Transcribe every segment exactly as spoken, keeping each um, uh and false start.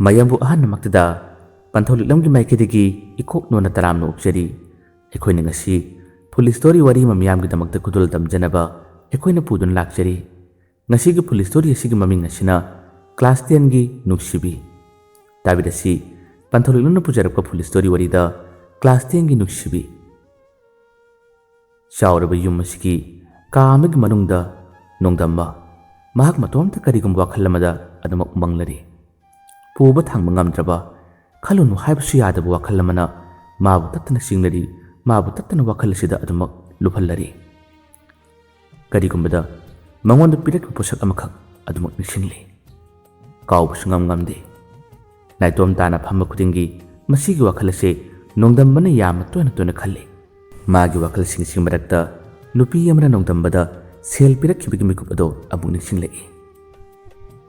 ꯃꯌꯥꯝꯕꯨ ꯑꯍꯥꯟꯕꯃꯛꯇꯗ ꯄꯟꯊꯧ ꯂꯤꯛꯂꯝꯒꯤ ꯃꯥꯏꯀꯩꯗꯒꯤ ꯏꯀꯣꯛ ꯅꯣꯟꯅ ꯇꯔꯥꯝꯅ ꯑꯣꯛꯆꯔꯤ꯫ ꯑꯩꯈꯣꯏꯅ ꯉꯁꯤ ꯐꯨꯜ ꯁ꯭ꯇꯣꯔꯤ ꯋꯥꯔꯤ ꯑꯃ ꯃꯤꯌꯥꯝꯒꯤꯗꯃꯛꯇ ꯈꯨꯗꯣꯜ ꯇꯝꯖꯅꯕ ꯑꯩꯈꯣꯏꯅ ꯄꯨꯗꯨꯅ ꯂꯥꯛꯆꯔꯤ꯫ ꯉꯁꯤꯒꯤ ꯐꯨꯜ ꯁ꯭ꯇꯣꯔꯤ ꯑꯁꯤꯒꯤ ꯃꯃꯤꯡ ꯑꯁꯤꯅ ꯀ꯭ꯂꯥꯁ ꯇꯦꯟꯒꯤ ꯅꯨꯡꯁꯤꯕꯤ꯫ ꯇꯥꯕꯤꯔꯁꯤ, ꯄꯟꯊꯧ ꯂꯤꯛꯂꯝꯅ ꯄꯨꯖꯔꯛꯄ ꯐꯨꯜ ꯁ꯭ꯇꯣꯔꯤ ꯋꯥꯔꯤꯗ ꯀ꯭ꯂꯥꯁ ꯇꯦꯟꯒꯤ ꯅꯨꯡꯁꯤꯕꯤ꯫ ꯆꯥꯎꯔꯕ ꯌꯨꯝ ꯑꯁꯤꯒꯤ ꯀꯥ ꯑꯃꯒꯤ ꯃꯅꯨꯡꯗ ꯅꯣꯡꯗꯝꯕ ꯃꯍꯥꯛ ꯃꯇꯣꯝꯇ ꯀꯔꯤꯒꯨꯝꯕ ꯋꯥꯈꯜ ꯑꯃꯗ ꯑꯗꯨꯃꯛ ꯃꯪꯂꯔꯤ꯫ ꯄꯨꯕ ꯊꯥꯡꯕ ꯉꯝꯗ꯭ꯔꯕ, ꯈꯜꯂꯨꯅꯨ ꯍꯥꯏꯕꯁꯨ ꯌꯥꯗꯕ ꯋꯥꯈꯜ ꯑꯃꯅ ꯃꯥꯕꯨ ꯇꯠꯇꯅ ꯆꯤꯡꯅꯔꯤ, ꯃꯥꯕꯨ ꯇꯠꯇꯅ ꯋꯥꯈꯜ ꯑꯁꯤꯗ ꯑꯗꯨꯃꯛ ꯂꯨꯞꯍꯜꯂꯔꯤ꯫ ꯀꯔꯤꯒꯨꯝꯕꯗ ꯃꯉꯣꯟꯗ ꯄꯤꯔꯛꯄ ꯄꯣꯠꯁꯛ ꯑꯃꯈꯛ ꯑꯗꯨꯃꯛ ꯅꯤꯡꯁꯤꯡꯂꯤ꯫ ꯀꯥꯎꯕꯁꯨ ꯉꯝ ꯉꯝꯗꯦ꯫ ꯅꯥꯏꯇꯣꯝ ꯇꯥꯅ ꯐꯝꯕ ꯈꯨꯗꯤꯡꯒꯤ ꯃꯁꯤꯒꯤ ꯋꯥꯈꯜ ꯑꯁꯦ ꯅꯣꯡꯗꯝꯕꯅ ꯌꯥꯝꯅ ꯇꯣꯏꯅ ꯇꯣꯏꯅ ꯈꯜꯂꯤ꯫ ꯃꯥꯒꯤ ꯋꯥꯈꯜꯁꯤꯡꯁꯤꯒꯤ ꯃꯔꯛꯇ ꯅꯨꯄꯤ ꯑꯃꯅ ꯅꯣꯡꯗꯝꯕꯗ ꯁꯦꯜ ꯄꯤꯔꯛꯈꯤꯕꯒꯤ ꯃꯤꯀꯨꯞ ꯑꯗꯣ ꯑꯃꯨꯛ ꯅꯤꯡꯁꯤꯡꯂꯛꯏ꯫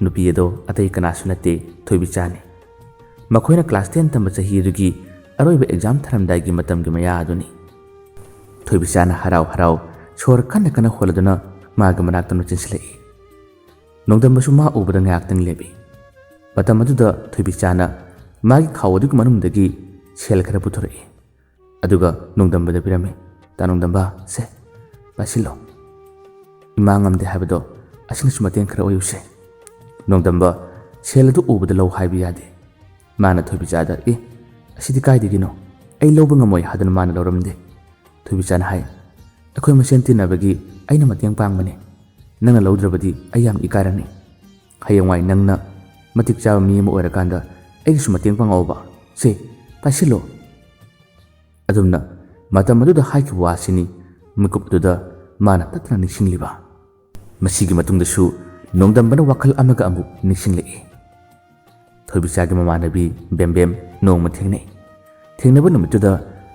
ꯅꯨꯄꯤ ꯑꯗꯣ ꯑꯇꯩ ꯀꯅꯥꯁꯨ ꯅꯠꯇꯦ, ꯊꯣꯏꯕꯤꯆꯥꯅꯤ꯫ ꯃꯈꯣꯏꯅ ꯀ꯭ꯂꯥꯁ ꯇꯦꯟ ꯇꯝꯕ ꯆꯍꯤ ꯑꯗꯨꯒꯤ ꯑꯔꯣꯏꯕ ꯑꯦꯛꯖꯥꯝ ꯊꯥꯔꯝꯗꯥꯏꯒꯤ ꯃꯇꯝꯒꯤ ꯃꯌꯥ ꯑꯗꯨꯅꯤ꯫ ꯊꯣꯏꯕꯤꯆꯥꯅ ꯍꯔꯥꯎ ꯍꯔꯥꯎ ꯁꯣꯔ ꯀꯟꯅ ꯀꯟꯅ ꯍꯣꯜꯂꯗꯨꯅ ꯃꯥꯒꯤ ꯃꯅꯥꯛꯇ ꯆꯦꯟꯁꯤꯜꯂꯛꯏ꯫ ꯅꯣꯡꯗꯝꯕꯁꯨ ꯃꯥ ꯎꯕꯗ ꯉꯥꯏꯍꯥꯛꯇꯪ ꯂꯦꯞꯄꯤ꯫ ꯃꯇꯝ ꯑꯗꯨꯗ ꯊꯣꯏꯕꯤꯆꯥꯅ ꯃꯥꯒꯤ ꯈꯥꯎ ꯑꯗꯨꯒꯤ ꯃꯅꯨꯡꯗꯒꯤ ꯁꯦꯜ ꯈꯔ ꯄꯨꯊꯣꯔꯛꯏ꯫ ꯑꯗꯨꯒ ꯅꯣꯡꯗꯝꯕꯗ ꯄꯤꯔꯝꯃꯤ꯫ "ꯇꯥ ꯅꯣꯡꯗꯝꯕ, ꯁꯦ, ꯄꯥꯏꯁꯤꯜꯂꯣ꯫ ꯏꯃꯥ ꯉꯝꯗꯦ ꯍꯥꯏꯕꯗꯣ ꯑꯁꯤꯅꯁꯨ ꯃꯇꯦꯡ ꯈꯔ ꯑꯣꯏꯌꯨꯁꯦ꯫" ꯅꯣꯡꯗꯝꯕ ꯁꯦꯜ ꯑꯗꯨ ꯎꯕꯗ ꯂꯧ ꯍꯥꯏꯕ ꯌꯥꯗꯦ꯫ ꯃꯥꯅ ꯊꯣꯏꯕꯤꯆꯥꯗ, "ꯑꯦ, ꯑꯁꯤꯗꯤ ꯀꯥꯏꯗꯒꯤꯅꯣ? ꯑꯩ ꯂꯧꯕ ꯉꯝꯃꯣꯏ" ꯍꯥꯏꯗꯨꯅ ꯃꯥꯅ ꯂꯧꯔꯝꯗꯦ꯫ ꯊꯣꯏꯕꯤꯆꯥꯅ ꯍꯥꯏ, "ꯑꯩꯈꯣꯏ ꯃꯁꯦꯟ ꯇꯤꯟꯅꯕꯒꯤ ꯑꯩꯅ ꯃꯇꯦꯡ ꯄꯥꯡꯕꯅꯤ꯫ ꯅꯪꯅ ꯂꯧꯗ꯭ꯔꯕꯗꯤ ꯑꯩ ꯌꯥꯝ ꯏꯀꯥꯏꯔꯅꯤ꯫ ꯍꯌꯦꯡꯋꯥꯏ ꯅꯪꯅ ꯃꯇꯤꯛ ꯆꯥꯕ ꯃꯤ ꯑꯃ ꯑꯣꯏꯔꯀꯥꯟꯗ ꯑꯩꯒꯤꯁꯨ ꯃꯇꯦꯡ ꯄꯥꯡꯉꯛꯑꯣꯕ꯫ ꯁꯦ, ꯄꯥꯏꯁꯤꯜꯂꯣ꯫" ꯑꯗꯨꯝꯅ ꯃꯇꯝ ꯑꯗꯨꯗ ꯍꯥꯏꯈꯤꯕ ꯋꯥꯁꯤꯅꯤ ꯃꯤꯀꯨꯞ ꯑꯗꯨꯗ ꯃꯥꯅ ꯇꯠꯇꯅ ꯅꯤꯡꯁꯤꯡꯂꯤꯕ꯫ ꯃꯁꯤꯒꯤ ꯃꯇꯨꯡꯗꯁꯨ ꯅꯣꯡꯗꯝꯕꯅ ꯋꯥꯈꯜ ꯑꯃꯒ ꯑꯃꯨꯛ ꯅꯤꯡꯁꯤꯡꯂꯛꯏ꯫ ꯊꯣꯏꯕꯤꯆꯥꯒꯤ ꯃꯃꯥꯟꯅꯕꯤ ꯕꯦꯝꯕꯦꯝ ꯅꯣꯡꯃ ꯊꯦꯡꯅꯩ꯫ ꯊꯦꯡꯅꯕ ꯅꯨꯃꯤꯠꯇꯨꯗ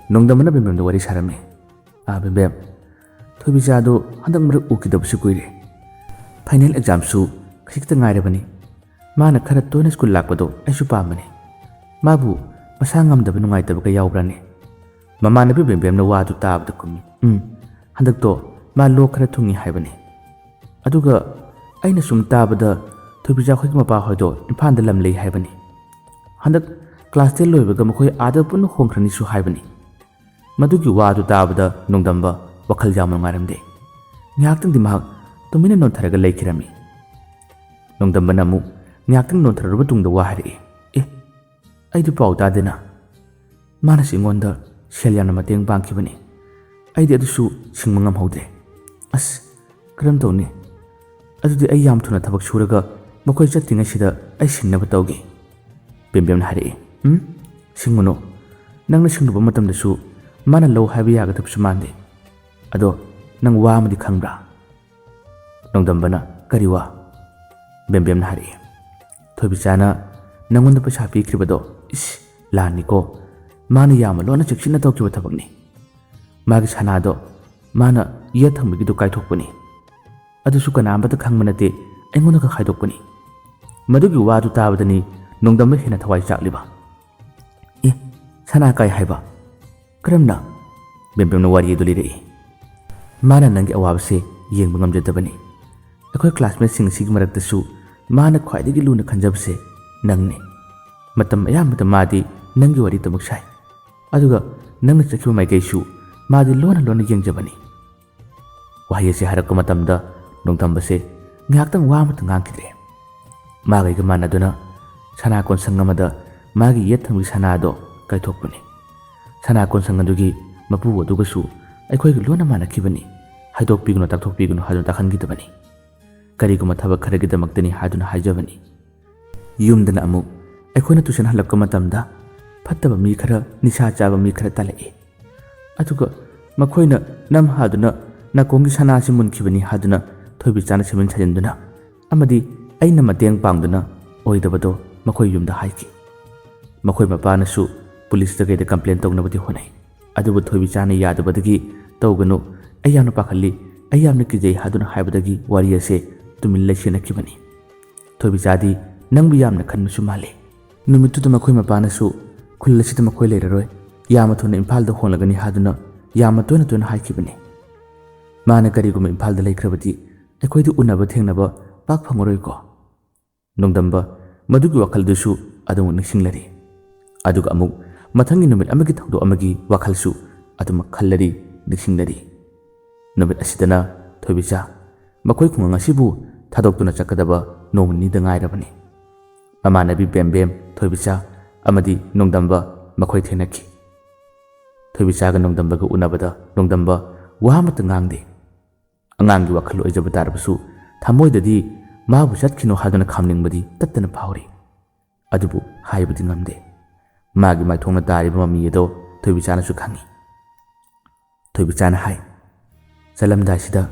ꯅꯣꯡꯗꯝꯕꯅ ꯕꯦꯝꯕꯦꯝꯗ ꯋꯥꯔꯤ ꯁꯥꯔꯝꯃꯤ꯫ "ꯑꯥ, ꯕꯦꯝꯕꯦꯝ, ꯊꯣꯏꯕꯤꯆꯥꯗꯣ ꯍꯟꯗꯛ ꯃꯔꯛ ꯎꯈꯤꯗꯕꯁꯨ ꯀꯨꯏꯔꯦ꯫ ꯐꯥꯏꯅꯦꯜ ꯑꯦꯛꯖꯥꯝꯁꯨ ꯈꯖꯤꯛꯇ ꯉꯥꯏꯔꯕꯅꯤ꯫ ꯃꯥꯅ ꯈꯔ ꯇꯣꯏꯅ ꯁ꯭ꯀꯨꯜ ꯂꯥꯛꯄꯗꯣ ꯑꯩꯁꯨ ꯄꯥꯝꯕꯅꯤ꯫ ꯃꯥꯕꯨ ꯃꯁꯥ ꯉꯝꯗꯕ ꯅꯨꯡꯉꯥꯏꯇꯕꯒ ꯌꯥꯎꯕ꯭ꯔꯥꯅꯦ?" ꯃꯃꯥꯟꯅꯕꯤ ꯕꯦꯝꯕꯦꯝꯅ ꯋꯥꯗꯨ ꯇꯥꯕꯗ ꯈꯨꯝꯃꯤ, "ꯎꯝ, ꯍꯟꯗꯛꯇꯣ ꯃꯥ ꯂꯣꯛ ꯈꯔ ꯊꯨꯡꯉꯤ ꯍꯥꯏꯕꯅꯤ꯫ ꯑꯗꯨꯒ ꯑꯩꯅ ꯁꯨꯝ ꯇꯥꯕꯗ ꯊꯣꯏꯕꯤꯆꯥ ꯈꯣꯏꯒꯤ ꯃꯄꯥ ꯍꯣꯏꯗꯣ ꯏꯝꯐꯥꯜꯗ ꯂꯝ ꯂꯩ ꯍꯥꯏꯕꯅꯤ꯫ ꯍꯟꯗꯛ ꯀ꯭ꯂꯥꯁ ꯇꯦꯟ ꯂꯣꯏꯕꯒ ꯃꯈꯣꯏ ꯑꯥꯗ ꯄꯨꯟꯅ ꯍꯣꯡꯈ꯭ꯔꯅꯤꯁꯨ ꯍꯥꯏꯕꯅꯤ꯫ ꯃꯗꯨꯒꯤ ꯋꯥꯗꯨ ꯇꯥꯕꯗ ꯅꯣꯡꯗꯝꯕ ꯋꯥꯈꯜ ꯌꯥꯝꯅ ꯅꯨꯡꯉꯥꯏꯔꯝꯗꯦ꯫ ꯉꯥꯏꯍꯥꯛꯇꯪꯗꯤ ꯃꯍꯥꯛ ꯇꯨꯃꯤꯟꯅ ꯅꯣꯟꯊꯔꯒ ꯂꯩꯈꯤꯔꯝꯃꯤ꯫ ꯅꯣꯡꯗꯝꯕꯅ ꯑꯃꯨꯛ ꯉꯥꯏꯍꯥꯛꯇꯪ ꯅꯣꯟꯊꯔꯨꯔꯕ ꯇꯨꯡꯗ ꯋꯥ ꯍꯥꯏꯔꯛꯏ, "ꯑꯦ, ꯑꯩꯗꯤ ꯄꯥꯎ ꯇꯥꯗꯦꯅ꯫ ꯃꯥꯅꯁꯨ ꯑꯩꯉꯣꯟꯗ ꯁꯦꯜ ꯌꯥꯝꯅ ꯃꯇꯦꯡ ꯄꯥꯡꯈꯤꯕꯅꯤ꯫ ꯑꯩꯗꯤ ꯑꯗꯨꯁꯨ ꯁꯤꯡꯕ ꯉꯝꯍꯧꯗ꯭ꯔꯦ꯫ ꯑꯁ, ꯀꯔꯝ ꯇꯧꯅꯤ? ꯑꯗꯨꯗꯤ ꯑꯩ ꯌꯥꯝ ꯊꯨꯅ ꯊꯕꯛ ꯁꯨꯔꯒ ꯃꯈꯣꯏ ꯆꯠꯇ꯭ꯔꯤꯉꯩꯁꯤꯗ ꯑꯩ ꯁꯤꯡꯅꯕ ꯇꯧꯒꯦ꯫" ꯕꯦꯝꯕꯦꯝꯅ ꯍꯥꯏꯔꯛꯏ, "ꯎꯝ, ꯁꯤꯡꯉꯨꯅꯨ꯫ ꯅꯪꯅ ꯁꯤꯡꯂꯨꯕ ꯃꯇꯝꯗꯁꯨ ꯃꯥꯅ ꯂꯧ ꯍꯥꯏꯕ ꯌꯥꯒꯗꯕꯁꯨ ꯃꯥꯟꯗꯦ꯫ ꯑꯗꯣ ꯅꯪ ꯋꯥ ꯑꯃꯗꯤ ꯈꯪꯕ꯭ꯔꯥ?" ꯅꯣꯡꯗꯝꯕꯅ, "ꯀꯔꯤ ꯋꯥ?" ꯕꯦꯝꯕꯦꯝꯅ ꯍꯥꯏꯔꯛꯏ, "ꯊꯣꯏꯕꯤꯆꯥꯅ ꯅꯪꯉꯣꯟꯗ ꯄꯩꯁꯥ ꯄꯤꯈ꯭ꯔꯤꯕꯗꯣ, ꯏꯁ, ꯂꯥꯟꯅꯤꯀꯣ꯫ ꯃꯥꯅ ꯌꯥꯝꯅ ꯂꯣꯟꯅ ꯆꯦꯛꯁꯤꯟꯅ ꯇꯧꯈꯤꯕ ꯊꯕꯛꯅꯤ꯫ ꯃꯥꯒꯤ ꯁꯅꯥꯗꯣ ꯃꯥꯅ ꯌꯦꯠ ꯊꯪꯕꯒꯤꯗꯣ ꯀꯥꯏꯊꯣꯛꯄꯅꯤ꯫ ꯑꯗꯨꯁꯨ ꯀꯅꯥ ꯑꯃꯠꯇ ꯈꯪꯕ ꯅꯠꯇꯦ, ꯑꯩꯉꯣꯟꯗ ꯈꯛ ꯍꯥꯏꯗꯣꯛꯄꯅꯤ꯫" ꯃꯗꯨꯒꯤ ꯋꯥꯗꯨ ꯇꯥꯕꯗꯅꯤ ꯅꯣꯡꯗꯝꯕ ꯍꯦꯟꯅ ꯊꯋꯥꯏ ꯆꯥꯛꯂꯤꯕ꯫ "ꯑꯦ, ꯁꯅꯥ ꯀꯥꯏ ꯍꯥꯏꯕ? ꯀꯔꯝꯅ?" ꯕꯦꯝꯕꯦꯝꯅ ꯋꯥꯔꯤ ꯑꯗꯨ ꯂꯤꯔꯛꯏ꯫ "ꯃꯥꯅ ꯅꯪꯒꯤ ꯑꯋꯥꯕꯁꯦ ꯌꯦꯡꯕ ꯉꯝꯖꯗꯕꯅꯤ꯫ ꯑꯩꯈꯣꯏ ꯀ꯭ꯂꯥꯁꯃꯦꯠꯁꯤꯡ ꯑꯁꯤꯒꯤ ꯃꯔꯛꯇꯁꯨ ꯃꯥꯅ ꯈ꯭ꯋꯥꯏꯗꯒꯤ ꯂꯨꯅ ꯈꯟꯖꯕꯁꯦ ꯅꯪꯅꯤ꯫ ꯃꯇꯝ ꯑꯌꯥꯝꯕꯗ ꯃꯥꯗꯤ ꯅꯪꯒꯤ ꯋꯥꯔꯤꯗꯃꯛ ꯁꯥꯏ꯫ ꯑꯗꯨꯒ ꯅꯪꯅ ꯆꯠꯈꯤꯕ ꯃꯥꯏꯀꯩꯁꯨ ꯃꯥꯗꯤ ꯂꯣꯟꯅ ꯂꯣꯟꯅ ꯌꯦꯡꯖꯕꯅꯤ꯫" ꯋꯥꯍꯩ ꯑꯁꯤ ꯍꯥꯏꯔꯛꯄ ꯃꯇꯝꯗ ꯅꯣꯡꯗꯝꯕꯁꯦ ꯉꯥꯏꯍꯥꯛꯇꯪ ꯋꯥ ꯑꯃꯠꯇ ꯉꯥꯡꯈꯤꯗ꯭ꯔꯦ꯫ ꯃꯥꯒ ꯑꯩꯒ ꯃꯥꯟꯅꯗꯨꯅ ꯁꯅꯥ ꯀꯣꯟꯁꯪ ꯑꯃꯗ ꯃꯥꯒꯤ ꯌꯦꯠ ꯊꯪꯕꯒꯤ ꯁꯅꯥ ꯑꯗꯣ ꯀꯥꯏꯊꯣꯛꯄꯅꯤ꯫ ꯁꯅꯥ ꯀꯣꯟꯁꯪ ꯑꯗꯨꯒꯤ ꯃꯄꯨ ꯑꯗꯨꯒꯁꯨ ꯑꯩꯈꯣꯏꯒ ꯂꯣꯟꯅ ꯃꯥꯟꯅꯈꯤꯕꯅꯤ꯫ "ꯍꯥꯏꯗꯣꯛꯄꯤꯒꯅꯨ, ꯇꯥꯛꯊꯣꯛꯄꯤꯒꯅꯨ" ꯍꯥꯏꯗꯨꯅ ꯇꯥꯛꯍꯟꯈꯤꯗꯕꯅꯤ꯫ "ꯀꯔꯤꯒꯨꯝꯕ ꯊꯕꯛ ꯈꯔꯒꯤꯗꯃꯛꯇꯅꯤ" ꯍꯥꯏꯗꯨꯅ ꯍꯥꯏꯖꯕꯅꯤ꯫ ꯌꯨꯝꯗꯅ ꯑꯃꯨꯛ ꯑꯩꯈꯣꯏꯅ ꯇꯨꯏꯁꯟ ꯍꯜꯂꯛꯄ ꯃꯇꯝꯗ ꯐꯠꯇꯕ ꯃꯤ ꯈꯔ, ꯅꯤꯁꯥ ꯆꯥꯕ ꯃꯤ ꯈꯔ ꯇꯥꯜꯂꯛꯏ꯫ ꯑꯗꯨꯒ ꯃꯈꯣꯏꯅ ꯅꯝ ꯍꯥꯗꯨꯅ ꯅꯥꯀꯣꯡꯒꯤ ꯁꯅꯥꯁꯤ ꯃꯨꯟꯈꯤꯕꯅꯤ ꯍꯥꯏꯗꯨꯅ ꯊꯣꯏꯕꯤꯆꯥꯅ ꯁꯦꯝꯖꯤꯟ ꯁꯥꯖꯤꯟꯗꯨꯅ ꯑꯃꯗꯤ ꯑꯩꯅ ꯃꯇꯦꯡ ꯄꯥꯡꯗꯨꯅ ꯑꯣꯏꯗꯕꯗꯣ ꯃꯈꯣꯏ ꯌꯨꯝꯗ ꯍꯥꯏꯈꯤ꯫ ꯃꯈꯣꯏ ꯃꯄꯥꯅꯁꯨ ꯄꯨꯂꯤꯁꯇ ꯀꯩꯗ ꯀꯝꯄ꯭ꯂꯦꯟ ꯇꯧꯅꯕꯗꯤ ꯍꯣꯠꯅꯩ꯫ ꯑꯗꯨꯕꯨ ꯊꯣꯏꯕꯤꯆꯥꯅ ꯌꯥꯗꯕꯗꯒꯤ "ꯇꯧꯒꯅꯨ, ꯑꯩ ꯌꯥꯝꯅ ꯄꯥꯈꯠꯂꯤ, ꯑꯩ ꯌꯥꯝꯅ ꯀꯤꯖꯩ" ꯍꯥꯏꯗꯨꯅ ꯍꯥꯏꯕꯗꯒꯤ ꯋꯥꯔꯤ ꯑꯁꯦ ꯇꯨꯃꯤꯟ ꯂꯩꯁꯤꯟꯅꯈꯤꯕꯅꯤ꯫ ꯊꯣꯏꯕꯤꯆꯥꯗꯤ ꯅꯪꯕꯨ ꯌꯥꯝꯅ ꯈꯟꯕꯁꯨ ꯃꯥꯜꯂꯤ꯫ ꯅꯨꯃꯤꯠꯇꯨꯗ ꯃꯈꯣꯏ ꯃꯄꯥꯅꯁꯨ "ꯈꯨꯜ ꯑꯁꯤꯗ ꯃꯈꯣꯏ ꯂꯩꯔꯔꯣꯏ, ꯌꯥꯝꯅ ꯊꯨꯅ ꯏꯝꯐꯥꯜꯗ ꯍꯣꯡꯂꯒꯅꯤ" ꯍꯥꯏꯗꯨꯅ ꯌꯥꯝꯅ ꯇꯣꯏꯅ ꯇꯣꯏꯅ ꯍꯥꯏꯈꯤꯕꯅꯤ꯫ "ꯃꯥꯅ ꯀꯔꯤꯒꯨꯝꯕ ꯏꯝꯐꯥꯜꯗ ꯂꯩꯈ꯭ꯔꯕꯗꯤ ꯑꯩꯈꯣꯏꯗꯤ ꯎꯅꯕ ꯊꯦꯡꯅꯕ ꯄꯥꯛ ꯐꯪꯉꯔꯣꯏꯀꯣ?" ꯅꯣꯡꯗꯝꯕ ꯃꯗꯨꯒꯤ ꯋꯥꯈꯜꯗꯨꯁꯨ ꯑꯗꯨꯃꯛ ꯅꯤꯡꯁꯤꯡꯂꯔꯤ꯫ ꯑꯗꯨꯒ ꯑꯃꯨꯛ ꯃꯊꯪꯒꯤ ꯅꯨꯃꯤꯠ ꯑꯃꯒꯤ ꯊꯧꯗꯣꯛ ꯑꯃꯒꯤ ꯋꯥꯈꯜꯁꯨ ꯑꯗꯨꯃꯛ ꯈꯜꯂꯔꯤ, ꯅꯤꯡꯁꯤꯡꯂꯔꯤ꯫ ꯅꯨꯃꯤꯠ ꯑꯁꯤꯗꯅ ꯊꯣꯏꯕꯤꯆꯥ ꯃꯈꯣꯏ ꯈꯨꯡꯒꯪ ꯑꯁꯤꯕꯨ ꯊꯥꯗꯣꯛꯇꯨꯅ ꯆꯠꯀꯗꯕ ꯅꯣꯡ ꯅꯤꯅꯤꯗ ꯉꯥꯏꯔꯕꯅꯤ꯫ ꯃꯃꯥꯟꯅꯕꯤ ꯕꯦꯝꯕꯦꯝ, ꯊꯣꯏꯕꯤꯆꯥ ꯑꯃꯗꯤ ꯅꯣꯡꯗꯝꯕ ꯃꯈꯣꯏ ꯊꯦꯡꯅꯈꯤ꯫ ꯊꯣꯏꯕꯤꯆꯥꯒ ꯅꯣꯡꯗꯝꯕꯒ ꯎꯅꯕꯗ ꯅꯣꯡꯗꯝꯕ ꯋꯥ ꯑꯃꯠꯇ ꯉꯥꯡꯗꯦ꯫ ꯑꯉꯥꯡꯒꯤ ꯋꯥꯈꯜ ꯑꯣꯏꯖꯕ ꯇꯥꯔꯕꯁꯨ ꯊꯃꯣꯏꯗꯗꯤ ꯃꯥꯕꯨ ꯆꯠꯈꯤꯅꯣ ꯍꯥꯏꯗꯨꯅ ꯈꯥꯝꯅꯤꯡꯕꯗꯤ ꯇꯠꯇꯅ ꯐꯥꯎꯔꯤ꯫ ꯑꯗꯨꯕꯨ ꯍꯥꯏꯕꯗꯤ ꯉꯝꯗꯦ꯫ ꯃꯥꯒꯤ ꯃꯥꯏꯊꯣꯡꯅ ꯇꯥꯔꯤꯕ ꯃꯃꯤ ꯑꯗꯣ ꯊꯣꯏꯕꯤꯆꯥꯅꯁꯨ ꯈꯪꯏ꯫ ꯊꯣꯏꯕꯤꯆꯥꯅ ꯍꯥꯏ, "ꯆꯠꯂꯝꯗꯥꯏꯁꯤꯗ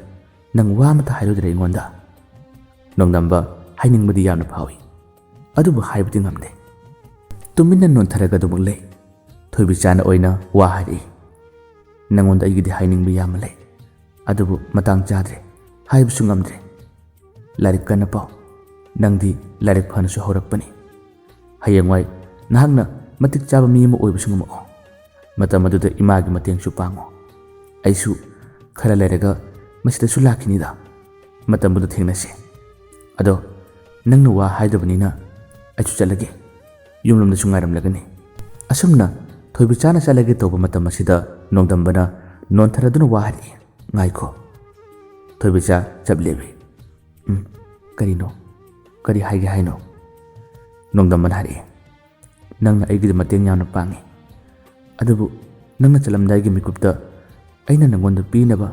ꯅꯪ ꯋꯥ ꯑꯃꯠꯇ ꯍꯥꯏꯔꯨꯗ꯭ꯔꯦ ꯑꯩꯉꯣꯟꯗ?" ꯅꯣꯡꯗꯝꯕ ꯍꯥꯏꯅꯤꯡꯕꯗꯤ ꯌꯥꯝꯅ ꯐꯥꯎꯏ, ꯑꯗꯨꯕꯨ ꯍꯥꯏꯕꯗꯤ ꯉꯝꯗꯦ꯫ ꯇꯨꯃꯤꯟꯅ ꯅꯣꯟꯊꯔꯒ ꯑꯗꯨꯃꯛ ꯂꯩ꯫ ꯊꯣꯏꯕꯤꯆꯥꯅ ꯑꯣꯏꯅ ꯋꯥ ꯍꯥꯏꯔꯛꯏ, "ꯅꯪꯉꯣꯟꯗ ꯑꯩꯒꯤꯗꯤ ꯍꯥꯏꯅꯤꯡꯕ ꯌꯥꯝꯅ ꯂꯩ, ꯑꯗꯨꯕꯨ ꯃꯇꯥꯡ ꯆꯥꯗ꯭ꯔꯦ, ꯍꯥꯏꯕꯁꯨ ꯉꯝꯗ꯭ꯔꯦ꯫ ꯂꯥꯏꯔꯤꯛ ꯀꯟꯅ ꯄꯥꯎ꯫ ꯅꯪꯗꯤ ꯂꯥꯏꯔꯤꯛ ꯐꯅꯁꯨ ꯍꯧꯔꯛꯄꯅꯤ꯫ ꯍꯌꯦꯡꯋꯥꯏ ꯅꯍꯥꯛꯅ ꯃꯇꯤꯛ ꯆꯥꯕ ꯃꯤ ꯑꯃ ꯑꯣꯏꯕꯁꯨ ꯉꯝꯃꯛꯑꯣ꯫ ꯃꯇꯝ ꯑꯗꯨꯗ ꯏꯃꯥꯒꯤ ꯃꯇꯦꯡꯁꯨ ꯄꯥꯡꯉꯣ꯫ ꯑꯩꯁꯨ ꯈꯔ ꯂꯩꯔꯒ ꯃꯁꯤꯗꯁꯨ ꯂꯥꯛꯈꯤꯅꯤꯗ꯫ ꯃꯇꯝꯗꯨꯗ ꯊꯦꯡꯅꯁꯤ꯫ ꯑꯗꯣ ꯅꯪꯅ ꯋꯥ ꯍꯥꯏꯗꯕꯅꯤꯅ ꯑꯩꯁꯨ ꯆꯠꯂꯒꯦ꯫ ꯌꯨꯝꯂꯣꯝꯗꯁꯨ ꯉꯥꯏꯔꯝꯂꯒꯅꯤ꯫" ꯑꯁꯨꯝꯅ ꯊꯣꯏꯕꯤꯆꯥꯅ ꯆꯠꯂꯒꯦ ꯇꯧꯕ ꯃꯇꯝ ꯑꯁꯤꯗ ꯅꯣꯡꯗꯝꯕꯅ ꯅꯣꯟꯊꯔꯗꯨꯅ ꯋꯥ ꯍꯥꯏꯔꯛꯏ, "ꯉꯥꯏꯈꯣ꯫" ꯊꯣꯏꯕꯤꯆꯥ ꯆꯞ ꯂꯦꯞꯄꯤ꯫ "ꯎꯝ, ꯀꯔꯤꯅꯣ? ꯀꯔꯤ ꯍꯥꯏꯒꯦ ꯍꯥꯏꯅꯣ?" ꯅꯣꯡꯗꯝꯕꯅ ꯍꯥꯏꯔꯛꯏ, "ꯅꯪꯅ ꯑꯩꯒꯤꯗ ꯃꯇꯦꯡ ꯌꯥꯝꯅ ꯄꯥꯡꯉꯤ, ꯑꯗꯨꯕꯨ ꯅꯪꯅ ꯆꯠꯂꯝꯗꯥꯏꯒꯤ ꯃꯤꯀꯨꯞꯇ ꯑꯩꯅ ꯅꯪꯉꯣꯟꯗ ꯄꯤꯅꯕ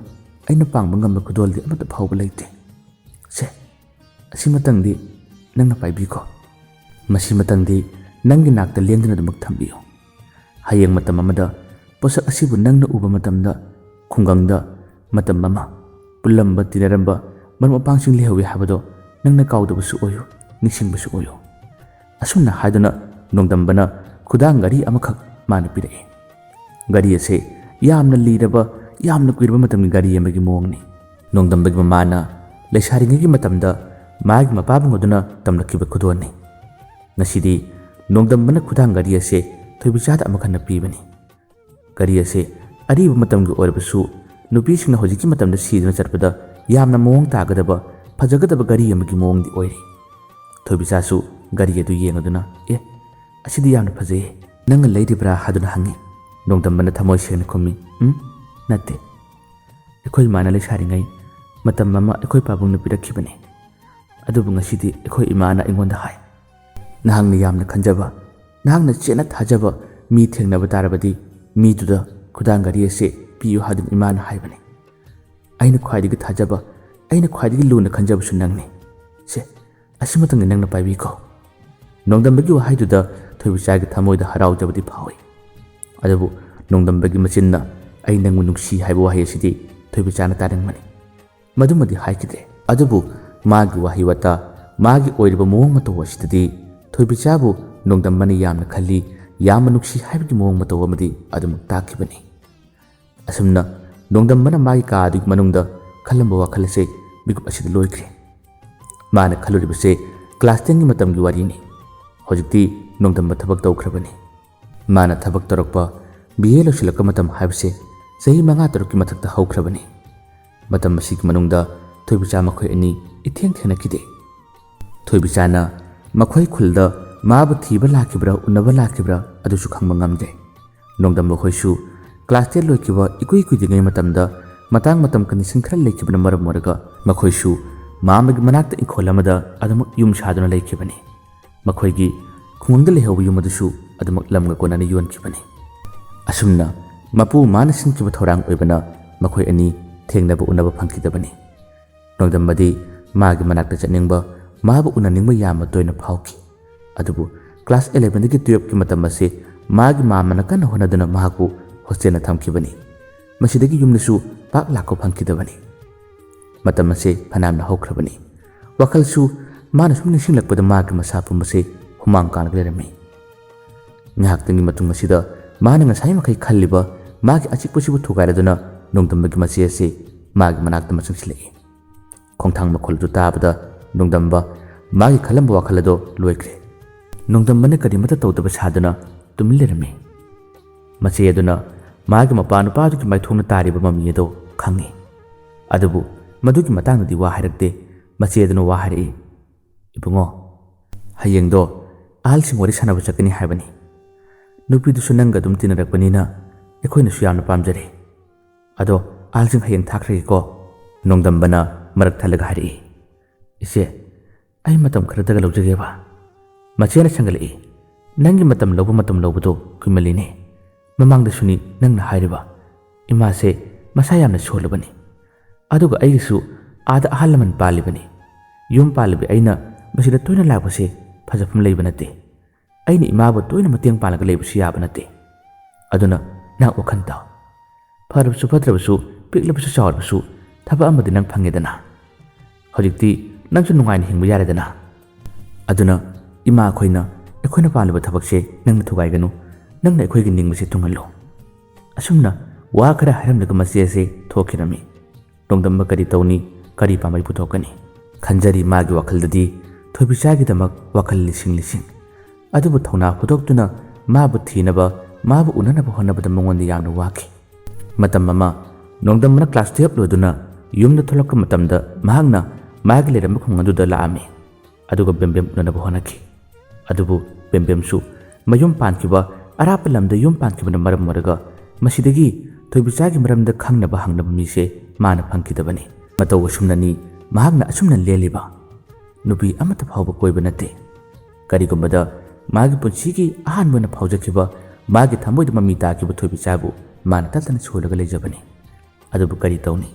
ꯑꯩꯅ ꯄꯥꯡꯕ ꯉꯝꯕ ꯈꯨꯗꯣꯜꯗꯤ ꯑꯃꯠꯇ ꯐꯥꯎꯕ ꯂꯩꯇꯦ꯫ ꯁꯦ, ꯑꯁꯤꯃꯇꯪꯗꯤ ꯅꯪꯅ ꯄꯥꯏꯕꯤꯈꯣ꯫ ꯃꯁꯤꯃꯇꯪꯗꯤ ꯅꯪꯒꯤ ꯅꯥꯛꯇ ꯂꯦꯡꯗꯅ ꯑꯗꯨꯃꯛ ꯊꯝꯕꯤꯌꯨ꯫ ꯍꯌꯦꯡ ꯃꯇꯝ ꯑꯃꯗ ꯄꯣꯠꯁꯛ ꯑꯁꯤꯕꯨ ꯅꯪꯅ ꯎꯕ ꯃꯇꯝꯗ ꯈꯨꯡꯒꯪꯗ ꯃꯇꯝ ꯑꯃ ꯄꯨꯜꯂꯝꯕ ꯇꯤꯟꯅꯔꯝꯕ ꯃꯔꯨꯞ ꯃꯄꯥꯡꯁꯤꯡ ꯂꯩꯍꯧꯋꯤ ꯍꯥꯏꯕꯗꯣ ꯅꯪꯅ ꯀꯥꯎꯗꯕꯁꯨ ꯑꯣꯏꯌꯨ, ꯅꯤꯡꯁꯤꯡꯕꯁꯨ ꯑꯣꯏꯌꯨ꯫" ꯑꯁꯨꯝꯅ ꯍꯥꯏꯗꯨꯅ ꯅꯣꯡꯗꯝꯕꯅ ꯈꯨꯗꯥꯡ ꯘꯔꯤ ꯑꯃꯈꯛ ꯃꯥꯅ ꯄꯤꯔꯛꯏ꯫ ꯘꯔꯤ ꯑꯁꯦ ꯌꯥꯝꯅ ꯂꯤꯔꯕ, ꯌꯥꯝꯅ ꯀꯨꯏꯔꯕ ꯃꯇꯝꯒꯤ ꯘꯔꯤ ꯑꯃꯒꯤ ꯃꯑꯣꯡꯅꯤ꯫ ꯅꯣꯡꯗꯝꯕꯒꯤ ꯃꯃꯥꯅ ꯂꯩꯁꯥꯔꯤꯉꯩꯒꯤ ꯃꯇꯝꯗ ꯃꯥꯒꯤ ꯃꯄꯥꯕꯨꯡ ꯑꯗꯨꯅ ꯇꯝꯂꯛꯈꯤꯕ ꯈꯨꯗꯣꯜꯅꯤ꯫ ꯉꯁꯤꯗꯤ ꯅꯣꯡꯗꯝꯕꯅ ꯈꯨꯗꯥꯡ ꯘꯔꯤ ꯑꯁꯦ ꯊꯣꯏꯕꯤꯆꯥꯗ ꯑꯃꯨꯛ ꯍꯟꯅ ꯄꯤꯕꯅꯤ꯫ ꯘꯔꯤ ꯑꯁꯦ ꯑꯔꯤꯕ ꯃꯇꯝꯒꯤ ꯑꯣꯏꯔꯕꯁꯨ ꯅꯨꯄꯤꯁꯤꯡꯅ ꯍꯧꯖꯤꯛꯀꯤ ꯃꯇꯝꯗ ꯁꯤꯗꯨꯅ ꯆꯠꯄꯗ ꯌꯥꯝꯅ ꯃꯑꯣꯡ ꯇꯥꯒꯗꯕ, ꯐꯖꯒꯗꯕ ꯘꯔꯤ ꯑꯃꯒꯤ ꯃꯑꯣꯡꯗꯤ ꯑꯣꯏꯔꯤ꯫ ꯊꯣꯏꯕꯤꯆꯥꯁꯨ ꯘꯔꯤ ꯑꯗꯨ ꯌꯦꯡꯂꯗꯨꯅ, "ꯑꯦ, "ꯑꯁꯤꯗꯤ ꯌꯥꯝꯅ ꯐꯖꯩꯌꯦ, ꯅꯪꯅ ꯂꯩꯔꯤꯕ꯭ꯔꯥ?" ꯍꯥꯏꯗꯨꯅ ꯍꯪꯉꯤ꯫ ꯅꯣꯡꯗꯝꯕꯅ ꯊꯃꯣꯏ ꯁꯦꯡꯅ ꯈꯨꯝꯃꯤ, "ꯎꯝ, ꯅꯠꯇꯦ꯫ ꯑꯩꯈꯣꯏ ꯏꯃꯥꯅ ꯂꯩꯁꯥꯔꯤꯉꯩ ꯃꯇꯝ ꯑꯃ ꯑꯩꯈꯣꯏ ꯄꯥꯕꯨꯡꯅ ꯄꯤꯔꯛꯈꯤꯕꯅꯤ꯫ ꯑꯗꯨꯕꯨ ꯉꯁꯤꯗꯤ ꯑꯩꯈꯣꯏ ꯏꯃꯥꯅ ꯑꯩꯉꯣꯟꯗ ꯍꯥꯏ, 'ꯅꯍꯥꯛꯅ ꯌꯥꯝꯅ ꯈꯟꯖꯕ, ꯅꯍꯥꯛꯅ ꯆꯦꯠꯅ ꯊꯥꯖꯕ ꯃꯤ ꯊꯦꯡꯅꯕ ꯇꯥꯔꯕꯗꯤ ꯃꯤꯗꯨꯗ ꯈꯨꯗꯥꯡ ꯘꯔꯤ ꯑꯁꯤ ꯄꯤꯌꯨ' ꯍꯥꯏꯗꯨꯅ ꯏꯃꯥꯅ ꯍꯥꯏꯕꯅꯤ꯫ ꯑꯩꯅ ꯈ꯭ꯋꯥꯏꯗꯒꯤ ꯊꯥꯖꯕ, ꯑꯩꯅ ꯈ꯭ꯋꯥꯏꯗꯒꯤ ꯂꯨꯅ ꯈꯟꯖꯕꯁꯨ ꯅꯪꯅꯤ꯫ ꯁꯦ, ꯑꯁꯤꯃꯇꯪꯗꯤ ꯅꯪꯅ ꯄꯥꯏꯕꯤꯈꯣ"꯫ ꯅꯣꯡꯗꯝꯕꯒꯤ ꯋꯥꯍꯩꯗꯨꯗ ꯊꯣꯏꯕꯤꯆꯥꯒꯤ ꯊꯃꯣꯏꯗ ꯍꯔꯥꯎꯖꯕꯗꯤ ꯐꯥꯎꯏ꯫ ꯑꯗꯨꯕꯨ ꯅꯣꯡꯗꯝꯕꯒꯤ ꯃꯆꯤꯟꯅ "ꯑꯩ ꯅꯪꯕꯨ ꯅꯨꯡꯁꯤ" ꯍꯥꯏꯕ ꯋꯥꯍꯩ ꯑꯁꯤꯗꯤ ꯊꯣꯏꯕꯤꯆꯥꯅ ꯇꯥꯅꯤꯡꯕꯅꯤ꯫ ꯃꯗꯨꯃꯗꯤ ꯍꯥꯏꯈꯤꯗ꯭ꯔꯦ꯫ ꯑꯗꯨꯕꯨ ꯃꯥꯒꯤ ꯋꯥꯍꯩ ꯋꯥꯇꯥ, ꯃꯥꯒꯤ ꯑꯣꯏꯔꯤꯕ ꯃꯑꯣꯡ ꯃꯇꯧ ꯑꯁꯤꯗꯗꯤ ꯊꯣꯏꯕꯤꯆꯥꯕꯨ ꯅꯣꯡꯗꯝꯕꯅ ꯌꯥꯝꯅ ꯈꯜꯂꯤ, ꯌꯥꯝꯅ ꯅꯨꯡꯁꯤ ꯍꯥꯏꯕꯒꯤ ꯃꯑꯣꯡ ꯃꯇꯧ ꯑꯃꯗꯤ ꯑꯗꯨꯃꯛ ꯇꯥꯛꯈꯤꯕꯅꯤ꯫ ꯑꯁꯨꯝꯅ ꯅꯣꯡꯗꯝꯕꯅ ꯃꯥꯒꯤ ꯀꯥ ꯑꯗꯨꯒꯤ ꯃꯅꯨꯡꯗ ꯈꯜꯂꯝꯕ ꯋꯥꯈꯜ ꯑꯁꯦ ꯃꯤꯀꯨꯞ ꯑꯁꯤꯗ ꯂꯣꯏꯈ꯭ꯔꯦ꯫ ꯃꯥꯅ ꯈꯜꯂꯨꯔꯤꯕꯁꯦ class tenꯒꯤ ꯃꯇꯝꯒꯤ ꯋꯥꯔꯤꯅꯤ꯫ ꯍꯧꯖꯤꯛꯇꯤ ꯅꯣꯡꯗꯝꯕ ꯊꯕꯛ ꯇꯧꯈ꯭ꯔꯕꯅꯤ꯫ ꯃꯥꯅ ꯊꯕꯛ ꯇꯧꯔꯛꯄ, B A ꯂꯣꯏꯁꯤꯜꯂꯛꯄ ꯃꯇꯝ ꯍꯥꯏꯕꯁꯦ ꯆꯍꯤ ꯃꯉꯥ ꯇꯔꯨꯛꯀꯤ ꯃꯊꯛꯇ ꯍꯧꯈ꯭ꯔꯕꯅꯤ꯫ ꯃꯇꯝ ꯑꯁꯤꯒꯤ ꯃꯅꯨꯡꯗ ꯊꯣꯏꯕꯤꯆꯥ ꯃꯈꯣꯏ ꯑꯅꯤ ꯏꯊꯦꯡ ꯊꯦꯡꯅꯈꯤꯗꯦ꯫ ꯊꯣꯏꯕꯤꯆꯥꯅ ꯃꯈꯣꯏ ꯈꯨꯜꯗ ꯃꯥꯕꯨ ꯊꯤꯕ ꯂꯥꯛꯈꯤꯕ꯭ꯔꯥ, ꯎꯅꯕ ꯂꯥꯛꯈꯤꯕ꯭ꯔꯥ ꯑꯗꯨꯁꯨ ꯈꯪꯕ ꯉꯝꯗꯦ꯫ ꯅꯣꯡꯗꯝꯕ ꯍꯣꯏꯁꯨ class ten ꯂꯣꯏꯈꯤꯕ ꯏꯀꯨꯏ ꯀꯨꯏꯗ꯭ꯔꯤꯉꯩ ꯃꯇꯝꯗ ꯃꯇꯥꯡ ꯃꯇꯝ condition ꯈꯔ ꯂꯩꯈꯤꯕꯅ ꯃꯔꯝ ꯑꯣꯏꯔꯒ ꯃꯈꯣꯏꯁꯨ ꯃꯥꯃꯒꯤ ꯃꯅꯥꯛꯇ ꯏꯪꯈꯣꯜ ꯑꯃꯗ ꯑꯗꯨꯃꯛ ꯌꯨꯝ ꯁꯥꯗꯨꯅ ꯂꯩꯈꯤꯕꯅꯤ꯫ ꯃꯈꯣꯏꯒꯤ ꯈꯨꯡꯒꯪꯗ ꯂꯩꯍꯧꯕ ꯌꯨꯝ ꯑꯗꯨꯁꯨ ꯑꯗꯨꯃꯛ ꯂꯝꯒ ꯀꯣꯟꯅꯅ ꯌꯣꯟꯈꯤꯕꯅꯤ꯫ ꯑꯁꯨꯝꯅ ꯃꯄꯨ ꯃꯥꯅ ꯁꯤꯟꯈꯤꯕ ꯊꯧꯔꯥꯡ ꯑꯣꯏꯕꯅ ꯃꯈꯣꯏ ꯑꯅꯤ ꯊꯦꯡꯅꯕ ꯎꯅꯕ ꯐꯪꯈꯤꯗꯕꯅꯤ꯫ ꯅꯣꯡꯗꯝꯕꯗꯤ ꯃꯥꯒꯤ ꯃꯅꯥꯛꯇ ꯆꯠꯅꯤꯡꯕ, ꯃꯥꯕꯨ ꯎꯅꯅꯤꯡꯕ ꯌꯥꯝꯅ ꯇꯣꯏꯅ ꯐꯥꯎꯈꯤ꯫ ꯑꯗꯨꯕꯨ class elevenꯗꯒꯤ twelveꯀꯤ ꯃꯇꯝ ꯑꯁꯤ ꯃꯥꯒꯤ ꯃꯥꯃꯅ ꯀꯟꯅ ꯍꯣꯠꯅꯗꯨꯅ ꯃꯍꯥꯛꯄꯨ hostelꯗ ꯊꯝꯈꯤꯕꯅꯤ꯫ ꯃꯁꯤꯗꯒꯤ ꯌꯨꯝꯗꯁꯨ ꯄꯥꯛ ꯂꯥꯛꯄ ꯐꯪꯈꯤꯗꯕꯅꯤ꯫ ꯃꯇꯝ ꯑꯁꯤ ꯐꯅꯌꯥꯝꯅ ꯍꯧꯈ꯭ꯔꯕꯅꯤ꯫ ꯋꯥꯈꯜꯁꯨ ꯃꯥꯅ ꯁꯨꯝ ꯅꯤꯡꯁꯤꯡꯂꯛꯄꯗ ꯃꯥꯒꯤ ꯃꯁꯥ ꯄꯨꯝꯕꯁꯤ ꯍꯨꯃꯥꯡ ꯀꯥꯡꯂꯒ ꯂꯩꯔꯝꯃꯤ꯫ ꯉꯥꯏꯍꯥꯛꯇꯪꯒꯤ ꯃꯇꯨꯡ ꯑꯁꯤꯗ ꯃꯥꯅ ꯉꯁꯥꯏ ꯃꯈꯩ ꯈꯜꯂꯤꯕ ꯃꯥꯒꯤ ꯑꯆꯤꯛꯄꯁꯤꯕꯨ ꯊꯨꯒꯥꯏꯔꯗꯨꯅ ꯅꯣꯡꯗꯝꯕꯒꯤ ꯃꯆꯦ ꯑꯁꯤ ꯃꯥꯒꯤ ꯃꯅꯥꯛꯇ ꯑꯃ ꯆꯪꯁꯤꯜꯂꯛꯏ꯫ ꯈꯣꯡꯊꯥꯡ ꯃꯈꯣꯜ ꯑꯗꯨ ꯇꯥꯕꯗ ꯅꯣꯡꯗꯝꯕ ꯃꯥꯒꯤ ꯈꯜꯂꯝꯕ ꯋꯥꯈꯜ ꯑꯗꯣ ꯂꯣꯏꯈ꯭ꯔꯦ꯫ ꯅꯣꯡꯗꯝꯕꯅ ꯀꯔꯤꯃꯠꯇ ꯇꯧꯗꯕ ꯁꯥꯗꯨꯅ ꯇꯨꯃꯤꯟ ꯂꯩꯔꯝꯃꯤ꯫ ꯃꯆꯦ ꯑꯗꯨꯅ ꯃꯥꯒꯤ ꯃꯄꯥ ꯅꯨꯄꯥ ꯑꯗꯨꯒꯤ ꯃꯥꯏꯊꯣꯡꯅ ꯇꯥꯔꯤꯕ ꯃꯃꯤ ꯑꯗꯣ ꯈꯪꯉꯤ꯫ ꯑꯗꯨꯕꯨ ꯃꯗꯨꯒꯤ ꯃꯇꯥꯡꯗꯗꯤ ꯋꯥ ꯍꯥꯏꯔꯛꯇꯦ꯫ ꯃꯆꯦ ꯑꯗꯨꯅ ꯋꯥ ꯍꯥꯏꯔꯛꯏ, "ꯏꯕꯨꯡꯉꯣ, ꯍꯌꯦꯡꯗꯣ ꯑꯍꯜꯁꯤꯡ ꯋꯥꯔꯤ ꯁꯥꯟꯅꯕ ꯆꯠꯀꯅꯤ ꯍꯥꯏꯕꯅꯤ꯫ ꯅꯨꯄꯤꯗꯨꯁꯨ ꯅꯪꯒ ꯑꯗꯨꯝ ꯇꯤꯟꯅꯔꯛꯄꯅꯤꯅ ꯑꯩꯈꯣꯏꯅꯁꯨ ꯌꯥꯝꯅ ꯄꯥꯝꯖꯔꯦ꯫ ꯑꯗꯣ ꯑꯍꯜꯁꯤꯡ ꯍꯌꯦꯡ ꯊꯥꯈ꯭ꯔꯒꯦꯀꯣ꯫" ꯅꯣꯡꯗꯝꯕꯅ ꯃꯔꯛ ꯊꯠꯂꯒ ꯍꯥꯏꯔꯛꯏ꯫ "ꯏꯆꯦ, ꯑꯩ ꯃꯇꯝ ꯈꯔꯗꯒ ꯂꯧꯖꯒꯦꯕ꯫" ꯃꯆꯦꯅ ꯁꯪꯒꯠꯂꯛꯏ꯫ "ꯅꯪꯒꯤ ꯃꯇꯝ ꯂꯧꯕ, ꯃꯇꯝ ꯂꯧꯕꯗꯣ ꯀꯨꯏꯃꯜꯂꯤꯅꯦ꯫ ꯃꯃꯥꯡꯗꯁꯨꯅꯤ ꯅꯪꯅ ꯍꯥꯏꯔꯤꯕ꯫ ꯏꯃꯥꯁꯦ ꯃꯁꯥ ꯌꯥꯝꯅ ꯁꯣꯜꯂꯕꯅꯤ꯫ ꯑꯗꯨꯒ ꯑꯩꯒꯤꯁꯨ ꯑꯥꯗ ꯑꯍꯜ ꯂꯃꯟ ꯄꯥꯜꯂꯤꯕꯅꯤ꯫ ꯌꯨꯝ ꯄꯥꯜꯂꯕꯤ ꯑꯩꯅ ꯃꯁꯤꯗ ꯇꯣꯏꯅ ꯂꯥꯛꯄꯁꯦ ꯐꯖꯐꯝ ꯂꯩꯕ ꯅꯠꯇꯦ꯫ ꯑꯩꯅ ꯏꯃꯥꯕꯨ ꯇꯣꯏꯅ ꯃꯇꯦꯡ ꯄꯥꯡꯂꯒ ꯂꯩꯕꯁꯨ ꯌꯥꯕ ꯅꯠꯇꯦ꯫ ꯑꯗꯨꯅ ꯅꯪ ꯋꯥꯈꯜ ꯇꯥꯎ꯫ ꯐꯔꯕꯁꯨ ꯐꯠꯇ꯭ꯔꯕꯁꯨ, ꯄꯤꯛꯂꯕꯁꯨ ꯆꯥꯎꯔꯕꯁꯨ, ꯊꯕꯛ ꯑꯃꯗꯤ ꯅꯪ ꯐꯪꯉꯦꯗꯅ꯫ ꯍꯧꯖꯤꯛꯇꯤ ꯅꯪꯁꯨ ꯅꯨꯡꯉꯥꯏꯅ ꯍꯤꯡꯕ ꯌꯥꯔꯦꯗꯅ꯫ ꯑꯗꯨꯅ ꯏꯃꯥ ꯑꯩꯈꯣꯏꯅ ꯑꯩꯈꯣꯏꯅ ꯄꯥꯝꯂꯤꯕ ꯊꯕꯛꯁꯦ ꯅꯪꯅ ꯊꯨꯒꯥꯏꯒꯅꯨ꯫ ꯅꯪꯅ ꯑꯩꯈꯣꯏꯒꯤ ꯅꯤꯡꯕꯁꯦ ꯊꯨꯡꯍꯜꯂꯨ꯫" ꯑꯁꯨꯝꯅ ꯋꯥ ꯈꯔ ꯍꯥꯏꯔꯝꯂꯒ ꯃꯆꯦ ꯑꯁꯦ ꯊꯣꯛꯈꯤꯔꯝꯃꯤ꯫ ꯅꯣꯡꯗꯝꯕ ꯀꯔꯤ ꯇꯧꯅꯤ, ꯀꯔꯤ ꯄꯥꯝꯕꯩ ꯄꯨꯊꯣꯛꯀꯅꯤ? ꯈꯟꯖꯔꯤ ꯃꯥꯒꯤ ꯋꯥꯈꯜꯗꯗꯤ ꯊꯣꯏꯕꯤꯆꯥꯒꯤꯗꯃꯛ ꯋꯥꯈꯜ ꯂꯤꯁꯤꯡ ꯂꯤꯁꯤꯡ꯫ ꯑꯗꯨꯕꯨ ꯊꯧꯅꯥ ꯐꯨꯗꯣꯛꯇꯨꯅ ꯃꯥꯕꯨ ꯊꯤꯅꯕ, ꯃꯥꯕꯨ ꯎꯅꯅꯕ ꯍꯣꯠꯅꯕꯗ ꯃꯉꯣꯟꯗ ꯌꯥꯝꯅ ꯋꯥꯈꯤ꯫ ꯃꯇꯝ ꯑꯃ ꯅꯣꯡꯗꯝꯕꯅ class twelve ꯂꯣꯏꯗꯨꯅ ꯌꯨꯝꯗ ꯊꯣꯛꯂꯛꯄ ꯃꯇꯝꯗ ꯃꯍꯥꯛꯅ ꯃꯥꯒꯤ ꯂꯩꯔꯝꯕ ꯈꯨꯡꯒꯪ ꯑꯗꯨꯗ ꯂꯥꯛꯑꯝꯃꯤ꯫ ꯑꯗꯨꯒ ꯕꯦꯝꯕꯦꯝ ꯎꯅꯅꯕ ꯍꯣꯠꯅꯈꯤ꯫ ꯑꯗꯨꯕꯨ ꯕꯦꯝꯕꯦꯝꯁꯨ ꯃꯌꯨꯝ ꯄꯥꯟꯈꯤꯕ, ꯑꯔꯥꯞꯄ ꯂꯝꯗ ꯌꯨꯝ ꯄꯥꯟꯈꯤꯕꯅ ꯃꯔꯝ ꯑꯣꯏꯔꯒ ꯃꯁꯤꯗꯒꯤ ꯊꯣꯏꯕꯤꯆꯥꯒꯤ ꯃꯔꯝꯗ ꯈꯪꯅꯕ ꯍꯪꯅꯕ ꯃꯤꯁꯦ ꯃꯥꯅ ꯐꯪꯈꯤꯗꯕꯅꯤ꯫ ꯃꯇꯧ ꯑꯁꯨꯝꯅꯅꯤ ꯃꯍꯥꯛꯅ ꯑꯁꯨꯝꯅ ꯂꯦꯜꯂꯤꯕ꯫ ꯅꯨꯄꯤ ꯑꯃꯠꯇ ꯐꯥꯎꯕ ꯀꯣꯏꯕ ꯅꯠꯇꯦ꯫ ꯀꯔꯤꯒꯨꯝꯕꯗ ꯃꯥꯒꯤ ꯄꯨꯟꯁꯤꯒꯤ ꯑꯍꯥꯟꯕ ꯑꯣꯏꯅ ꯐꯥꯎꯖꯈꯤꯕ, ꯃꯥꯒꯤ ꯊꯃꯣꯏꯗ ꯃꯃꯤ ꯇꯥꯈꯤꯕ ꯊꯣꯏꯕꯤꯆꯥꯕꯨ ꯃꯥꯅ ꯇꯠꯇꯅ ꯁꯣꯜꯂꯒ ꯂꯩꯖꯕꯅꯤ꯫ ꯑꯗꯨꯕꯨ ꯀꯔꯤ ꯇꯧꯅꯤ?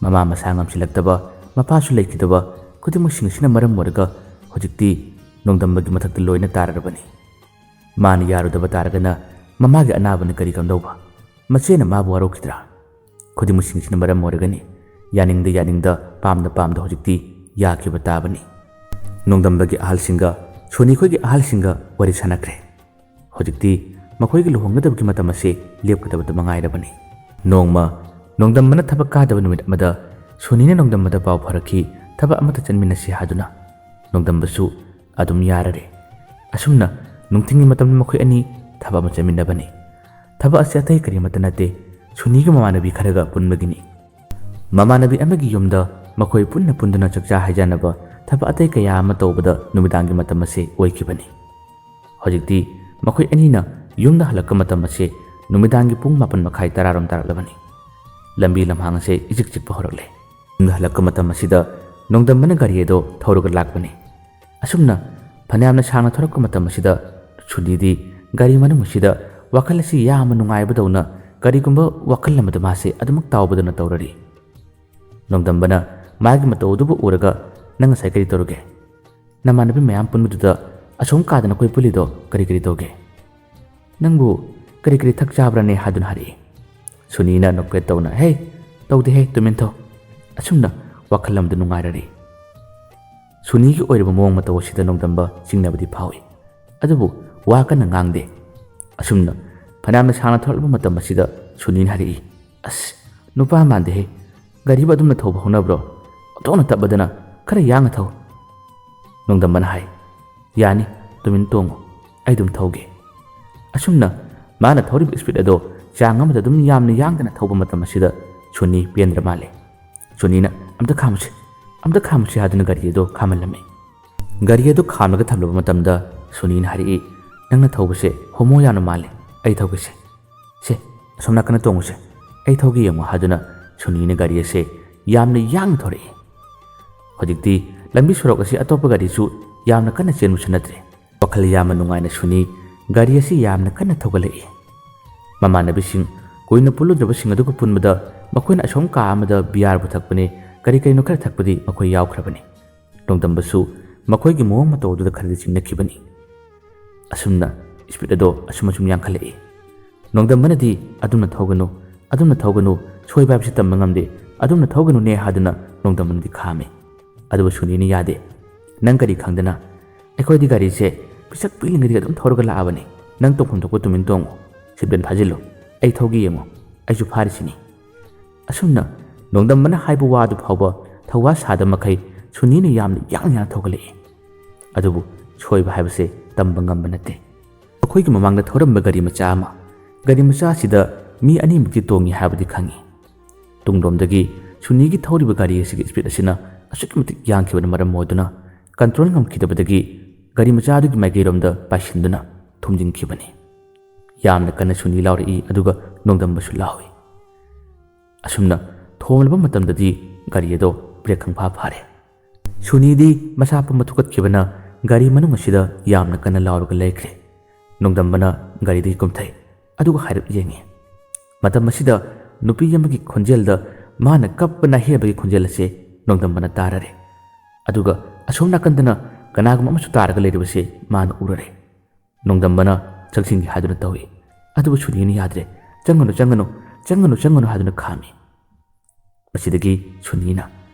ꯃꯃꯥ ꯃꯁꯥ ꯉꯝꯁꯤꯜꯂꯛꯇꯕ, ꯃꯄꯥꯁꯨ ꯂꯩꯈꯤꯗꯕ, ꯈꯨꯗꯤꯡꯃꯛꯁꯤꯡ ꯑꯁꯤꯅ ꯃꯔꯝ ꯑꯣꯏꯔꯒ ꯍꯧꯖꯤꯛꯇꯤ ꯅꯣꯡꯗꯝꯕꯒꯤ ꯃꯊꯛꯇ ꯂꯣꯏꯅ ꯇꯥꯔꯔꯕꯅꯤ꯫ ꯃꯥꯅ ꯌꯥꯔꯨꯗꯕ ꯇꯥꯔꯒꯅ ꯃꯃꯥꯒꯤ ꯑꯅꯥꯕꯅ ꯀꯔꯤ ꯀꯝꯗꯧꯕ? ꯃꯆꯦꯅ ꯃꯥꯕꯨ ꯋꯥꯔꯧꯈꯤꯗ꯭ꯔꯥ? ꯈꯨꯗꯤꯡꯃꯛꯁꯤꯡꯁꯤꯅ ꯃꯔꯝ ꯑꯣꯏꯔꯒꯅꯤ꯫ ꯌꯥꯅꯤꯡꯗ ꯌꯥꯅꯤꯡꯗ, ꯄꯥꯝꯗ ꯄꯥꯝꯗ ꯍꯧꯖꯤꯛꯇꯤ ꯌꯥꯈꯤꯕ ꯇꯥꯕꯅꯤ꯫ ꯅꯣꯡꯗꯝꯕꯒꯤ ꯑꯍꯜꯁꯤꯡꯒ ꯁꯣꯅꯤ ꯈꯣꯏꯒꯤ ꯑꯍꯜꯁꯤꯡꯒ ꯋꯥꯔꯤ ꯁꯥꯟꯅꯈ꯭ꯔꯦ꯫ ꯍꯧꯖꯤꯛꯇꯤ ꯃꯈꯣꯏꯒꯤ ꯂꯨꯍꯣꯡꯒꯗꯕꯒꯤ ꯃꯇꯝ ꯑꯁꯤ ꯂꯦꯞꯀꯗꯕꯗ ꯃꯉꯥꯏꯔꯕꯅꯤ꯫ ꯅꯣꯡꯃ ꯅꯣꯡꯗꯝꯕꯅ ꯊꯕꯛ ꯀꯥꯗꯕ ꯅꯨꯃꯤꯠ ꯑꯃꯗ ꯁꯣꯅꯤꯅ ꯅꯣꯡꯗꯝꯕꯗ ꯄꯥꯎ ꯐꯥꯎꯔꯛꯈꯤ, ꯊꯕꯛ ꯑꯃꯠꯇ ꯆꯠꯃꯤꯟꯅꯁꯤ ꯍꯥꯏꯗꯨꯅ꯫ ꯅꯣꯡꯗꯝꯕꯁꯨ ꯑꯗꯨꯝ ꯌꯥꯔꯔꯦ꯫ ꯑꯁꯨꯝꯅ ꯅꯨꯡꯊꯤꯜꯒꯤ ꯃꯇꯝꯗ ꯃꯈꯣꯏ ꯑꯅꯤ ꯊꯕꯛ ꯑꯃ ꯆꯠꯃꯤꯟꯅꯕꯅꯤ꯫ ꯊꯕꯛ ꯑꯁꯤ ꯑꯇꯩ ꯀꯔꯤꯃꯠꯇ ꯅꯠꯇꯦ, ꯁꯣꯅꯤꯒꯤ ꯃꯃꯥꯟꯅꯕꯤ ꯈꯔꯒ ꯄꯨꯟꯕꯒꯤꯅꯤ꯫ ꯃꯃꯥꯟꯅꯕꯤ ꯑꯃꯒꯤ ꯌꯨꯝꯗ ꯃꯈꯣꯏ ꯄꯨꯟꯅ ꯄꯨꯟꯗꯨꯅ ꯆꯥꯛꯆꯥ ꯍꯩꯖꯥꯟꯅꯕ, ꯊꯕꯛ ꯑꯇꯩ ꯀꯌꯥ ꯑꯃ ꯇꯧꯕꯗ ꯅꯨꯃꯤꯗꯥꯡꯒꯤ ꯃꯇꯝ ꯑꯁꯤ ꯑꯣꯏꯈꯤꯕꯅꯤ꯫ ꯍꯧꯖꯤꯛꯇꯤ ꯃꯈꯣꯏ ꯑꯅꯤꯅ ꯌꯨꯝꯗ ꯍꯜꯂꯛꯄ ꯃꯇꯝ ꯑꯁꯦ ꯅꯨꯃꯤꯗꯥꯡꯒꯤ ꯄꯨꯡ ꯃꯥꯄꯟ ꯃꯈꯥꯏ ꯇꯔꯥꯔꯣꯝ ꯇꯥꯔꯛꯂꯕꯅꯤ꯫ ꯂꯝꯕꯤ ꯂꯝꯍꯥꯡ ꯑꯁꯦ ꯏꯆꯤꯛ ꯆꯤꯛꯄ ꯍꯧꯔꯛꯂꯦ꯫ ꯌꯨꯝꯗ ꯍꯜꯂꯛꯄ ꯃꯇꯝ ꯑꯁꯤꯗ ꯅꯣꯡꯗꯝꯕꯅ ꯒꯥꯔꯤ ꯑꯗꯣ ꯊꯧꯔꯒ ꯂꯥꯛꯄꯅꯤ꯫ ꯑꯁꯨꯝꯅ ꯐꯅꯌꯥꯝꯅ ꯁꯥꯡꯅ ꯊꯧꯔꯛꯄ ꯃꯇꯝ ꯑꯁꯤꯗ ꯁꯨꯅꯤꯗꯤ ꯒꯥꯔꯤ ꯃꯅꯨꯡ ꯑꯁꯤꯗ ꯋꯥꯈꯜ ꯑꯁꯤ ꯌꯥꯝꯅ ꯅꯨꯡꯉꯥꯏꯕꯗꯧꯅ ꯀꯔꯤꯒꯨꯝꯕ ꯋꯥꯈꯜ ꯑꯃꯗ ꯃꯥꯁꯦ ꯑꯗꯨꯃꯛ ꯇꯥꯎꯕꯗꯧꯅ ꯇꯧꯔꯔꯤ꯫ ꯅꯣꯡꯗꯝꯕꯅ ꯃꯥꯒꯤ ꯃꯇꯧ ꯑꯗꯨꯕꯨ ꯎꯔꯒ, "ꯅꯪ ꯉꯁꯥꯏ ꯀꯔꯤ ꯇꯧꯔꯨꯒꯦ? ꯅꯃꯥꯟꯅꯕꯤ ꯃꯌꯥꯝ ꯄꯨꯟꯕꯗꯨꯗ ꯑꯁꯣꯝ ꯀꯥꯗ ꯅꯈꯣꯏ ꯄꯨꯜꯂꯤꯗꯣ ꯀꯔꯤ ꯀꯔꯤ ꯇꯧꯒꯦ? ꯅꯪꯕꯨ ꯀꯔꯤ ꯀꯔꯤ ꯊꯛ ꯆꯥꯕ꯭ꯔꯅꯦ?" ꯍꯥꯏꯗꯨꯅ ꯍꯥꯏꯔꯛꯏ꯫ ꯁꯨꯅꯤꯅ ꯅꯣꯛꯐꯦꯠ ꯇꯧꯅ, "ꯍꯦ, ꯇꯧꯗꯦꯍꯦ, ꯇꯨꯃꯤꯟ ꯊꯧ"꯫ ꯑꯁꯨꯝꯅ ꯋꯥꯈꯜ ꯑꯃꯗ ꯅꯨꯡꯉꯥꯏꯔꯔꯤ꯫ ꯁꯨꯅꯤꯒꯤ ꯑꯣꯏꯔꯤꯕ ꯃꯑꯣꯡ ꯃꯇꯧ ꯑꯁꯤꯗ ꯅꯣꯡꯗꯝꯕ ꯆꯤꯡꯅꯕꯗꯤ ꯐꯥꯎꯏ, ꯑꯗꯨꯕꯨ ꯋꯥ ꯀꯟꯅ ꯉꯥꯡꯗꯦ꯫ ꯑꯁꯨꯝꯅ ꯐꯅꯌꯥꯝꯅ ꯁꯥꯡꯅ ꯊꯧꯔꯛꯂꯕ ꯃꯇꯝ ꯑꯁꯤꯗ ꯁꯨꯅꯤꯅ ꯍꯥꯏꯔꯛꯏ, "ꯑꯁ, ꯅꯨꯄꯥ ꯃꯥꯟꯗꯦꯍꯦ, ꯒꯥꯔꯤꯕꯨ ꯑꯗꯨꯝꯅ ꯊꯧꯕ ꯍꯧꯅꯕ꯭ꯔꯣ? ꯑꯣꯟꯊꯣꯛꯅ ꯇꯞꯄꯗꯅ, ꯈꯔ ꯌꯥꯡꯅ ꯊꯧ"꯫ ꯅꯣꯡꯗꯝꯕꯅ ꯍꯥꯏ, "ꯌꯥꯅꯤ, ꯇꯨꯃꯤꯟ ꯇꯣꯡꯉꯨ, ꯑꯩ ꯑꯗꯨꯝ ꯊꯧꯒꯦ"꯫ ꯑꯁꯨꯝꯅ ꯃꯥꯅ ꯊꯧꯔꯤꯕ speed ꯑꯗꯣ ꯆꯥꯡ ꯑꯃꯗ ꯑꯗꯨꯝ ꯌꯥꯝꯅ ꯌꯥꯡꯗꯅ ꯊꯧꯕ ꯃꯇꯝ ꯑꯁꯤꯗ ꯁꯨꯅꯤ ꯄꯦꯟꯗ꯭ꯔ ꯃꯥꯜꯂꯦ꯫ ꯁꯨꯅꯤꯅ, "ꯑꯝꯇ ꯈꯥꯝꯃꯨꯁꯦ, ꯑꯝꯇ ꯈꯥꯝꯃꯨꯁꯦ" ꯍꯥꯏꯗꯨꯅ ꯒꯥꯔꯤ ꯑꯗꯣ ꯈꯥꯝꯍꯜꯂꯝꯃꯤ꯫ ꯒꯥꯔꯤ ꯑꯗꯨ ꯈꯥꯝꯂꯒ ꯊꯝꯂꯕ ꯃꯇꯝꯗ ꯁꯨꯅꯤꯅ ꯍꯥꯏꯔꯛꯏ, "ꯅꯪꯅ ꯊꯧꯕꯁꯦ ꯍꯣꯃꯣ ꯌꯥꯝꯅ ꯃꯥꯜꯂꯦ, ꯑꯩ ꯊꯧꯒꯦꯁꯦ꯫ ꯁꯦ, ꯑꯁꯣꯝ ꯅꯥꯀꯟꯗ ꯇꯣꯡꯉꯨꯁꯦ, ꯑꯩ ꯊꯧꯒꯦ ꯌꯦꯡꯉꯣ" ꯍꯥꯏꯗꯨꯅ ꯁꯨꯅꯤꯅ ꯒꯥꯔꯤ ꯑꯁꯦ ꯌꯥꯝꯅ ꯌꯥꯡꯅ ꯊꯧꯔꯛꯏ꯫ ꯍꯧꯖꯤꯛꯇꯤ ꯂꯝꯕꯤ ꯁꯣꯔꯣꯛ ꯑꯁꯤ ꯑꯇꯣꯞꯄ ꯒꯥꯔꯤꯁꯨ ꯌꯥꯝꯅ ꯀꯟꯅ ꯆꯦꯟꯕꯁꯨ ꯅꯠꯇ꯭ꯔꯦ꯫ ꯋꯥꯈꯜ ꯌꯥꯝꯅ ꯅꯨꯡꯉꯥꯏꯅ ꯁꯨꯅꯤ ꯒꯥꯔꯤ ꯑꯁꯤ ꯌꯥꯝꯅ ꯀꯟꯅ ꯊꯧꯒꯠꯂꯛꯏ꯫ ꯃꯃꯥꯟꯅꯕꯤꯁꯤꯡ, ꯀꯨꯏꯅ ꯄꯨꯜꯂꯨꯗ꯭ꯔꯕꯁꯤꯡ ꯑꯗꯨꯒ ꯄꯨꯟꯕꯗ ꯃꯈꯣꯏꯅ ꯑꯁꯣꯝ ꯀꯥ ꯑꯃꯗ ꯕꯤꯌꯥꯔꯕꯨ ꯊꯛꯄꯅꯦ, ꯀꯔꯤ ꯀꯔꯤꯅꯣ ꯈꯔ ꯊꯛꯄꯗꯤ ꯃꯈꯣꯏ ꯌꯥꯎꯈ꯭ꯔꯕꯅꯤ꯫ ꯅꯣꯡꯗꯝꯕꯁꯨ ꯃꯈꯣꯏꯒꯤ ꯃꯑꯣꯡ ꯃꯇꯧ ꯑꯗꯨꯗ ꯈꯔꯗꯤ ꯆꯤꯡꯅꯈꯤꯕꯅꯤ꯫ ꯑꯁꯨꯝꯅ speed ꯑꯗꯣ ꯑꯁꯨꯝ ꯑꯁꯨꯝ ꯌꯥꯡꯈꯠꯂꯛꯏ꯫ ꯅꯣꯡꯗꯝꯕꯅꯗꯤ, "ꯑꯗꯨꯝꯅ ꯊꯧꯒꯅꯨ, ꯑꯗꯨꯝꯅ ꯊꯧꯒꯅꯨ, ꯁꯣꯏꯕ ꯍꯥꯏꯕꯁꯤ ꯇꯝꯕ ꯉꯝꯗꯦ, ꯑꯗꯨꯝꯅ ꯊꯧꯒꯅꯨꯅꯦ" ꯍꯥꯏꯗꯨꯅ ꯅꯣꯡꯗꯝꯕꯅꯗꯤ ꯈꯥꯝꯃꯤ꯫ ꯑꯗꯨꯕꯨ ꯁꯨꯅꯤꯅ ꯌꯥꯗꯦ꯫ "ꯅꯪ ꯀꯔꯤ ꯈꯪꯗꯅ? ꯑꯩꯈꯣꯏꯗꯤ ꯒꯥꯔꯤꯁꯦ ꯄꯤꯁꯛ ꯄꯤꯛꯂꯤꯉꯩꯗꯒꯤ ꯑꯗꯨꯝ ꯊꯧꯔꯒ ꯂꯥꯛꯑꯕꯅꯤ꯫ ꯅꯪ ꯇꯣꯡꯐꯝ ꯊꯣꯛꯄ ꯇꯨꯃꯤꯟ ꯇꯣꯡꯉꯨ꯫ Seat belt ꯐꯥꯖꯤꯜꯂꯨ꯫ ꯑꯩ ꯊꯧꯒꯦ ꯌꯦꯡꯉꯨ꯫ ꯑꯩꯁꯨ ꯐꯥꯔꯤꯁꯤꯅꯤ"꯫ ꯑꯁꯨꯝꯅ ꯅꯣꯡꯗꯝꯕꯅ ꯍꯥꯏꯕ ꯋꯥꯗꯨ ꯐꯥꯎꯕ ꯊꯧꯋꯥ ꯁꯥꯗ ꯃꯈꯩ ꯁꯨꯅꯤꯅ ꯌꯥꯝꯅ ꯌꯥꯡꯅ ꯌꯥꯡꯅ ꯊꯧꯒꯠꯂꯛꯏ꯫ ꯑꯗꯨꯕꯨ ꯁꯣꯏꯕ ꯍꯥꯏꯕꯁꯦ ꯇꯝꯕ ꯉꯝꯕ ꯅꯠꯇꯦ꯫ ꯑꯩꯈꯣꯏꯒꯤ ꯃꯃꯥꯡꯗ ꯊꯧꯔꯝꯕ ꯒꯥꯔꯤ ꯃꯆꯥ ꯑꯃ, ꯒꯥꯔꯤ ꯃꯆꯥ ꯑꯁꯤꯗ ꯃꯤ ꯑꯅꯤꯃꯨꯛꯇꯤ ꯇꯣꯡꯉꯤ ꯍꯥꯏꯕꯗꯤ ꯈꯪꯉꯤ꯫ ꯇꯨꯡꯂꯣꯝꯗꯒꯤ ꯁꯨꯅꯤꯒꯤ ꯊꯧꯔꯤꯕ ꯒꯥꯔꯤ ꯑꯁꯤꯒꯤ speed ꯑꯁꯤꯅ ꯑꯁꯨꯛꯀꯤ ꯃꯇꯤꯛ ꯌꯥꯡꯈꯤꯕꯅ ꯃꯔꯝ ꯑꯣꯏꯗꯨꯅ control ꯉꯝꯈꯤꯗꯕꯗꯒꯤ ꯒꯥꯔꯤ ꯃꯆꯥ ꯑꯗꯨꯒꯤ ꯃꯥꯏꯀꯩꯔꯣꯝꯗ ꯄꯥꯏꯁꯤꯟꯗꯨꯅ ꯊꯣꯝꯖꯤꯟꯈꯤꯕꯅꯤ꯫ ꯌꯥꯝꯅ ꯀꯟꯅ ꯁꯨꯅꯤ ꯂꯥꯎꯔꯛꯏ, ꯑꯗꯨꯒ ꯅꯣꯡꯗꯝꯕꯁꯨ ꯂꯥꯎꯏ꯫ ꯑꯁꯨꯝꯅ ꯊꯣꯝꯂꯕ ꯃꯇꯝꯗꯗꯤ ꯒꯥꯔꯤ ꯑꯗꯣ ꯕ꯭ꯔꯦꯛ ꯈꯪꯐꯥ ꯐꯥꯔꯦ꯫ ꯁꯨꯅꯤꯗꯤ ꯃꯁꯥ ꯄꯨꯝꯕ ꯊꯨꯀꯠꯈꯤꯕꯅ ꯒꯥꯔꯤ ꯃꯅꯨꯡ ꯑꯁꯤꯗ ꯌꯥꯝꯅ ꯀꯟꯅ ꯂꯥꯎꯔꯒ ꯂꯩꯈ꯭ꯔꯦ꯫ ꯅꯣꯡꯗꯝꯕꯅ ꯒꯥꯔꯤꯗꯒꯤ ꯀꯨꯝꯊꯩ, ꯑꯗꯨꯒ ꯍꯥꯏꯔꯞ ꯌꯦꯡꯉꯤ꯫ ꯃꯇꯝ ꯑꯁꯤꯗ ꯅꯨꯄꯤ ꯑꯃꯒꯤ ꯈꯣꯟꯖꯦꯜꯗ ꯃꯥꯅ ꯀꯞꯄ ꯅꯥꯍꯦꯕꯒꯤ ꯈꯣꯟꯖꯦꯜ ꯑꯁꯦ ꯅꯣꯡꯗꯝꯕꯅ ꯇꯥꯔꯔꯦ꯫ ꯑꯗꯨꯒ ꯑꯁꯣꯝ ꯅꯥꯀꯟꯗꯅ ꯀꯅꯥꯒꯨꯝꯕ ꯑꯃꯁꯨ ꯇꯥꯔꯒ ꯂꯩꯔꯤꯕꯁꯦ ꯃꯥꯅ ꯎꯔꯔꯦ꯫ ꯅꯣꯡꯗꯝꯕꯅ ꯆꯪꯁꯤꯟꯒꯦ ꯍꯥꯏꯗꯨꯅ ꯇꯧꯏ, ꯑꯗꯨꯕꯨ ꯁꯨꯅꯤꯅ ꯌꯥꯗ꯭ꯔꯦ꯫ "ꯆꯪꯒꯅꯨ, ꯆꯪꯒꯅꯨ, ꯆꯪꯒꯅꯨ, ꯆꯪꯒꯅꯨ" ꯍꯥꯏꯗꯨꯅ ꯈꯥꯝꯃꯤ꯫ ꯃꯁꯤꯗꯒꯤ ꯁꯨꯅꯤꯅ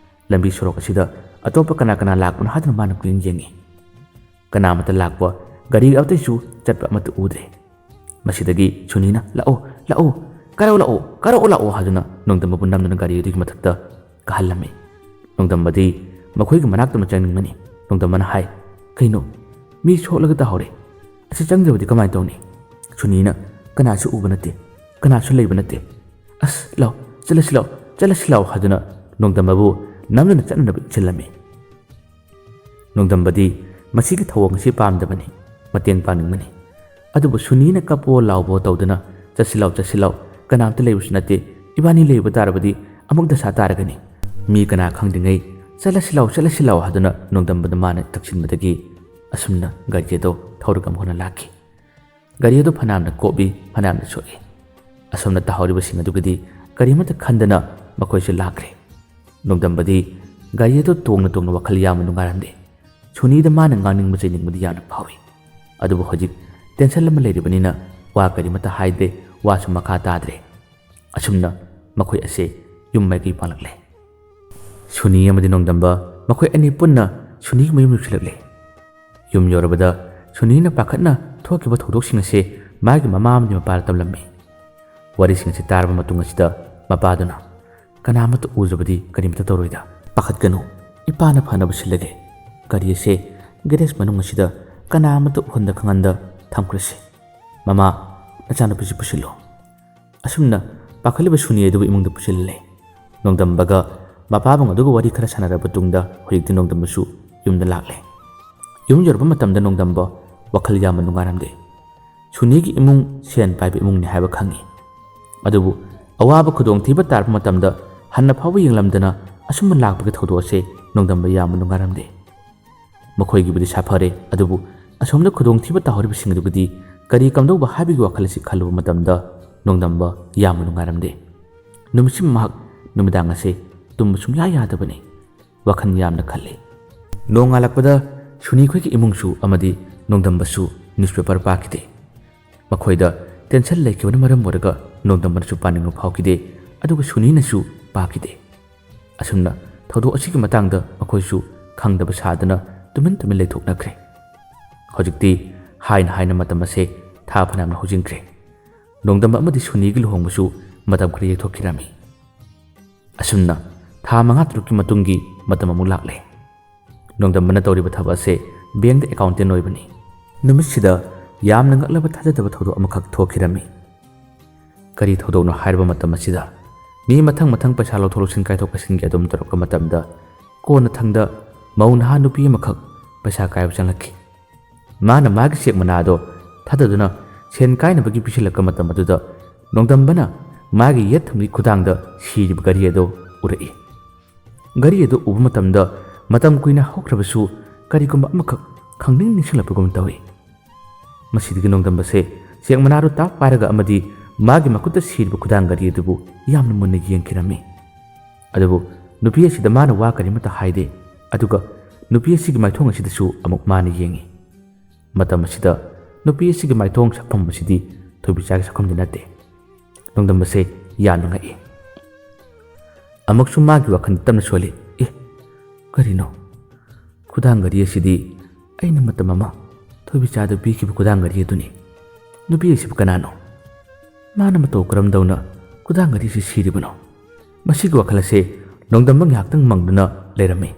ꯂꯝꯕꯤ ꯁꯣꯔꯣꯛ ꯑꯁꯤꯗ ꯑꯇꯣꯞꯄ ꯀꯅꯥ ꯀꯅꯥ ꯂꯥꯛꯄꯅꯣ ꯍꯥꯏꯗꯨꯅ ꯃꯥꯅ ꯀꯨꯏꯅ ꯌꯦꯡꯉꯤ꯫ ꯀꯅꯥ ꯑꯃꯠꯇ ꯂꯥꯛꯄ, ꯒꯥꯔꯤ ꯑꯃꯠꯇꯁꯨ ꯆꯠꯄ ꯑꯃꯠꯇ ꯎꯗ꯭ꯔꯦ꯫ ꯃꯁꯤꯗꯒꯤ ꯁꯨꯅꯤꯅ, "ꯂꯥꯛꯑꯣ, ꯂꯥꯛꯑꯣ, ꯀꯥꯔꯛꯑꯣ ꯂꯥꯛꯑꯣ, ꯀꯥꯔꯛꯑꯣ ꯂꯥꯛꯑꯣ" ꯍꯥꯏꯗꯨꯅ ꯅꯣꯡꯗꯝꯕꯕꯨ ꯅꯝꯗꯨꯅ ꯒꯥꯔꯤ ꯑꯗꯨꯒꯤ ꯃꯊꯛꯇ ꯀꯥꯍꯜꯂꯝꯃꯤ꯫ ꯅꯣꯡꯗꯝꯕꯗꯤ ꯃꯈꯣꯏꯒꯤ ꯃꯅꯥꯛꯇ ꯆꯪꯅꯤꯡꯕꯅꯤ꯫ ꯅꯣꯡꯗꯝꯕꯅ ꯍꯥꯏ, "ꯀꯩꯅꯣ? ꯃꯤ ꯁꯣꯛꯂꯒ ꯇꯥꯍꯧꯔꯦ꯫ ꯑꯁꯤ ꯆꯪꯗ꯭ꯔꯕꯗꯤ ꯀꯃꯥꯏꯅ ꯇꯧꯅꯤ?" ꯁꯨꯅꯤꯅ, "ꯀꯅꯥꯁꯨ ꯎꯕ ꯅꯠꯇꯦ, ꯀꯅꯥꯁꯨ ꯂꯩꯕ ꯅꯠꯇꯦ꯫ ꯑꯁ, ꯂꯥꯎ, ꯆꯠꯂꯁꯤ ꯂꯥꯎ, ꯆꯠꯂꯁꯤ ꯂꯥꯎ" ꯍꯥꯏꯗꯨꯅ ꯅꯣꯡꯗꯝꯕꯕꯨ ꯅꯝꯗꯨꯅ ꯆꯠꯅꯅꯕ ꯏꯟꯁꯤꯜꯂꯝꯃꯤ꯫ ꯅꯣꯡꯗꯝꯕꯗꯤ ꯃꯁꯤꯒꯤ ꯊꯧꯑꯣꯡ ꯑꯁꯤ ꯄꯥꯝꯗꯕꯅꯤ, ꯃꯇꯦꯡ ꯄꯥꯡꯅꯤꯡꯕꯅꯤ꯫ ꯑꯗꯨꯕꯨ ꯁꯨꯅꯤꯅ ꯀꯞꯄꯣ ꯂꯥꯎꯕꯣ ꯇꯧꯗꯨꯅ, "ꯆꯠꯁꯤ ꯂꯥꯎ, ꯆꯠꯁꯤ ꯂꯥꯎ, ꯀꯅꯥꯝꯇ ꯂꯩꯕꯁꯨ ꯅꯠꯇꯦ, ꯏꯕꯥꯅꯤ ꯂꯩꯕ ꯇꯥꯔꯕꯗꯤ ꯑꯃꯨꯛ ꯗꯁꯥ ꯇꯥꯔꯒꯅꯤ꯫ ꯃꯤ ꯀꯅꯥ ꯈꯪꯗ꯭ꯔꯤꯉꯩ ꯆꯠꯂꯁꯤ ꯂꯥꯎ, ꯆꯠꯂꯁꯤ ꯂꯥꯎ" ꯍꯥꯏꯗꯨꯅ ꯅꯣꯡꯗꯝꯕꯗ ꯃꯥꯅ ꯇꯛꯁꯤꯟꯕꯗꯒꯤ ꯑꯁꯨꯝꯅ ꯒꯥꯔꯤ ꯑꯗꯣ ꯊꯧꯔꯒ ꯑꯃꯨꯛ ꯍꯟꯅ ꯂꯥꯛꯈꯤ꯫ ꯒꯥꯔꯤ ꯑꯗꯨ ꯐꯅꯌꯥꯝꯅ ꯀꯣꯞꯏ, ꯐꯅꯌꯥꯝꯅ ꯁꯣꯛꯏ꯫ ꯑꯁꯣꯝꯅ ꯇꯥꯍꯧꯔꯤꯕꯁꯤꯡ ꯑꯗꯨꯒꯤꯗꯤ ꯀꯔꯤꯃꯠꯇ ꯈꯟꯗꯅ ꯃꯈꯣꯏꯁꯨ ꯂꯥꯛꯈ꯭ꯔꯦ꯫ ꯅꯣꯡꯗꯝꯕꯗꯤ ꯒꯥꯔꯤ ꯑꯗꯨ ꯇꯣꯡꯅ ꯇꯣꯡꯅ ꯋꯥꯈꯜ ꯌꯥꯝꯅ ꯅꯨꯡꯉꯥꯏꯔꯝꯗꯦ꯫ ꯁꯨꯅꯤꯗ ꯃꯥꯅ ꯉꯥꯡꯅꯤꯡꯕ ꯆꯩꯅꯤꯡꯕꯗꯤ ꯌꯥꯝꯅ ꯐꯥꯎꯏ꯫ ꯑꯗꯨꯕꯨ ꯍꯧꯖꯤꯛ ꯇꯦꯟꯁꯟ ꯑꯃ ꯂꯩꯔꯤꯕꯅꯤꯅ ꯋꯥ ꯀꯔꯤꯃꯠꯇ ꯍꯥꯏꯗ꯭ꯔꯦ, ꯋꯥꯁꯨ ꯃꯈꯥ ꯇꯥꯗ꯭ꯔꯦ꯫ ꯑꯁꯨꯝꯅ ꯃꯈꯣꯏ ꯑꯁꯦ ꯌꯨꯝ ꯃꯥꯏꯀꯩ ꯄꯥꯡꯂꯛꯂꯦ꯫ ꯁꯨꯅꯤ ꯑꯃꯗꯤ ꯅꯣꯡꯗꯝꯕ ꯃꯈꯣꯏ ꯑꯅꯤ ꯄꯨꯟꯅ ꯁꯨꯅꯤꯒꯤ ꯃꯌꯨꯝ ꯌꯧꯁꯤꯜꯂꯛꯂꯦ꯫ ꯌꯨꯝ ꯌꯧꯔꯕꯗ ꯁꯨꯅꯤꯅ ꯄꯥꯈꯠꯅ ꯊꯣꯛꯈꯤꯕ ꯊꯧꯗꯣꯛꯁꯤꯡ ꯑꯁꯦ ꯃꯥꯒꯤ ꯃꯃꯥ ꯑꯃꯗꯤ ꯃꯄꯥꯗ ꯇꯝꯂꯝꯃꯤ꯫ ꯋꯥꯔꯤꯁꯤꯡ ꯑꯁꯤ ꯇꯥꯔꯕ ꯃꯇꯨꯡ ꯑꯁꯤꯗ ꯃꯄꯥꯗꯨꯅ, "ꯀꯅꯥ ꯑꯃꯠꯇ ꯎꯗ꯭ꯔꯕꯗꯤ ꯀꯔꯤꯃꯠꯇ ꯇꯧꯔꯣꯏꯗ꯫ ꯄꯥꯈꯠꯀꯅꯨ, ꯏꯄꯥꯅ ꯐꯅꯕ ꯁꯤꯜꯂꯒꯦ꯫ ꯒꯥꯔꯤ ꯑꯁꯦ ꯒꯦꯔꯦꯖ ꯃꯅꯨꯡ ꯑꯁꯤꯗ ꯀꯅꯥ ꯑꯃꯠꯇ ꯎꯍꯟꯗ ꯈꯪꯍꯟꯗ ꯊꯝꯈ꯭ꯔꯁꯤ꯫ ꯃꯃꯥ, ꯅꯆꯥꯅꯨꯄꯤꯁꯤ ꯄꯨꯁꯤꯜꯂꯨ"꯫ ꯑꯁꯨꯝꯅ ꯄꯥꯈꯠꯂꯤꯕ ꯁꯨꯅꯤ ꯑꯗꯨꯕꯨ ꯏꯃꯨꯡꯗ ꯄꯨꯁꯤꯜꯂꯦ꯫ ꯅꯣꯡꯗꯝꯕꯒ ꯃꯄꯥꯕꯨꯡ ꯑꯗꯨꯒ ꯋꯥꯔꯤ ꯈꯔ ꯁꯥꯟꯅꯔꯕ ꯇꯨꯡꯗ ꯍꯧꯖꯤꯛꯇꯤ ꯅꯣꯡꯗꯝꯕꯁꯨ ꯌꯨꯝꯗ ꯂꯥꯛꯂꯦ꯫ ꯌꯨꯝ ꯌꯧꯔꯛꯄ ꯃꯇꯝꯗ ꯅꯣꯡꯗꯝꯕ ꯋꯥꯈꯜ ꯌꯥꯝꯅ ꯅꯨꯡꯉꯥꯏꯔꯝꯗꯦ꯫ ꯁꯨꯅꯤꯒꯤ ꯏꯃꯨꯡ ꯁꯦꯟ ꯄꯥꯏꯕ ꯏꯃꯨꯡꯅꯤ ꯍꯥꯏꯕ ꯈꯪꯉꯤ꯫ ꯑꯗꯨꯕꯨ ꯑꯋꯥꯕ ꯈꯨꯗꯣꯡꯊꯤꯕ ꯇꯥꯔꯛꯄ ꯃꯇꯝꯗ ꯍꯟꯅ ꯐꯥꯎꯕ ꯌꯦꯡꯂꯝꯗꯅ ꯑꯁꯨꯝꯅ ꯂꯥꯛꯄꯒꯤ ꯊꯧꯗꯣꯛ ꯑꯁꯦ ꯅꯣꯡꯗꯝꯕ ꯌꯥꯝꯅ ꯅꯨꯡꯉꯥꯏꯔꯝꯗꯦ꯫ ꯃꯈꯣꯏꯒꯤꯕꯨꯗꯤ ꯁꯥꯐꯔꯦ, ꯑꯗꯨꯕꯨ ꯑꯁꯣꯝꯗ ꯈꯨꯗꯣꯡꯊꯤꯕ ꯇꯥꯍꯧꯔꯤꯕꯁꯤꯡ ꯑꯗꯨꯒꯤꯗꯤ ꯀꯔꯤ ꯀꯝꯗꯧꯕ ꯍꯥꯏꯕꯒꯤ ꯋꯥꯈꯜ ꯑꯁꯤ ꯈꯜꯂꯨꯕ ꯃꯇꯝꯗ ꯅꯣꯡꯗꯝꯕ ꯌꯥꯝꯅ ꯅꯨꯡꯉꯥꯏꯔꯝꯗꯦ꯫ ꯅꯨꯃꯤꯠꯁꯤꯃ ꯃꯍꯥꯛ ꯅꯨꯃꯤꯗꯥꯡ ꯑꯁꯦ ꯇꯨꯝꯕ ꯁꯨꯡꯌꯥ ꯌꯥꯗꯕꯅꯤ꯫ ꯋꯥꯈꯜ ꯌꯥꯝꯅ ꯈꯜꯂꯤ꯫ ꯅꯣꯡꯉꯥꯜꯂꯛꯄꯗ ꯁꯨꯅꯤꯈꯣꯏꯒꯤ ꯏꯃꯨꯡꯁꯨ ꯑꯃꯗꯤ ꯅꯣꯡꯗꯝꯕꯁꯨ ꯅ꯭ꯌꯨꯁꯄꯦꯄꯔ ꯄꯥꯈꯤꯗꯦ꯫ ꯃꯈꯣꯏꯗ ꯇꯦꯟꯁꯟ ꯂꯩꯈꯤꯕꯅ ꯃꯔꯝ ꯑꯣꯏꯔꯒ ꯅꯣꯡꯗꯝꯕꯅꯁꯨ ꯄꯥꯅꯤꯡꯕ ꯐꯥꯎꯈꯤꯗꯦ, ꯑꯗꯨꯒ ꯁꯨꯅꯤꯅꯁꯨ ꯄꯥꯈꯤꯗꯦ꯫ ꯑꯁꯨꯝꯅ ꯊꯧꯗꯣꯛ ꯑꯁꯤꯒꯤ ꯃꯇꯥꯡꯗ ꯃꯈꯣꯏꯁꯨ ꯈꯪꯗꯕ ꯁꯥꯗꯨꯅ ꯇꯨꯃꯤꯟ ꯇꯨꯃꯤꯟ ꯂꯩꯊꯣꯛꯅꯈ꯭ꯔꯦ꯫ ꯍꯧꯖꯤꯛꯇꯤ ꯍꯥꯏꯅ ꯍꯥꯏꯅ ꯃꯇꯝ ꯑꯁꯦ ꯊꯥ ꯐꯅꯌꯥꯝꯅ ꯍꯧꯖꯤꯟꯈ꯭ꯔꯦ꯫ ꯅꯣꯡꯗꯝꯕ ꯑꯃꯗꯤ ꯁꯨꯅꯤꯒꯤ ꯂꯨꯍꯣꯡꯕꯁꯨ ꯃꯇꯝ ꯈꯔ ꯌꯩꯊꯣꯛꯈꯤꯔꯝꯃꯤ꯫ ꯑꯁꯨꯝꯅ ꯊꯥ ꯃꯉꯥ ꯇꯔꯨꯛꯀꯤ ꯃꯇꯨꯡꯒꯤ ꯃꯇꯝ ꯑꯃꯨꯛ ꯂꯥꯛꯂꯦ꯫ ꯅꯣꯡꯗꯝꯕꯅ ꯇꯧꯔꯤꯕ ꯊꯕꯛ ꯑꯁꯦ ꯕꯦꯡꯗ ꯑꯦꯀꯥꯎꯟꯇꯦꯟ ꯑꯣꯏꯕꯅꯤ꯫ ꯅꯨꯃꯤꯠꯁꯤꯗ ꯌꯥꯝꯅ ꯉꯛꯂꯕ ꯊꯥꯖꯗꯕ ꯊꯧꯗꯣꯛ ꯑꯃꯈꯛ ꯊꯣꯛꯈꯤꯔꯝꯃꯤ꯫ ꯀꯔꯤ ꯊꯧꯗꯣꯛꯅꯣ ꯍꯥꯏꯔꯕ ꯃꯇꯝ ꯑꯁꯤꯗ ꯃꯤ ꯃꯊꯪ ꯃꯊꯪ ꯄꯩꯁꯥ ꯂꯧꯊꯣꯛ ꯂꯧꯁꯤꯟ, ꯀꯥꯏꯊꯣꯛ ꯀꯥꯏꯁꯤꯟꯒꯤ ꯑꯗꯨꯝ ꯇꯧꯔꯛꯄ ꯃꯇꯝꯗ ꯀꯣꯟꯅ ꯊꯪꯗ ꯃꯧ ꯅꯍꯥ ꯅꯨꯄꯤ ꯑꯃꯈꯛ ꯄꯩꯁꯥ ꯀꯥꯏꯕ ꯆꯪꯂꯛꯈꯤ꯫ ꯃꯥꯅ ꯃꯥꯒꯤ ꯆꯦꯛ ꯃꯅꯥ ꯑꯗꯣ ꯊꯥꯗꯗꯨꯅ ꯁꯦꯟ ꯀꯥꯏꯅꯕꯒꯤ ꯄꯤꯁꯤꯜꯂꯛꯄ ꯃꯇꯝ ꯑꯗꯨꯗ ꯅꯣꯡꯗꯝꯕꯅ ꯃꯥꯒꯤ ꯌꯦꯠ ꯊꯪꯕꯒꯤ ꯈꯨꯗꯥꯡꯗ ꯁꯤꯔꯤꯕ ꯘꯔꯤ ꯑꯗꯨ ꯎꯔꯛꯏ꯫ ꯘꯔꯤ ꯑꯗꯨ ꯎꯕ ꯃꯇꯝꯗ ꯃꯇꯝ ꯀꯨꯏꯅ ꯍꯧꯈ꯭ꯔꯕꯁꯨ ꯀꯔꯤꯒꯨꯝꯕ ꯑꯃꯈꯛ ꯈꯪꯅꯤꯡ ꯅꯤꯡꯁꯤꯡꯂꯛꯄꯒꯨꯝ ꯇꯧꯏ꯫ ꯃꯁꯤꯗꯒꯤ ꯅꯣꯡꯗꯝꯕꯁꯦ ꯆꯦꯛ ꯃꯅꯥꯗꯨ ꯇꯥꯞ ꯄꯥꯏꯔꯒ ꯑꯃꯗꯤ ꯃꯥꯒꯤ ꯃꯈꯨꯠꯇ ꯁꯤꯔꯤꯕ ꯈꯨꯗꯥꯡ ꯘꯔꯤ ꯑꯗꯨꯕꯨ ꯌꯥꯝꯅ ꯃꯨꯟꯅ ꯌꯦꯡꯈꯤꯔꯝꯃꯤ꯫ ꯑꯗꯨꯕꯨ ꯅꯨꯄꯤ ꯑꯁꯤꯗ ꯃꯥꯅ ꯋꯥ ꯀꯔꯤꯃꯠꯇ ꯍꯥꯏꯗꯦ꯫ ꯑꯗꯨꯒ ꯅꯨꯄꯤ ꯑꯁꯤꯒꯤ ꯃꯥꯏꯊꯣꯡ ꯑꯁꯤꯗꯁꯨ ꯑꯃꯨꯛ ꯃꯥꯅ ꯌꯦꯡꯉꯤ꯫ ꯃꯇꯝ ꯑꯁꯤꯗ ꯅꯨꯄꯤ ꯑꯁꯤꯒꯤ ꯃꯥꯏꯊꯣꯡ ꯁꯛꯐꯝ ꯑꯁꯤꯗꯤ ꯊꯣꯏꯕꯤꯆꯥꯒꯤ ꯁꯛꯐꯝꯗꯤ ꯅꯠꯇꯦ꯫ ꯅꯣꯡꯗꯝꯕꯁꯦ ꯌꯥꯝꯅ ꯉꯛꯏ꯫ ꯑꯃꯨꯛꯁꯨ ꯃꯥꯒꯤ ꯋꯥꯈꯜ ꯇꯞꯅ ꯁꯣꯜꯂꯤ꯫ "ꯑꯦ, ꯀꯔꯤꯅꯣ? ꯈꯨꯗꯥꯡ ꯘꯔꯤ ꯑꯁꯤꯗꯤ ꯑꯩꯅ ꯃꯇꯝ ꯑꯃ ꯊꯣꯏꯕꯤꯆꯥꯗ ꯄꯤꯈꯤꯕ ꯈꯨꯗꯥꯡ ꯘꯔꯤ ꯑꯗꯨꯅꯤ꯫ ꯅꯨꯄꯤ ꯑꯁꯤꯕꯨ ꯀꯅꯥꯅꯣ? ꯃꯥꯅ ꯃꯇꯧ ꯀꯔꯝꯗꯧꯅ ꯈꯨꯗꯥꯡ ꯘꯔꯤ ꯑꯁꯤ ꯁꯤꯔꯤꯕꯅꯣ?" ꯃꯁꯤꯒꯤ ꯋꯥꯈꯜ ꯑꯁꯦ ꯅꯣꯡꯗꯝꯕ ꯉꯥꯏꯍꯥꯛꯇꯪ ꯃꯪꯗꯨꯅ ꯂꯩꯔꯝꯃꯤ꯫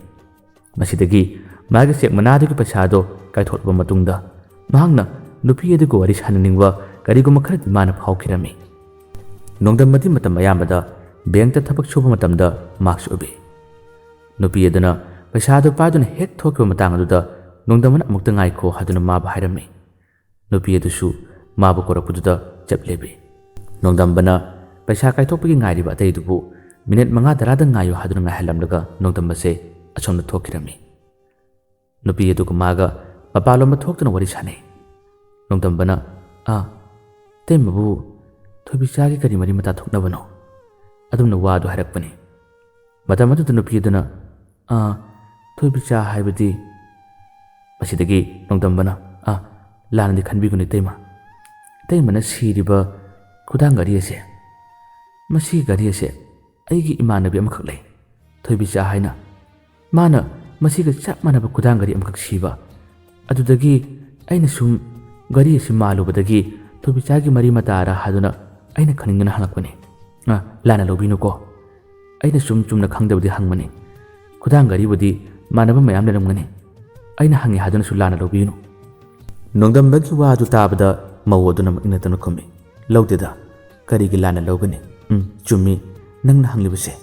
ꯃꯁꯤꯗꯒꯤ ꯃꯥꯒꯤ ꯆꯦꯛ ꯃꯅꯥꯗꯨꯒꯤ ꯄꯩꯁꯥꯗꯣ ꯀꯥꯏꯊꯣꯛꯂꯕ ꯃꯇꯨꯡꯗ ꯃꯍꯥꯛꯅ ꯅꯨꯄꯤ ꯑꯗꯨꯒ ꯋꯥꯔꯤ ꯁꯥꯟꯅꯅꯤꯡꯕ ꯀꯔꯤꯒꯨꯝꯕ ꯈꯔꯗꯤ ꯃꯥꯅ ꯐꯥꯎꯈꯤꯔꯝꯃꯤ꯫ ꯅꯣꯡꯗꯝꯕꯗꯤ ꯃꯇꯝ ꯑꯌꯥꯝꯕꯗ ꯕꯦꯡꯛꯇ ꯊꯕꯛ ꯁꯨꯕ ꯃꯇꯝꯗ ꯃꯥꯛꯁ ꯎꯞꯄꯤ꯫ ꯅꯨꯄꯤ ꯑꯗꯨꯅ ꯄꯩꯁꯥꯗꯨ ꯄꯥꯏꯗꯨꯅ ꯍꯦꯛ ꯊꯣꯛꯈꯤꯕ ꯃꯇꯥꯡ ꯑꯗꯨꯗ ꯅꯣꯡꯗꯝꯕꯅ ꯑꯃꯨꯛꯇ ꯉꯥꯏꯈꯣ ꯍꯥꯏꯗꯨꯅ ꯃꯥꯕꯨ ꯍꯥꯏꯔꯝꯃꯤ꯫ ꯅꯨꯄꯤ ꯑꯗꯨꯁꯨ ꯃꯥꯕꯨ ꯀꯧꯔꯛꯄꯗꯨꯗ ꯆꯞ ꯂꯦꯞꯄꯤ꯫ ꯅꯣꯡꯗꯝꯕꯅ ꯄꯩꯁꯥ ꯀꯥꯏꯊꯣꯛꯄꯒꯤ ꯉꯥꯏꯔꯤꯕ ꯑꯇꯩꯗꯨꯕꯨ ꯃꯤꯅꯤꯠ ꯃꯉꯥ ꯇꯔꯥꯗ ꯉꯥꯏꯌꯨ ꯍꯥꯏꯗꯨꯅ ꯉꯥꯏꯍꯜꯂꯝꯂꯒ ꯅꯣꯡꯗꯝꯕꯁꯦ ꯑꯁꯣꯝꯗ ꯊꯣꯛꯈꯤꯔꯝꯃꯤ꯫ ꯅꯨꯄꯤ ꯑꯗꯨꯒ ꯃꯥꯒ ꯃꯄꯥꯟꯂꯣꯝꯗ ꯊꯣꯛꯇꯨꯅ ꯋꯥꯔꯤ ꯁꯥꯟꯅꯩ꯫ ꯅꯣꯡꯗꯝꯕꯅ, "ꯑꯥ, ꯏꯇꯩꯃꯕꯨ ꯊꯣꯏꯕꯤꯆꯥꯒꯤ ꯀꯔꯤ ꯃꯔꯤ ꯃꯇꯥ ꯊꯣꯛꯅꯕꯅꯣ?" ꯑꯗꯨꯝꯅ ꯋꯥꯗꯨ ꯍꯥꯏꯔꯛꯄꯅꯤ꯫ ꯃꯇꯝ ꯑꯗꯨꯗ ꯅꯨꯄꯤ ꯑꯗꯨꯅ, "ꯑꯥ, ꯊꯣꯏꯕꯤꯆꯥ ꯍꯥꯏꯕꯗꯤ?" ꯃꯁꯤꯗꯒꯤ ꯅꯣꯡꯗꯝꯕꯅ, "ꯑꯥ, ꯂꯥꯟꯅꯗꯤ ꯈꯟꯕꯤꯒꯅꯨ ꯏꯇꯩꯃ꯫ ꯏꯇꯩꯃꯅ ꯁꯤꯔꯤꯕ ꯈꯨꯗꯥꯡ ꯘꯔꯤ ꯑꯁꯦ, ꯃꯁꯤ ꯘꯔꯤ ꯑꯁꯦ ꯑꯩꯒꯤ ꯏꯃꯥꯟꯅꯕꯤ ꯑꯃꯈꯛ ꯂꯩ, ꯊꯣꯏꯕꯤꯆꯥ ꯍꯥꯏꯅ꯫ ꯃꯥꯅ ꯃꯁꯤꯒ ꯆꯞ ꯃꯥꯟꯅꯕ ꯈꯨꯗꯥꯡ ꯘꯔꯤ ꯑꯃꯈꯛ ꯁꯤꯕ꯫ ꯑꯗꯨꯗꯒꯤ ꯑꯩꯅ ꯁꯨꯝ ꯘꯔꯤ ꯑꯁꯤ ꯃꯥꯜꯂꯨꯕꯗꯒꯤ ꯊꯣꯏꯕꯤꯆꯥꯒꯤ ꯃꯔꯤ ꯃꯇꯥꯔ ꯍꯥꯏꯗꯨꯅ ꯑꯩꯅ ꯈꯪꯅꯤꯡꯗꯅ ꯍꯪꯂꯛꯄꯅꯤ꯫ ꯑ, ꯂꯥꯟꯅ ꯂꯧꯕꯤꯅꯨꯀꯣ꯫ ꯑꯩꯅ ꯁꯨꯝ ꯆꯨꯝꯅ ꯈꯪꯗꯕꯗꯤ ꯍꯪꯕꯅꯤ꯫ ꯈꯨꯗꯥꯡ ꯘꯔꯤꯕꯨꯗꯤ ꯃꯥꯟꯅꯕ ꯃꯌꯥꯝ ꯂꯩꯔꯝꯒꯅꯤ꯫ ꯑꯩꯅ ꯍꯪꯉꯦ ꯍꯥꯏꯗꯨꯅꯁꯨ ꯂꯥꯟꯅ ꯂꯧꯕꯤꯒꯅꯨ꯫" ꯅꯣꯡꯗꯝꯕꯒꯤ ꯋꯥ ꯑꯗꯨ ꯇꯥꯕꯗ ꯃꯧ ꯑꯗꯨꯅ ꯑꯃꯨꯛ ꯏꯪꯅ ꯇꯞꯅ ꯈꯨꯝꯃꯤ, "ꯂꯧꯗꯦꯗ, ꯀꯔꯤꯒꯤ ꯂꯥꯟꯅ ꯂꯧꯒꯅꯤ? ꯎꯝ, ꯆꯨꯝꯃꯤ ꯅꯪꯅ ꯍꯪꯂꯤꯕꯁꯦ꯫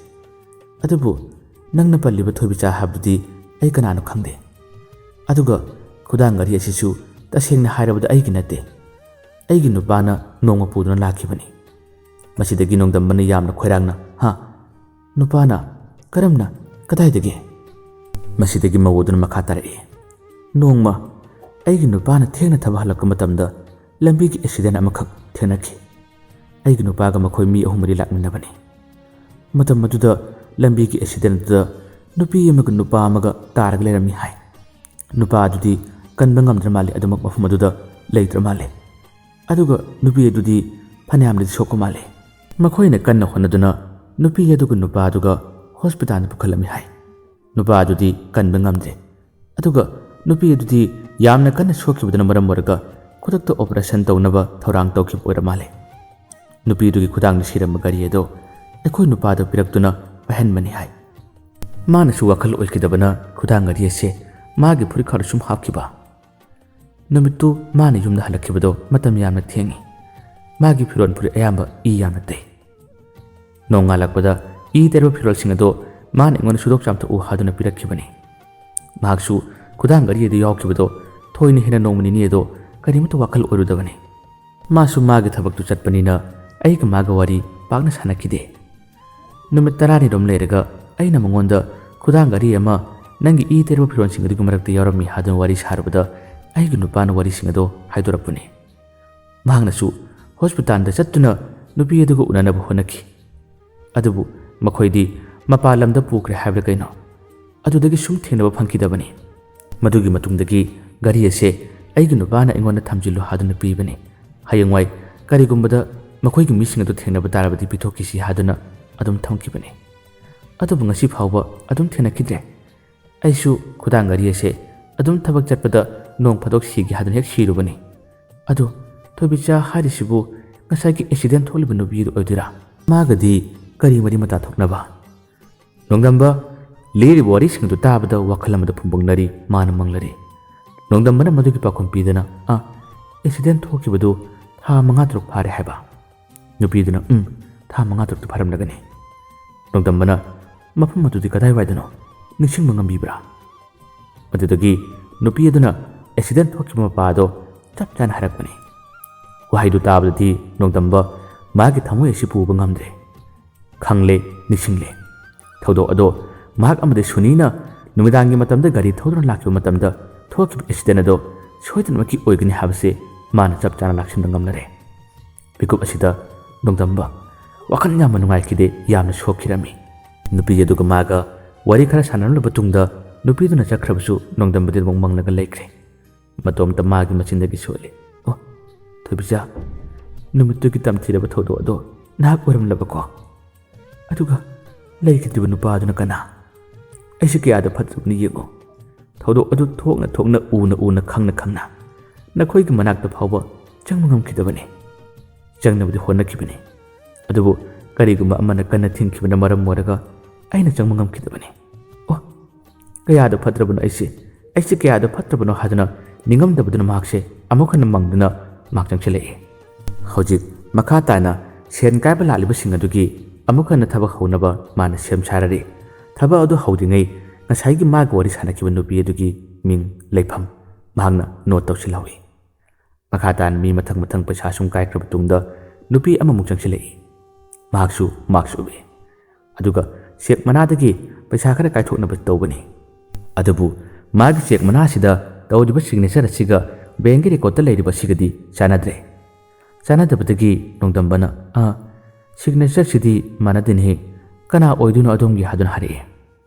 ꯑꯗꯨꯕꯨ ꯅꯪꯅ ꯄꯜꯂꯤꯕ ꯊꯣꯏꯕꯤꯆꯥ ꯍꯥꯏꯕꯗꯨꯗꯤ ꯑꯩ ꯀꯅꯥꯅꯣ ꯈꯪꯗꯦ꯫ ꯑꯗꯨꯒ ꯈꯨꯗꯥꯡ ꯘꯔꯤ ꯑꯁꯤꯁꯨ ꯇꯁꯦꯡꯅ ꯍꯥꯏꯔꯕꯗ ꯑꯩꯒꯤ ꯅꯠꯇꯦ꯫ ꯑꯩꯒꯤ ꯅꯨꯄꯥꯅ ꯅꯣꯡꯃ ꯄꯨꯗꯨꯅ ꯂꯥꯛꯈꯤꯕꯅꯤ꯫" ꯃꯁꯤꯗꯒꯤ ꯅꯣꯡꯗꯝꯕꯅ ꯌꯥꯝꯅ ꯈꯣꯏꯔꯥꯡꯅ, "ꯍꯥ? ꯅꯨꯄꯥꯅ? ꯀꯔꯝꯅ? ꯀꯗꯥꯏꯗꯒꯤ?" ꯃꯁꯤꯗꯒꯤ ꯃꯧ ꯑꯗꯨꯅ ꯃꯈꯥ ꯇꯥꯔꯛꯏ, "ꯅꯣꯡꯃ ꯑꯩꯒꯤ ꯅꯨꯄꯥꯅ ꯊꯦꯡꯅ ꯊꯕꯛ ꯍꯜꯂꯛꯄ ꯃꯇꯝꯗ ꯂꯝꯕꯤꯒꯤ ꯑꯦꯛꯁꯤꯗꯦꯟ ꯑꯃꯈꯛ ꯊꯦꯡꯅꯈꯤ꯫ ꯑꯩꯒꯤ ꯅꯨꯄꯥꯒ ꯃꯈꯣꯏ ꯃꯤ ꯑꯍꯨꯝ ꯃꯔꯤ ꯂꯥꯛꯃꯤꯟꯅꯕꯅꯤ꯫ ꯃꯇꯝ ꯑꯗꯨꯗ ꯂꯝꯕꯤꯒꯤ ꯑꯦꯛꯁꯤꯗꯦꯟ ꯑꯗꯨꯗ ꯅꯨꯄꯤ ꯑꯃꯒ ꯅꯨꯄꯥ ꯑꯃꯒ ꯇꯥꯔꯒ ꯂꯩꯔꯝꯃꯤ ꯍꯥꯏ꯫ ꯅꯨꯄꯥ ꯑꯗꯨꯗꯤ ꯀꯟꯕ ꯉꯝꯗ꯭ꯔ ꯃꯥꯜꯂꯦ, ꯑꯗꯨꯃꯛ ꯃꯐꯝ ꯑꯗꯨꯗ ꯂꯩꯇ꯭ꯔ ꯃꯥꯜꯂꯦ꯫ ꯑꯗꯨꯒ ꯅꯨꯄꯤ ꯑꯗꯨꯗꯤ ꯐꯅꯌꯥꯝꯅꯗꯤ ꯁꯣꯛꯄ ꯃꯥꯜꯂꯦ꯫ ꯃꯈꯣꯏꯅ ꯀꯟꯅ ꯍꯣꯠꯅꯗꯨꯅ ꯅꯨꯄꯤ ꯑꯗꯨꯒ ꯅꯨꯄꯥ ꯑꯗꯨꯒ ꯍꯣꯁꯄꯤꯇꯥꯜꯗ ꯄꯨꯈꯠꯂꯝꯃꯤ ꯍꯥꯏ꯫ ꯅꯨꯄꯥ ꯑꯗꯨꯗꯤ ꯀꯟꯕ ꯉꯝꯗ꯭ꯔꯦ꯫ ꯑꯗꯨꯒ ꯅꯨꯄꯤ ꯑꯗꯨꯗꯤ ꯌꯥꯝꯅ ꯀꯟꯅ ꯁꯣꯛꯈꯤꯕꯗꯨꯅ ꯃꯔꯝ ꯑꯣꯏꯔꯒ ꯈꯨꯗꯛꯇ ꯑꯣꯄꯔꯦꯁꯟ ꯇꯧꯅꯕ ꯊꯧꯔꯥꯡ ꯇꯧꯈꯤꯕ ꯑꯣꯏꯔ ꯃꯥꯜꯂꯦ꯫ ꯅꯨꯄꯤ ꯑꯗꯨꯒꯤ ꯈꯨꯗꯥꯡꯗ ꯁꯤꯔꯝꯕ ꯘꯔꯤ ꯑꯗꯣ ꯑꯩꯈꯣꯏ ꯅꯨꯄꯥꯗ ꯄꯤꯔꯛꯇꯨꯅ ꯄꯥꯏꯍꯟꯕꯅꯤ ꯍꯥꯏ꯫ ꯃꯥꯅꯁꯨ ꯋꯥꯈꯜ ꯑꯣꯏꯈꯤꯗꯕꯅ ꯈꯨꯗꯥꯡ ꯘꯔꯤ ꯑꯁꯦ ꯃꯥꯒꯤ ꯐꯨꯔꯤꯠꯈꯥꯗ ꯁꯨꯝ ꯍꯥꯞꯈꯤꯕ꯫ ꯅꯨꯃꯤꯠꯇꯨ ꯃꯥꯅ ꯌꯨꯝꯗ ꯍꯜꯂꯛꯈꯤꯕꯗꯣ ꯃꯇꯝ ꯌꯥꯝꯅ ꯊꯦꯡꯉꯤ꯫ ꯃꯥꯒꯤ ꯐꯤꯔꯣꯜ ꯐꯨꯔꯤꯠ ꯑꯌꯥꯝꯕ ꯏ ꯌꯥꯝꯅ ꯇꯩ꯫ ꯅꯣꯡꯉꯥꯜꯂꯛꯄꯗ ꯏ ꯇꯩꯔꯕ ꯐꯤꯔꯣꯜꯁꯤꯡ ꯑꯗꯣ ꯃꯥꯅ ꯑꯩꯉꯣꯟꯗ ꯁꯨꯗꯣꯛ ꯆꯥꯝꯊꯣꯛꯎ ꯍꯥꯏꯗꯨꯅ ꯄꯤꯔꯛꯈꯤꯕꯅꯤ꯫ ꯃꯍꯥꯛꯁꯨ ꯈꯨꯗꯥꯡ ꯘꯔꯤ ꯑꯗꯨ ꯌꯥꯎꯈꯤꯕꯗꯣ ꯊꯣꯏꯅ ꯍꯦꯟꯅ ꯅꯣꯡꯃ ꯅꯤꯅꯤ ꯑꯗꯣ ꯀꯔꯤꯃꯠꯇ ꯋꯥꯈꯜ ꯑꯣꯏꯔꯨꯗꯕꯅꯤ꯫ ꯃꯥꯁꯨ ꯃꯥꯒꯤ ꯊꯕꯛꯇꯨ ꯆꯠꯄꯅꯤꯅ ꯑꯩꯒ ꯃꯥꯒ ꯋꯥꯔꯤ ꯄꯥꯛꯅ ꯁꯥꯟꯅꯈꯤꯗꯦ꯫ ꯅꯨꯃꯤꯠ ꯇꯔꯥꯅꯤꯔꯣꯝ ꯂꯩꯔꯒ ꯑꯩꯅ ꯃꯉꯣꯟꯗ ꯈꯨꯗꯥꯡ ꯘꯔꯤ ꯑꯃ ꯅꯪꯒꯤ ꯏ ꯇꯩꯔꯕ ꯐꯤꯔꯣꯜꯁꯤꯡ ꯑꯗꯨꯒꯤ ꯃꯔꯛꯇ ꯌꯥꯎꯔꯝꯃꯤ ꯍꯥꯏꯗꯨꯅ ꯋꯥꯔꯤ ꯁꯥꯔꯨꯕꯗ ꯑꯩꯒꯤ ꯅꯨꯄꯥꯅ ꯋꯥꯔꯤꯁꯤꯡ ꯑꯗꯣ ꯍꯥꯏꯗꯣꯔꯛꯄꯅꯤ꯫ ꯃꯍꯥꯛꯅꯁꯨ ꯍꯣꯁꯄꯤꯇꯥꯜꯗ ꯆꯠꯇꯨꯅ ꯅꯨꯄꯤ ꯑꯗꯨꯒ ꯎꯅꯅꯕ ꯍꯣꯠꯅꯈꯤ꯫ ꯑꯗꯨꯕꯨ ꯃꯈꯣꯏꯗꯤ ꯃꯄꯥꯟ ꯂꯝꯗ ꯄꯨꯈ꯭ꯔꯦ ꯍꯥꯏꯕ꯭ꯔꯥ ꯀꯩꯅꯣ, ꯑꯗꯨꯗꯒꯤ ꯁꯨꯝ ꯊꯦꯡꯅꯕ ꯐꯪꯈꯤꯗꯕꯅꯤ꯫ ꯃꯗꯨꯒꯤ ꯃꯇꯨꯡꯗꯒꯤ ꯘꯔꯤ ꯑꯁꯦ ꯑꯩꯒꯤ ꯅꯨꯄꯥꯅ ꯑꯩꯉꯣꯟꯗ ꯊꯝꯖꯤꯜꯂꯨ ꯍꯥꯏꯗꯨꯅ ꯄꯤꯕꯅꯤ꯫ ꯍꯌꯦꯡꯋꯥꯏ ꯀꯔꯤꯒꯨꯝꯕꯗ ꯃꯈꯣꯏꯒꯤ ꯃꯤꯁꯤꯡ ꯑꯗꯨ ꯊꯦꯡꯅꯕ ꯇꯥꯔꯕꯗꯤ ꯄꯤꯊꯣꯛꯈꯤꯁꯤ ꯍꯥꯏꯗꯨꯅ ꯑꯗꯨꯝ ꯊꯝꯈꯤꯕꯅꯤ꯫ ꯑꯗꯨꯕꯨ ꯉꯁꯤ ꯐꯥꯎꯕ ꯑꯗꯨꯝ ꯊꯦꯡꯅꯈꯤꯗ꯭ꯔꯦ꯫ ꯑꯩꯁꯨ ꯈꯨꯗꯥꯡ ꯘꯔꯤ ꯑꯁꯦ ꯑꯗꯨꯝ ꯊꯕꯛ ꯆꯠꯄꯗ ꯅꯣꯡ ꯐꯥꯗꯣꯛ ꯁꯤꯒꯦ ꯍꯥꯏꯗꯨꯅ ꯍꯦꯛ ꯁꯤꯔꯨꯕꯅꯤ꯫ ꯑꯗꯨ ꯊꯣꯏꯕꯤꯆꯥ ꯍꯥꯏꯔꯤꯁꯤꯕꯨ ꯉꯁꯥꯏꯒꯤ ꯑꯦꯛꯁꯤꯗꯦꯟ ꯊꯣꯛꯂꯤꯕ ꯅꯨꯄꯤꯗꯨ ꯑꯣꯏꯗꯣꯏꯔꯥ? ꯃꯥꯒꯗꯤ ꯀꯔꯤ ꯃꯔꯤ ꯃꯇꯥ ꯊꯣꯛꯅꯕ? ꯅꯣꯡꯗꯝꯕ ꯂꯤꯔꯤꯕ ꯋꯥꯔꯤꯁꯤꯡ ꯑꯗꯨ ꯇꯥꯕꯗ ꯋꯥꯈꯜ ꯑꯃꯗ ꯐꯨꯝꯕꯪꯅꯔꯤ꯫ ꯃꯥꯅ ꯃꯪꯂꯔꯤ꯫ ꯅꯣꯡꯗꯝꯕꯅ ꯃꯗꯨꯒꯤ ꯄꯥꯎꯈꯨꯝ ꯄꯤꯗꯅ, "ꯑꯥ, ꯑꯦꯛꯁꯤꯗꯦꯟ ꯊꯣꯛꯈꯤꯕꯗꯨ ꯊꯥ ꯃꯉꯥ ꯇꯔꯨꯛ ꯐꯥꯔꯦ ꯍꯥꯏꯕ?" ꯅꯨꯄꯤꯗꯨꯅ, "ꯎꯝ, ꯊꯥ ꯃꯉꯥ ꯇꯔꯨꯛꯇꯤ ꯐꯥꯔꯝꯂꯒꯅꯤ꯫" ꯅꯣꯡꯗꯝꯕꯅ, "ꯃꯐꯝ ꯑꯗꯨꯗꯤ ꯀꯗꯥꯏꯋꯥꯏꯗꯅꯣ? ꯅꯤꯡꯁꯤꯡꯕ ꯉꯝꯕꯤꯕ꯭ꯔꯥ?" ꯑꯗꯨꯗꯒꯤ ꯅꯨꯄꯤ ꯑꯗꯨꯅ ꯑꯦꯛꯁꯤꯗꯦꯟ ꯊꯣꯛꯈꯤꯕ ꯃꯄꯥ ꯑꯗꯣ ꯆꯞ ꯆꯥꯅ ꯍꯥꯏꯔꯛꯄꯅꯤ꯫ ꯋꯥꯍꯩꯗꯨ ꯇꯥꯕꯗꯗꯤ ꯅꯣꯡꯗꯝꯕ ꯃꯥꯒꯤ ꯊꯃꯣꯏ ꯑꯁꯤ ꯄꯨꯕ ꯉꯝꯗ꯭ꯔꯦ꯫ ꯈꯪꯂꯦ, ꯅꯤꯡꯁꯤꯡꯂꯦ꯫ ꯊꯧꯗꯣꯛ ꯑꯗꯣ ꯃꯍꯥꯛ ꯑꯃꯗꯤ ꯁꯨꯅꯤꯅ ꯅꯨꯃꯤꯗꯥꯡꯒꯤ ꯃꯇꯝꯗ ꯒꯥꯔꯤ ꯊꯧꯗꯨꯅ ꯂꯥꯛꯈꯤꯕ ꯃꯇꯝꯗ ꯊꯣꯛꯈꯤꯕ ꯑꯦꯛꯁꯤꯗꯦꯟ ꯑꯗꯣ ꯁꯣꯏꯗꯅꯃꯛꯀꯤ ꯑꯣꯏꯒꯅꯤ ꯍꯥꯏꯕꯁꯦ ꯃꯥꯅ ꯆꯞ ꯆꯥꯅ ꯂꯥꯛꯁꯤꯟꯕ ꯉꯝꯂꯔꯦ꯫ ꯃꯤꯀꯨꯞ ꯑꯁꯤꯗ ꯅꯣꯡꯗꯝꯕ ꯋꯥꯈꯜ ꯌꯥꯝꯅ ꯅꯨꯡꯉꯥꯏꯈꯤꯗꯦ, ꯌꯥꯝꯅ ꯁꯣꯛꯈꯤꯔꯝꯃꯤ꯫ ꯅꯨꯄꯤ ꯑꯗꯨꯒ ꯃꯥꯒ ꯋꯥꯔꯤ ꯈꯔ ꯁꯥꯟꯅꯔꯝꯂꯕ ꯇꯨꯡꯗ ꯅꯨꯄꯤꯗꯨꯅ ꯆꯠꯈ꯭ꯔꯕꯁꯨ ꯅꯣꯡꯗꯝꯕꯗꯤ ꯑꯗꯨꯃꯛ ꯃꯪꯂꯒ ꯂꯩꯈ꯭ꯔꯦ꯫ ꯃꯇꯣꯝꯇ ꯃꯥꯒꯤ ꯃꯆꯤꯟꯗꯒꯤ ꯁꯣꯜꯂꯤ, "ꯑꯣ, ꯊꯣꯏꯕꯤꯆꯥ, ꯅꯨꯃꯤꯠꯇꯨꯒꯤ ꯇꯝꯊꯤꯔꯕ ꯊꯧꯗꯣꯛ ꯑꯗꯣ ꯅꯍꯥꯛ ꯑꯣꯏꯔꯝꯂꯕꯀꯣ? ꯑꯗꯨꯒ ꯂꯩꯈꯤꯗ꯭ꯔꯤꯕ ꯅꯨꯄꯥꯗꯨꯅ ꯀꯅꯥ? ꯑꯩꯁꯦ ꯀꯌꯥꯗ ꯐꯠꯇ꯭ꯔꯕꯅ ꯌꯦꯡꯉꯣ꯫ ꯊꯧꯗꯣꯛ ꯑꯗꯨ ꯊꯣꯛꯅ ꯊꯣꯛꯅ, ꯎꯅ ꯎꯅ, ꯈꯪꯅ ꯈꯪꯅ ꯅꯈꯣꯏꯒꯤ ꯃꯅꯥꯛꯇ ꯐꯥꯎꯕ ꯆꯪꯕ ꯉꯝꯈꯤꯗꯕꯅꯤ꯫ ꯆꯪꯅꯕꯗꯤ ꯍꯣꯠꯅꯈꯤꯕꯅꯤ, ꯑꯗꯨꯕꯨ ꯀꯔꯤꯒꯨꯝꯕ ꯑꯃꯅ ꯀꯟꯅ ꯊꯤꯡꯈꯤꯕꯅ ꯃꯔꯝ ꯑꯣꯏꯔꯒ ꯑꯩꯅ ꯆꯪꯕ ꯉꯝꯈꯤꯗꯕꯅꯤ꯫ ꯑꯣ, ꯀꯌꯥꯗ ꯐꯠꯇ꯭ꯔꯕꯅꯣ ꯑꯩꯁꯦ, ꯑꯩꯁꯦ ꯀꯌꯥꯗ ꯐꯠꯇ꯭ꯔꯕꯅꯣ" ꯍꯥꯏꯗꯨꯅ ꯅꯤꯡꯉꯝꯗꯕꯗꯨꯅ ꯃꯍꯥꯛꯁꯦ ꯑꯃꯨꯛ ꯍꯟꯅ ꯃꯪꯗꯨꯅ ꯃꯍꯥꯛ ꯆꯪꯁꯤꯜꯂꯛꯏ꯫ ꯍꯧꯖꯤꯛ ꯃꯈꯥ ꯇꯥꯅ ꯁꯦꯟ ꯀꯥꯏꯕ ꯂꯥꯛꯂꯤꯕꯁꯤꯡ ꯑꯗꯨꯒꯤ ꯑꯃꯨꯛ ꯍꯟꯅ ꯊꯕꯛ ꯍꯧꯅꯕ ꯃꯥꯅ ꯁꯦꯝ ꯁꯥꯔꯔꯤ꯫ ꯊꯕꯛ ꯑꯗꯨ ꯍꯧꯗ꯭ꯔꯤꯉꯩ ꯉꯁꯥꯏꯒꯤ ꯃꯥꯒ ꯋꯥꯔꯤ ꯁꯥꯟꯅꯈꯤꯕ ꯅꯨꯄꯤ ꯑꯗꯨꯒꯤ ꯃꯤꯡ, ꯂꯩꯐꯝ ꯃꯍꯥꯛꯅ ꯅꯣꯠ ꯇꯧꯁꯤꯜꯍꯧꯏ꯫ ꯃꯈꯥ ꯇꯥꯅ ꯃꯤ ꯃꯊꯪ ꯃꯊꯪ ꯄꯩꯁꯥ ꯁꯨꯝ ꯀꯥꯏꯈ꯭ꯔꯕ ꯇꯨꯡꯗ ꯅꯨꯄꯤ ꯑꯃꯃꯨꯛ ꯆꯪꯁꯤꯜꯂꯛꯏ꯫ ꯃꯍꯥꯛꯁꯨ ꯃꯥꯛꯁ ꯎꯞꯄꯤ꯫ ꯑꯗꯨꯒ ꯆꯦꯛ ꯃꯅꯥꯗꯒꯤ ꯄꯩꯁꯥ ꯈꯔ ꯀꯥꯏꯊꯣꯛꯅꯕ ꯇꯧꯕꯅꯤ꯫ ꯑꯗꯨꯕꯨ ꯃꯥꯒꯤ ꯆꯦꯛ ꯃꯅꯥꯁꯤꯗ ꯇꯧꯔꯤꯕ ꯁꯤꯒꯅꯦꯆꯔ ꯑꯁꯤꯒ ꯕꯦꯡꯒꯤ ꯔꯦꯀꯣꯔꯠꯇ ꯂꯩꯔꯤꯕ ꯑꯁꯤꯒꯗꯤ ꯆꯥꯟꯅꯗ꯭ꯔꯦ꯫ ꯆꯥꯟꯅꯗꯕꯗꯒꯤ ꯅꯣꯡꯗꯝꯕꯅ, "ꯑꯥ, ꯁꯤꯒꯅꯦꯆꯔꯁꯤꯗꯤ ꯃꯥꯟꯅꯗꯦꯅꯦꯍꯦ, ꯀꯅꯥ ꯑꯣꯏꯗꯣꯏꯅꯣ ꯑꯗꯣꯝꯒꯤ?" ꯍꯥꯏꯗꯨꯅ ꯍꯥꯏꯔꯛꯏ꯫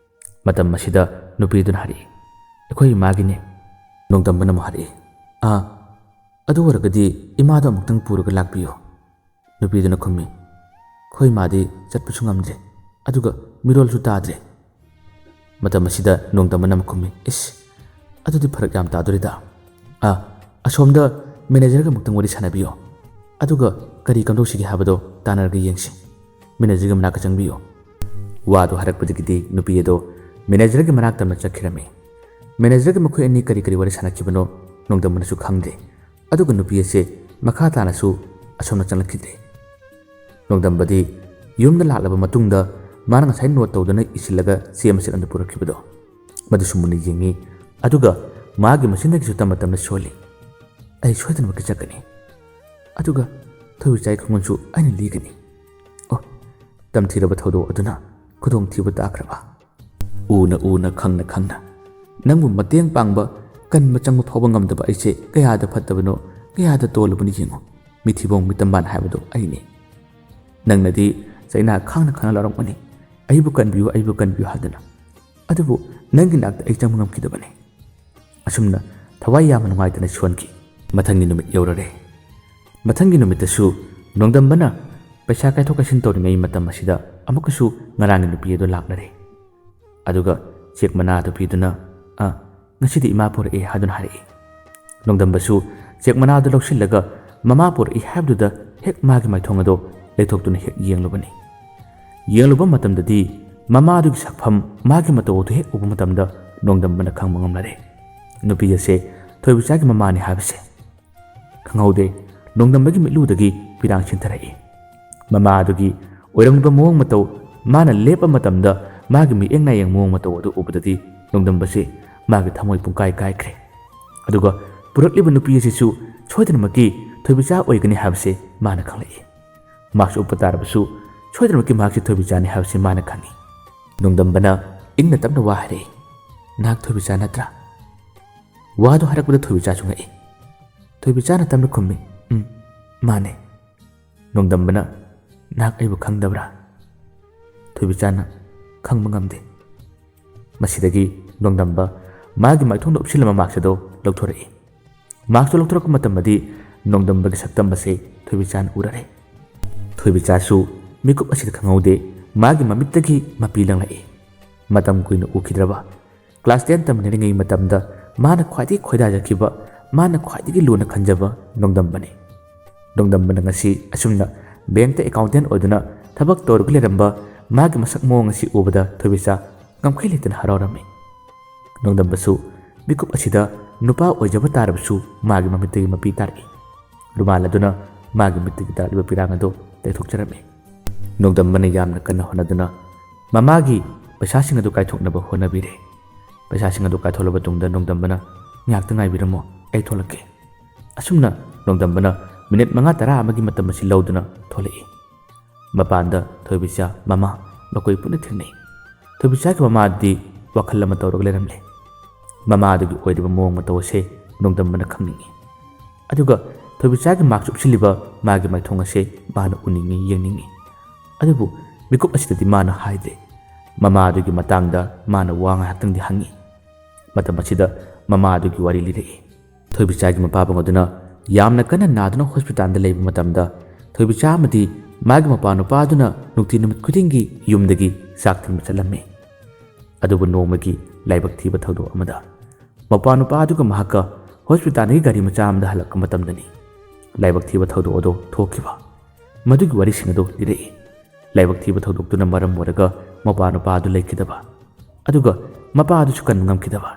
ꯃꯇꯝ ꯑꯁꯤꯗ ꯅꯨꯄꯤꯗꯨꯅ ꯍꯥꯏꯔꯛꯏ, "ꯑꯩꯈꯣꯏ ꯏꯃꯥꯒꯤꯅꯦ꯫" ꯅꯣꯡꯗꯝꯕꯅ ꯑꯃꯨꯛ ꯍꯥꯏꯔꯛꯏ, "ꯑꯥ, ꯑꯗꯨ ꯑꯣꯏꯔꯒꯗꯤ ꯏꯃꯥꯗꯣ ꯑꯃꯨꯛꯇꯪ ꯄꯨꯔꯒ ꯂꯥꯛꯄꯤꯌꯨ꯫" ꯅꯨꯄꯤꯗꯨꯅ ꯈꯨꯝꯃꯤ, "ꯑꯩꯈꯣꯏ ꯏꯃꯥꯗꯤ ꯆꯠꯄꯁꯨ ꯉꯝꯗ꯭ꯔꯦ, ꯑꯗꯨꯒ ꯃꯤꯔꯣꯜꯁꯨ ꯇꯥꯗ꯭ꯔꯦ꯫" ꯃꯇꯝ ꯑꯁꯤꯗ ꯅꯣꯡꯗꯝꯕꯅ ꯑꯃꯨꯛ ꯈꯨꯝꯃꯤ, "ꯏꯁ, ꯑꯗꯨꯗꯤ ꯐꯔꯛ ꯌꯥꯝ ꯇꯥꯗꯣꯔꯤꯗ꯫ ꯑꯥ, ꯑꯁꯣꯝꯗ ꯃꯦꯅꯦꯖꯔꯒ ꯑꯃꯨꯛꯇꯪ ꯋꯥꯔꯤ ꯁꯥꯟꯅꯕꯤꯌꯣ, ꯑꯗꯨꯒ ꯀꯔꯤ ꯀꯝꯗꯧꯁꯤꯒꯦ ꯍꯥꯏꯕꯗꯣ ꯇꯥꯟꯅꯔꯒ ꯌꯦꯡꯁꯤ꯫ ꯃꯦꯅꯦꯖꯔꯒꯤ ꯃꯅꯥꯛꯇ ꯆꯪꯕꯤꯌꯨ꯫" ꯋꯥꯗꯨ ꯍꯥꯏꯔꯛꯄꯗꯒꯤꯗꯤ ꯅꯨꯄꯤ ꯑꯗꯣ ꯃꯦꯅꯦꯖꯔꯒꯤ ꯃꯅꯥꯛꯇ ꯑꯃ ꯆꯠꯈꯤꯔꯝꯃꯤ꯫ ꯃꯦꯅꯦꯖꯔꯒ ꯃꯈꯣꯏ ꯑꯅꯤ ꯀꯔꯤ ꯀꯔꯤ ꯋꯥꯔꯤ ꯁꯥꯟꯅꯈꯤꯕꯅꯣ ꯅꯣꯡꯗꯝꯕꯅꯁꯨ ꯈꯪꯗꯦ꯫ ꯑꯗꯨꯒ ꯅꯨꯄꯤ ꯑꯁꯦ ꯃꯈꯥ ꯇꯥꯅꯁꯨ ꯑꯁꯣꯝꯗ ꯆꯪꯂꯛꯈꯤꯗ꯭ꯔꯦ꯫ ꯅꯣꯡꯗꯝꯕꯗꯤ ꯌꯨꯝꯗ ꯂꯥꯛꯂꯕ ꯃꯇꯨꯡꯗ ꯃꯥꯅ ꯉꯁꯥꯏ ꯅꯣꯠ ꯇꯧꯗꯨꯅ ꯏꯁꯤꯜꯂꯒ ꯆꯦ ꯃꯆꯦꯠ ꯑꯃꯗ ꯄꯨꯔꯛꯈꯤꯕꯗꯣ, ꯃꯗꯨꯁꯨ ꯃꯨꯟꯅ ꯌꯦꯡꯉꯤ꯫ ꯑꯗꯨꯒ ꯃꯥꯒꯤ ꯃꯆꯤꯟꯗꯒꯤꯁꯨ ꯇꯞꯅ ꯇꯞꯅ ꯁꯣꯜꯂꯤ, "ꯑꯩ ꯁꯣꯏꯗꯅꯃꯛꯀꯤ ꯆꯠꯀꯅꯤ꯫ ꯑꯗꯨꯒ ꯊꯣꯏꯕꯤꯆꯥꯒꯤ ꯈꯣꯡꯒꯨꯟꯁꯨ ꯑꯩꯅ ꯂꯤꯒꯅꯤ꯫ ꯑꯣ, ꯇꯝꯊꯤꯔꯕ ꯊꯧꯗꯣꯛ ꯑꯗꯨꯅ ꯈꯨꯗꯣꯡꯊꯤꯕ ꯇꯥꯈ꯭ꯔꯕ?" ꯎꯅ ꯎꯅ, ꯈꯪꯅ ꯈꯪꯅ, ꯅꯪꯕꯨ ꯃꯇꯦꯡ ꯄꯥꯡꯕ, ꯀꯟꯕ ꯆꯪꯕ ꯐꯥꯎꯕ ꯉꯝꯗꯕ ꯑꯩꯁꯦ ꯀꯌꯥꯗ ꯐꯠꯇꯕꯅꯣ, ꯀꯌꯥꯗ ꯇꯣꯜꯂꯕꯅꯤ ꯌꯦꯡꯉꯨ꯫ ꯃꯤꯊꯤꯕꯣꯡ ꯃꯤꯇꯝꯕꯥꯟ ꯍꯥꯏꯕꯗꯣ ꯑꯩꯅꯤ꯫ ꯅꯪꯅꯗꯤ ꯆꯩꯅꯥ ꯈꯥꯡꯅ ꯈꯥꯡꯅ ꯂꯧꯔꯝꯒꯅꯤ, "ꯑꯩꯕꯨ ꯀꯟꯕꯤꯌꯨ, ꯑꯩꯕꯨ ꯀꯟꯕꯤꯌꯨ" ꯍꯥꯏꯗꯨꯅ꯫ ꯑꯗꯨꯕꯨ ꯅꯪꯒꯤ ꯅꯥꯛꯇ ꯑꯩ ꯆꯪꯕ ꯉꯝꯈꯤꯗꯕꯅꯤ꯫ ꯑꯁꯨꯝꯅ ꯊꯋꯥꯏ ꯌꯥꯝꯅ ꯅꯨꯡꯉꯥꯏꯇꯅ ꯁꯣꯟꯈꯤ꯫ ꯃꯊꯪꯒꯤ ꯅꯨꯃꯤꯠ ꯌꯧꯔꯔꯦ꯫ ꯃꯊꯪꯒꯤ ꯅꯨꯃꯤꯠꯇꯁꯨ ꯅꯣꯡꯗꯝꯕꯅ ꯄꯩꯁꯥ ꯀꯥꯏꯊꯣꯛ ꯀꯥꯏꯁꯤꯟ ꯇꯧꯔꯤꯉꯩ ꯃꯇꯝ ꯑꯁꯤꯗ ꯑꯃꯨꯛꯀꯁꯨ ꯉꯔꯥꯡꯒꯤ ꯅꯨꯄꯤ ꯑꯗꯨ ꯂꯥꯛꯅꯔꯦ꯫ ꯑꯗꯨꯒ ꯆꯦꯛ ꯃꯅꯥ ꯑꯗꯨ ꯄꯤꯗꯨꯅ, "ꯑ, ꯉꯁꯤꯗꯤ ꯏꯃꯥ ꯄꯨꯔꯛꯑꯦ" ꯍꯥꯏꯗꯨꯅ ꯍꯥꯏꯔꯛꯏ꯫ ꯅꯣꯡꯗꯝꯕꯁꯨ ꯆꯦꯛ ꯃꯅꯥ ꯑꯗꯨ ꯂꯧꯁꯤꯜꯂꯒ ꯃꯃꯥ ꯄꯨꯔꯛꯏ ꯍꯥꯏꯕꯗꯨꯗ ꯍꯦꯛ ꯃꯥꯒꯤ ꯃꯥꯏꯊꯣꯡ ꯑꯗꯣ ꯂꯩꯊꯣꯛꯇꯨꯅ ꯍꯦꯛ ꯌꯦꯡꯂꯨꯕꯅꯤ꯫ ꯌꯦꯡꯂꯨꯕ ꯃꯇꯝꯗꯗꯤ ꯃꯃꯥꯗꯨꯒꯤ ꯁꯛꯐꯝ, ꯃꯥꯒꯤ ꯃꯇꯧ ꯑꯗꯨ ꯍꯦꯛ ꯎꯕ ꯃꯇꯝꯗ ꯅꯣꯡꯗꯝꯕꯅ ꯈꯪꯕ ꯉꯝꯂꯔꯦ꯫ ꯅꯨꯄꯤ ꯑꯁꯦ ꯊꯣꯏꯕꯤꯆꯥꯒꯤ ꯃꯃꯥꯅꯤ ꯍꯥꯏꯕꯁꯦ꯫ ꯈꯪꯍꯧꯗꯦ, ꯅꯣꯡꯗꯝꯕꯒꯤ ꯃꯤꯠꯂꯨꯗꯒꯤ ꯄꯤꯔꯥꯡ ꯆꯦꯟꯊꯔꯛꯏ꯫ ꯃꯃꯥ ꯑꯗꯨꯒꯤ ꯑꯣꯏꯔꯝꯂꯤꯕ ꯃꯑꯣꯡ ꯃꯇꯧ, ꯃꯥꯅ ꯂꯦꯞꯄ ꯃꯇꯝꯗ ꯃꯥꯒꯤ ꯃꯤꯠꯌꯦꯡ ꯅꯥꯌꯦꯡ ꯃꯑꯣꯡ ꯃꯇꯧ ꯑꯗꯨ ꯎꯕꯗꯗꯤ ꯅꯣꯡꯗꯝꯕꯁꯤ ꯃꯥꯒꯤ ꯊꯃꯣꯏ ꯄꯨꯡꯀꯥꯏ ꯀꯥꯏꯈ꯭ꯔꯦ꯫ ꯑꯗꯨꯒ ꯄꯨꯔꯛꯂꯤꯕ ꯅꯨꯄꯤ ꯑꯁꯤꯁꯨ ꯁꯣꯏꯗꯅꯃꯛꯀꯤ ꯊꯣꯏꯕꯤꯆꯥ ꯑꯣꯏꯒꯅꯤ ꯍꯥꯏꯕꯁꯤ ꯃꯥꯅ ꯈꯪꯂꯛꯏ꯫ ꯃꯥꯛꯁ ꯎꯞꯄ ꯇꯥꯔꯕꯁꯨ ꯁꯣꯏꯗꯅꯃꯛꯀꯤ ꯃꯍꯥꯛꯁꯤ ꯊꯣꯏꯕꯤꯆꯥꯅꯤ ꯍꯥꯏꯕꯁꯤ ꯃꯥꯅ ꯈꯪꯏ꯫ ꯅꯣꯡꯗꯝꯕꯅ ꯏꯪꯅ ꯇꯞꯅ ꯋꯥ ꯍꯥꯏꯔꯛꯏ, "ꯅꯍꯥꯛ ꯊꯣꯏꯕꯤꯆꯥ ꯅꯠꯇ꯭ꯔꯥ?" ꯋꯥꯗꯨ ꯍꯥꯏꯔꯛꯄꯗ ꯊꯣꯏꯕꯤꯆꯥꯁꯨ ꯉꯛꯏ꯫ ꯊꯣꯏꯕꯤꯆꯥꯅ ꯇꯞꯅ ꯈꯨꯝꯃꯤ, "ꯎꯝ, ꯃꯥꯅꯦ꯫" ꯅꯣꯡꯗꯝꯕꯅ, "ꯅꯍꯥꯛ ꯑꯩꯕꯨ ꯈꯪꯗꯕ꯭ꯔꯥ?" ꯊꯣꯏꯕꯤꯆꯥꯅ, "ꯈꯪꯕ ꯉꯝꯗꯦ꯫" ꯃꯁꯤꯗꯒꯤ ꯅꯣꯡꯗꯝꯕ ꯃꯥꯒꯤ ꯃꯥꯏꯊꯣꯡꯗ ꯎꯞꯁꯤꯜꯂꯝꯕ ꯃꯥꯛꯁ ꯑꯗꯨ ꯂꯧꯊꯣꯔꯛꯏ꯫ ꯃꯥꯛꯁꯇꯨ ꯂꯧꯊꯣꯔꯛꯄ ꯃꯇꯝꯗꯗꯤ ꯅꯣꯡꯗꯝꯕꯒꯤ ꯁꯛꯇꯝ ꯑꯁꯤ ꯊꯣꯏꯕꯤꯆꯥꯅ ꯎꯔꯔꯦ꯫ ꯊꯣꯏꯕꯤꯆꯥꯁꯨ ꯃꯤꯀꯨꯞ ꯑꯁꯤꯗ ꯈꯪꯍꯧꯗꯦ ꯃꯥꯒꯤ ꯃꯃꯤꯠꯇꯒꯤ ꯃꯄꯤ ꯂꯪꯂꯛꯏ꯫ ꯃꯇꯝ ꯀꯨꯏꯅ ꯎꯈꯤꯗ꯭ꯔꯕ, ꯀ꯭ꯂꯥꯁ ꯇꯦꯟ ꯇꯝꯃꯤꯟꯅꯔꯤꯉꯩ ꯃꯇꯝꯗ ꯃꯥꯅ ꯈ꯭ꯋꯥꯏꯗꯒꯤ ꯈꯣꯏꯗꯥꯖꯈꯤꯕ, ꯃꯥꯅ ꯈ꯭ꯋꯥꯏꯗꯒꯤ ꯂꯨꯅ ꯈꯟꯖꯕ ꯅꯣꯡꯗꯝꯕꯅꯤ꯫ ꯅꯣꯡꯗꯝꯕꯅ ꯉꯁꯤ ꯑꯁꯨꯝꯅ ꯕꯦꯡꯛꯇ ꯑꯦꯀꯥꯎꯟꯇꯦꯟꯠ ꯑꯣꯏꯗꯨꯅ ꯊꯕꯛ ꯇꯧꯔꯒ ꯂꯩꯔꯝꯕ ꯃꯥꯒꯤ ꯃꯁꯛ ꯃꯑꯣꯡ ꯑꯁꯤ ꯎꯕꯗ ꯊꯣꯏꯕꯤꯆꯥ ꯉꯝꯈꯩ ꯂꯩꯇꯅ ꯍꯔꯥꯎꯔꯝꯃꯤ꯫ ꯅꯣꯡꯗꯝꯕꯁꯨ ꯃꯤꯀꯨꯞ ꯑꯁꯤꯗ ꯅꯨꯄꯥ ꯑꯣꯏꯖꯕ ꯇꯥꯔꯕꯁꯨ ꯃꯥꯒꯤ ꯃꯃꯤꯠꯇꯒꯤ ꯃꯄꯤ ꯇꯥꯔꯛꯏ꯫ ꯔꯨꯃꯥꯜ ꯑꯗꯨꯅ ꯃꯥꯒꯤ ꯃꯤꯠꯇꯒꯤ ꯇꯥꯔꯛꯂꯤꯕ ꯄꯤꯔꯥꯡ ꯑꯗꯨ ꯇꯩꯊꯣꯛꯆꯔꯝꯃꯤ꯫ ꯅꯣꯡꯗꯝꯕꯅ ꯌꯥꯝꯅ ꯀꯟꯅ ꯍꯣꯠꯅꯗꯨꯅ ꯃꯃꯥꯒꯤ ꯄꯩꯁꯥꯁꯤꯡ ꯑꯗꯨ ꯀꯥꯏꯊꯣꯛꯅꯕ ꯍꯣꯠꯅꯕꯤꯔꯦ꯫ ꯄꯩꯁꯥꯁꯤꯡ ꯑꯗꯨ ꯀꯥꯏꯊꯣꯛꯂꯕ ꯇꯨꯡꯗ ꯅꯣꯡꯗꯝꯕꯅ, "ꯉꯥꯏꯍꯥꯛꯇ ꯉꯥꯏꯕꯤꯔꯝꯃꯣ, ꯑꯩ ꯊꯣꯛꯂꯛꯀꯦ꯫" ꯑꯁꯨꯝꯅ ꯅꯣꯡꯗꯝꯕꯅ ꯃꯤꯅꯤꯠ ꯃꯉꯥ ꯇꯔꯥ ꯑꯃꯒꯤ ꯃꯇꯝ ꯑꯁꯤ ꯂꯧꯗꯨꯅ ꯊꯣꯛꯂꯛꯏ꯫ ꯃꯄꯥꯟꯗ ꯊꯣꯏꯕꯤꯆꯥ, ꯃꯃꯥ, ꯃꯈꯣꯏ ꯄꯨꯟꯅ ꯊꯦꯡꯅꯩ꯫ ꯊꯣꯏꯕꯤꯆꯥꯒꯤ ꯃꯃꯥꯗꯤ ꯋꯥꯈꯜ ꯑꯃ ꯇꯧꯔꯒ ꯂꯩꯔꯝꯂꯦ꯫ ꯃꯃꯥꯗꯨꯒꯤ ꯑꯣꯏꯔꯤꯕ ꯃꯑꯣꯡ ꯃꯇꯧ ꯑꯁꯦ ꯅꯣꯡꯗꯝꯕꯅ ꯈꯪꯅꯤꯡꯏ꯫ ꯑꯗꯨꯒ ꯊꯣꯏꯕꯤꯆꯥꯒꯤ ꯃꯥꯛꯁ ꯎꯞꯁꯤꯜꯂꯤꯕ ꯃꯥꯒꯤ ꯃꯥꯏꯊꯣꯡ ꯑꯁꯦ ꯃꯥꯅ ꯎꯅꯤꯡꯏ, ꯌꯦꯡꯅꯤꯡꯏ꯫ ꯑꯗꯨꯕꯨ ꯃꯤꯀꯨꯞ ꯑꯁꯤꯗꯗꯤ ꯃꯥꯅ ꯍꯥꯏꯗ꯭ꯔꯦ꯫ ꯃꯃꯥꯗꯨꯒꯤ ꯃꯇꯥꯡꯗ ꯃꯥꯅ ꯋꯥ ꯉꯥꯏꯍꯥꯛꯇꯪꯗꯤ ꯍꯪꯉꯤ꯫ ꯃꯇꯝ ꯑꯁꯤꯗ ꯃꯃꯥꯗꯨꯒꯤ ꯋꯥꯔꯤ ꯂꯤꯔꯛꯏ꯫ ꯊꯣꯏꯕꯤꯆꯥꯒꯤ ꯃꯄꯥꯕꯨꯡ ꯑꯗꯨꯅ ꯌꯥꯝꯅ ꯀꯟꯅ ꯅꯥꯗꯨꯅ ꯍꯣꯁꯄꯤꯇꯥꯜꯗ ꯂꯩꯕ ꯃꯇꯝꯗ ꯊꯣꯏꯕꯤꯆꯥ ꯑꯃꯗꯤ ꯃꯥꯒꯤ ꯃꯄꯥ ꯅꯨꯄꯥꯗꯨꯅ ꯅꯨꯡꯇꯤ ꯅꯨꯃꯤꯠ ꯈꯨꯗꯤꯡꯒꯤ ꯌꯨꯝꯗꯒꯤ ꯆꯥꯛ ꯊꯤꯟꯕ ꯆꯠꯂꯝꯃꯤ꯫ ꯑꯗꯨꯕꯨ ꯅꯣꯡꯃꯒꯤ ꯂꯥꯏꯕꯛ ꯊꯤꯕ ꯊꯧꯗꯣꯛ ꯑꯃꯗ ꯃꯄꯥ ꯅꯨꯄꯥ ꯑꯗꯨꯒ ꯃꯍꯥꯛꯀ ꯍꯣꯁꯄꯤꯇꯥꯜꯗꯒꯤ ꯒꯥꯔꯤ ꯃꯆꯥ ꯑꯃꯗ ꯍꯜꯂꯛꯄ ꯃꯇꯝꯗꯅꯤ ꯂꯥꯏꯕꯛ ꯊꯤꯕ ꯊꯧꯗꯣꯛ ꯑꯗꯨ ꯊꯣꯛꯈꯤꯕ꯫ ꯃꯗꯨꯒꯤ ꯋꯥꯔꯤꯁꯤꯡ ꯑꯗꯨ ꯂꯤꯔꯛꯏ꯫ ꯂꯥꯏꯕꯛ ꯊꯤꯕ ꯊꯧꯗꯣꯛꯇꯨꯅ ꯃꯔꯝ ꯑꯣꯏꯔꯒ ꯃꯄꯥ ꯅꯨꯄꯥ ꯑꯗꯨ ꯂꯩꯈꯤꯗꯕ, ꯑꯗꯨꯒ ꯃꯄꯥ ꯑꯗꯨꯁꯨ ꯀꯟꯕ ꯉꯝꯈꯤꯗꯕ꯫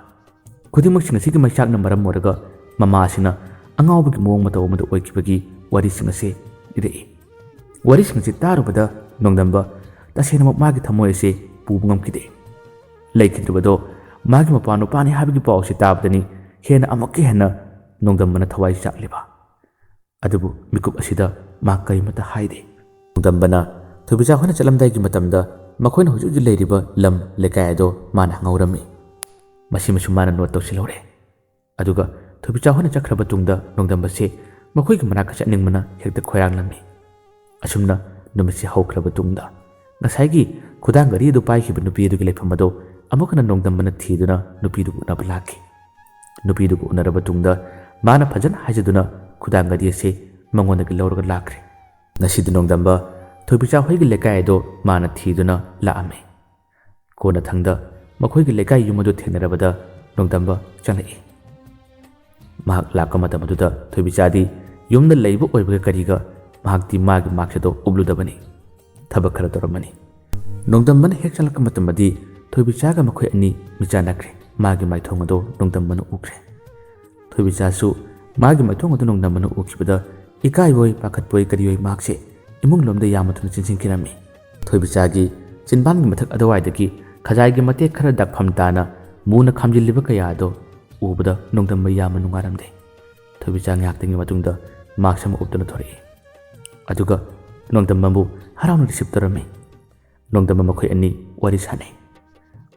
ꯈꯨꯗꯤꯡꯃꯛꯁꯤꯡ ꯑꯁꯤꯒꯤ ꯃꯩꯆꯥꯛꯅ ꯃꯔꯝ ꯑꯣꯏꯔꯒ ꯃꯃꯥ ꯑꯁꯤꯅ ꯑꯉꯥꯎꯕꯒꯤ ꯃꯑꯣꯡ ꯃꯇꯧ ꯑꯃꯗ ꯑꯣꯏꯈꯤꯕꯒꯤ ꯋꯥꯔꯤꯁꯤꯡ ꯑꯁꯤ ꯂꯤꯔꯛꯏ꯫ ꯋꯥꯔꯤꯁꯤꯡ ꯑꯁꯤ ꯇꯥꯔꯨꯕꯗ ꯅꯣꯡꯗꯝꯕ ꯇꯁꯦꯡꯅꯃꯛ ꯃꯥꯒꯤ ꯊꯃꯣꯏ ꯑꯁꯤ ꯄꯨꯕ ꯉꯝꯈꯤꯗꯦ꯫ ꯂꯩꯈꯤꯗ꯭ꯔꯕꯗꯣ ꯃꯥꯒꯤ ꯃꯄꯥ ꯅꯨꯄꯥꯅꯤ ꯍꯥꯏꯕꯒꯤ ꯄꯥꯎ ꯑꯁꯤ ꯇꯥꯕꯗꯅꯤ ꯍꯦꯟꯅ ꯑꯃꯨꯛꯀ ꯍꯦꯟꯅ ꯅꯣꯡꯗꯝꯕꯅ ꯊꯋꯥꯏ ꯆꯥꯛꯂꯤꯕ꯫ ꯑꯗꯨꯕꯨ ꯃꯤꯀꯨꯞ ꯑꯁꯤꯗ ꯃꯥ ꯀꯔꯤꯃꯠꯇ ꯍꯥꯏꯗꯦ꯫ ꯅꯣꯡꯗꯝꯕꯅ ꯊꯣꯏꯕꯤꯆꯥ ꯍꯣꯏꯅ ꯆꯠꯂꯝꯗꯥꯏꯒꯤ ꯃꯇꯝꯗ ꯃꯈꯣꯏꯅ ꯍꯧꯖꯤꯛ ꯍꯧꯖꯤꯛ ꯂꯩꯔꯤꯕ ꯂꯝ ꯂꯩꯀꯥꯏ ꯑꯗꯣ ꯃꯥꯅ ꯍꯪꯍꯧꯔꯝꯃꯤ꯫ ꯃꯁꯤꯃꯁꯨ ꯃꯥꯅ ꯅꯣꯠ ꯇꯧꯁꯤꯜꯍꯧꯔꯦ꯫ ꯑꯗꯨꯒ ꯊꯣꯏꯕꯤꯆꯥ ꯍꯣꯏꯅ ꯆꯠꯈ꯭ꯔꯕ ꯇꯨꯡꯗ ꯅꯣꯡꯗꯝꯕꯁꯦ ꯃꯈꯣꯏꯒꯤ ꯃꯅꯥꯛꯇ ꯆꯠꯅꯤꯡꯕꯅ ꯍꯦꯛꯇ ꯈꯣꯏꯔꯥꯡꯂꯝꯃꯤ꯫ ꯑꯁꯨꯝꯅ ꯅꯨꯃꯤꯠꯁꯦ ꯍꯧꯈ꯭ꯔꯕ ꯇꯨꯡꯗ ꯉꯁꯥꯏꯒꯤ ꯈꯨꯗꯥꯡ ꯘꯔꯤ ꯑꯗꯨ ꯄꯥꯏꯈꯤꯕ ꯅꯨꯄꯤ ꯑꯗꯨꯒꯤ ꯂꯩꯐꯝ ꯑꯗꯣ ꯑꯃꯨꯛ ꯍꯟꯅ ꯅꯣꯡꯗꯝꯕꯅ ꯊꯤꯗꯨꯅ ꯅꯨꯄꯤꯗꯨꯕꯨ ꯎꯅꯕ ꯂꯥꯛꯈꯤ꯫ ꯅꯨꯄꯤꯗꯨꯒ ꯎꯅꯔꯕ ꯇꯨꯡꯗ ꯃꯥꯅ ꯐꯖꯅ ꯍꯥꯏꯖꯗꯨꯅ ꯈꯨꯗꯥꯡ ꯘꯔꯤ ꯑꯁꯦ ꯃꯉꯣꯟꯗꯒꯤ ꯂꯧꯔꯒ ꯂꯥꯛꯈ꯭ꯔꯦ꯫ ꯉꯁꯤꯗꯤ ꯅꯣꯡꯗꯝꯕ ꯊꯣꯏꯕꯤꯆꯥ ꯍꯣꯏꯒꯤ ꯂꯩꯀꯥꯏ ꯑꯗꯣ ꯃꯥꯅ ꯊꯤꯗꯨꯅ ꯂꯥꯛꯑꯝꯃꯤ꯫ ꯀꯣꯟꯅꯊꯪꯗ ꯃꯈꯣꯏꯒꯤ ꯂꯩꯀꯥꯏ ꯌꯨꯝ ꯑꯗꯨ ꯊꯦꯡꯅꯔꯕꯗ ꯅꯣꯡꯗꯝꯕ ꯆꯪꯂꯛꯏ꯫ ꯃꯍꯥꯛ ꯂꯥꯛꯄ ꯃꯇꯝ ꯑꯗꯨꯗ ꯊꯣꯏꯕꯤꯆꯥꯗꯤ ꯌꯨꯝꯗ ꯂꯩꯕ ꯑꯣꯏꯕꯒ ꯀꯔꯤꯒ ꯃꯍꯥꯛꯇꯤ ꯃꯥꯒꯤ ꯃꯥꯛꯁ ꯑꯗꯣ ꯎꯞꯂꯨꯗꯕꯅꯤ꯫ ꯊꯕꯛ ꯈꯔ ꯇꯧꯔꯝꯃꯅꯤ꯫ ꯅꯣꯡꯗꯝꯕꯅ ꯍꯦꯛ ꯆꯪꯂꯛꯄ ꯃꯇꯝꯗꯗꯤ ꯊꯣꯏꯕꯤꯆꯥꯒ ꯃꯈꯣꯏ ꯑꯅꯤ ꯃꯤꯆꯥꯟꯅꯈ꯭ꯔꯦ꯫ ꯃꯥꯒꯤ ꯃꯥꯏꯊꯣꯡ ꯑꯗꯣ ꯅꯣꯡꯗꯝꯕꯅ ꯎꯈ꯭ꯔꯦ꯫ ꯊꯣꯏꯕꯤꯆꯥꯁꯨ ꯃꯥꯒꯤ ꯃꯥꯏꯊꯣꯡ ꯑꯗꯨ ꯅꯣꯡꯗꯝꯕꯅ ꯎꯈꯤꯕꯗ ꯏꯀꯥꯏꯕꯣꯏ ꯄꯥꯈꯠꯄꯣꯏ ꯀꯔꯤꯑꯣꯏ ꯃꯍꯥꯛꯁꯦ ꯏꯃꯨꯡ ꯂꯣꯝꯗ ꯌꯥꯝꯅ ꯊꯨꯅ ꯆꯦꯟꯁꯤꯟꯈꯤꯔꯝꯃꯤ꯫ ꯊꯣꯏꯕꯤꯆꯥꯒꯤ ꯆꯤꯟꯕꯥꯟꯒꯤ ꯃꯊꯛ ꯑꯗꯨꯋꯥꯏꯗꯒꯤ ꯈꯖꯥꯏꯒꯤ ꯃꯇꯦꯛ ꯈꯔ ꯗꯥꯛꯐꯝ ꯇꯥꯅ ꯃꯨꯅ ꯈꯥꯝꯖꯤꯜꯂꯤꯕ ꯀꯌꯥ ꯑꯗꯣ ꯎꯕꯗ ꯅꯣꯡꯗꯝꯕ ꯌꯥꯝꯅ ꯅꯨꯡꯉꯥꯏꯔꯝꯗꯦ꯫ ꯊꯣꯏꯕꯤꯆꯥ ꯉꯥꯏꯍꯥꯛꯇꯪꯒꯤ ꯃꯇꯨꯡꯗ ꯃꯥꯛꯁ ꯑꯃ ꯎꯞꯇꯨꯅ ꯊꯣꯔꯛꯏ꯫ ꯑꯗꯨꯒ ꯅꯣꯡꯗꯝꯕꯕꯨ ꯍꯔꯥꯎꯅ ꯔꯤꯁꯤꯞ ꯇꯧꯔꯝꯃꯤ꯫ ꯅꯣꯡꯗꯝꯕ ꯃꯈꯣꯏ ꯑꯅꯤ ꯋꯥꯔꯤ ꯁꯥꯅꯩ꯫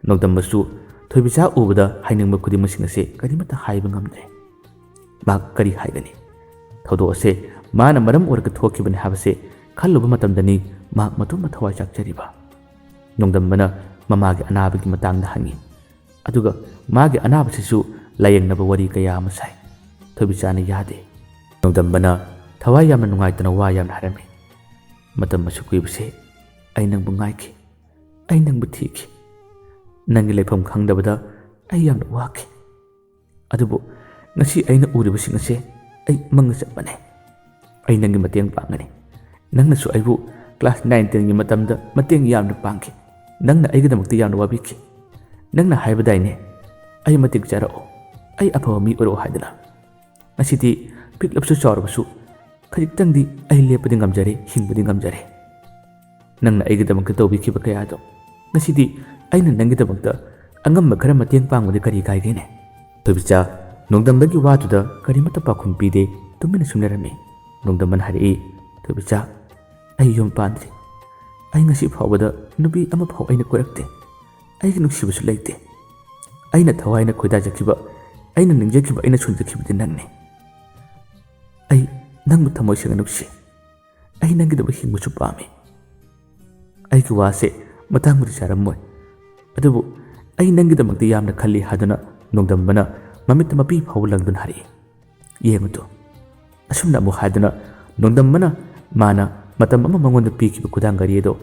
ꯅꯣꯡꯗꯝꯕꯁꯨ ꯊꯣꯏꯕꯤꯆꯥ ꯎꯕꯗ ꯍꯥꯏꯅꯤꯡꯕ ꯈꯨꯗꯤꯡꯃꯛꯁꯤꯡ ꯑꯁꯦ ꯀꯔꯤꯃꯠꯇ ꯍꯥꯏꯕ ꯉꯝꯗ꯭ꯔꯦ꯫ ꯃꯍꯥꯛ ꯀꯔꯤ ꯍꯥꯏꯒꯅꯤ? ꯊꯧꯗꯣꯛ ꯑꯁꯦ ꯃꯥꯅ ꯃꯔꯝ ꯑꯣꯏꯔꯒ ꯊꯣꯛꯈꯤꯕꯅꯤ ꯍꯥꯏꯕꯁꯦ ꯈꯜꯂꯨꯕ ꯃꯇꯝꯗꯅꯤ ꯃꯍꯥꯛ ꯃꯇꯣꯝꯇ ꯊꯋꯥꯏ ꯆꯥꯛꯆꯔꯤꯕ꯫ ꯅꯣꯡꯗꯝꯕꯅ ꯃꯃꯥꯒꯤ ꯑꯅꯥꯕꯒꯤ ꯃꯇꯥꯡꯗ ꯍꯪꯉꯤ꯫ ꯑꯗꯨꯒ ꯃꯥꯒꯤ ꯑꯅꯥꯕꯁꯤꯁꯨ ꯂꯥꯌꯦꯡꯅꯕ ꯋꯥꯔꯤ ꯀꯌꯥ ꯑꯃ ꯁꯥꯏ꯫ ꯊꯣꯏꯕꯤꯆꯥꯅ ꯌꯥꯗꯦ꯫ ꯅꯣꯡꯗꯝꯕꯅ ꯊꯋꯥꯏ ꯌꯥꯝꯅ ꯅꯨꯡꯉꯥꯏꯇꯅ ꯋꯥ ꯌꯥꯝꯅ ꯍꯥꯏꯔꯝꯃꯤ꯫ "ꯃꯇꯝ ꯑꯁꯨꯛ ꯀꯨꯏꯕꯁꯦ ꯑꯩ ꯅꯪꯕꯨ ꯉꯥꯏꯈꯤ, ꯑꯩ ꯅꯪꯕꯨ ꯊꯤꯈꯤ꯫ ꯅꯪꯒꯤ ꯂꯩꯐꯝ ꯈꯪꯗꯕꯗ ꯑꯩ ꯌꯥꯝꯅ ꯋꯥꯈꯤ꯫ ꯑꯗꯨꯕꯨ ꯉꯁꯤ ꯑꯩꯅ ꯎꯔꯤꯕꯁꯤꯡ ꯑꯁꯦ ꯑꯩ ꯃꯪꯒ ꯆꯞ ꯃꯥꯟꯅꯩ꯫ ꯑꯩ ꯅꯪꯒꯤ ꯃꯇꯦꯡ ꯄꯥꯡꯒꯅꯤ꯫ ꯅꯪꯅꯁꯨ ꯑꯩꯕꯨ ꯀ꯭ꯂꯥꯁ ꯅꯥꯏꯟ ꯇꯦꯟꯒꯤ ꯃꯇꯝꯗ ꯃꯇꯦꯡ ꯌꯥꯝꯅ ꯄꯥꯡꯈꯤ꯫ ꯅꯪꯅ ꯑꯩꯒꯤꯗꯃꯛꯇ ꯌꯥꯝꯅ ꯋꯥꯕꯤꯈꯤ꯫ ꯅꯪꯅ ꯍꯥꯏꯕꯗꯥꯏꯅꯦ, 'ꯑꯩ ꯃꯇꯤꯛ ꯆꯥꯔꯛꯑꯣ, ꯑꯩ ꯑꯐꯕ ꯃꯤ ꯑꯣꯏꯔꯛꯑꯣ' ꯍꯥꯏꯗꯅ꯫ ꯉꯁꯤꯗꯤ ꯄꯤꯛꯂꯕꯁꯨ ꯆꯥꯎꯔꯕꯁꯨ ꯈꯖꯤꯛꯇꯪꯗꯤ ꯑꯩ ꯂꯦꯞꯄꯗꯤ ꯉꯝꯖꯔꯦ, ꯍꯤꯡꯕꯗꯤ ꯉꯝꯖꯔꯦ꯫ ꯅꯪꯅ ꯑꯩꯒꯤꯗꯃꯛꯇ ꯇꯧꯕꯤꯈꯤꯕ ꯀꯌꯥꯗꯣ ꯉꯁꯤꯗꯤ ꯑꯩꯅ ꯅꯪꯒꯤꯗꯃꯛꯇ ꯑꯉꯝꯕ ꯈꯔ ꯃꯇꯦꯡ ꯄꯥꯡꯕꯗꯤ ꯀꯔꯤ ꯀꯥꯏꯒꯦꯅꯦ? ꯊꯣꯏꯕꯤꯆꯥ ꯅꯣꯡꯗꯝꯕꯒꯤ ꯋꯥꯗꯨꯗ ꯀꯔꯤꯃꯠꯇ ꯄꯥꯎꯈꯨꯝ ꯄꯤꯗꯦ, ꯇꯨꯃꯤꯟꯅ ꯁꯨꯝ ꯂꯩꯔꯝꯃꯤ꯫ ꯅꯣꯡꯗꯝꯕꯅ ꯍꯥꯏꯔꯛꯏ, "ꯊꯣꯏꯕꯤꯆꯥ, ꯑꯩ ꯌꯨꯝ ꯄꯥꯟꯗ꯭ꯔꯤ꯫ ꯑꯩ ꯉꯁꯤ ꯐꯥꯎꯕꯗ ꯅꯨꯄꯤ ꯑꯃꯐꯥꯎ ꯑꯩꯅ ꯀꯣꯏꯔꯛꯇꯦ꯫ ꯑꯩꯒꯤ ꯅꯨꯡꯁꯤꯕꯁꯨ ꯂꯩꯇꯦ꯫ ꯑꯩꯅ ꯊꯋꯥꯏꯅ ꯈꯣꯏꯗꯥꯖꯈꯤꯕ, ꯑꯩꯅ ꯅꯤꯡꯖꯈꯤꯕ, ꯑꯩꯅ ꯁꯣꯟꯖꯈꯤꯕꯗꯤ ꯅꯪꯅꯤ꯫ ꯑꯩ ꯅꯪꯕꯨ ꯊꯃꯣꯏ ꯁꯦꯡꯅ ꯅꯨꯡꯁꯤ꯫ ꯑꯩ ꯅꯪꯒꯤꯗꯃꯛ ꯍꯤꯡꯕꯁꯨ ꯄꯥꯝꯃꯤ꯫ ꯑꯩꯒꯤ ꯋꯥꯁꯦ ꯃꯇꯥꯡꯕꯨꯗꯤ ꯆꯥꯔꯝꯃꯣꯏ, ꯑꯗꯨꯕꯨ ꯑꯩ ꯅꯪꯒꯤꯗꯃꯛꯇ ꯌꯥꯝꯅ ꯈꯜꯂꯤ" ꯍꯥꯏꯗꯨꯅ ꯅꯣꯡꯗꯝꯕꯅ ꯃꯃꯤꯠꯇ ꯃꯄꯤ ꯐꯥꯎꯕ ꯂꯪꯗꯨꯅ ꯍꯥꯏꯔꯛꯏ꯫ "ꯌꯦꯡꯉꯨ ꯇꯨ"꯫ ꯑꯁꯨꯝꯅ ꯑꯃꯨꯛ ꯍꯥꯏꯗꯨꯅ ꯅꯣꯡꯗꯝꯕꯅ ꯃꯥꯅ ꯃꯇꯝ ꯑꯃ ꯃꯉꯣꯟꯗ ꯄꯤꯈꯤꯕ ꯈꯨꯗꯥꯡ ꯘꯔꯤ ꯑꯗꯣ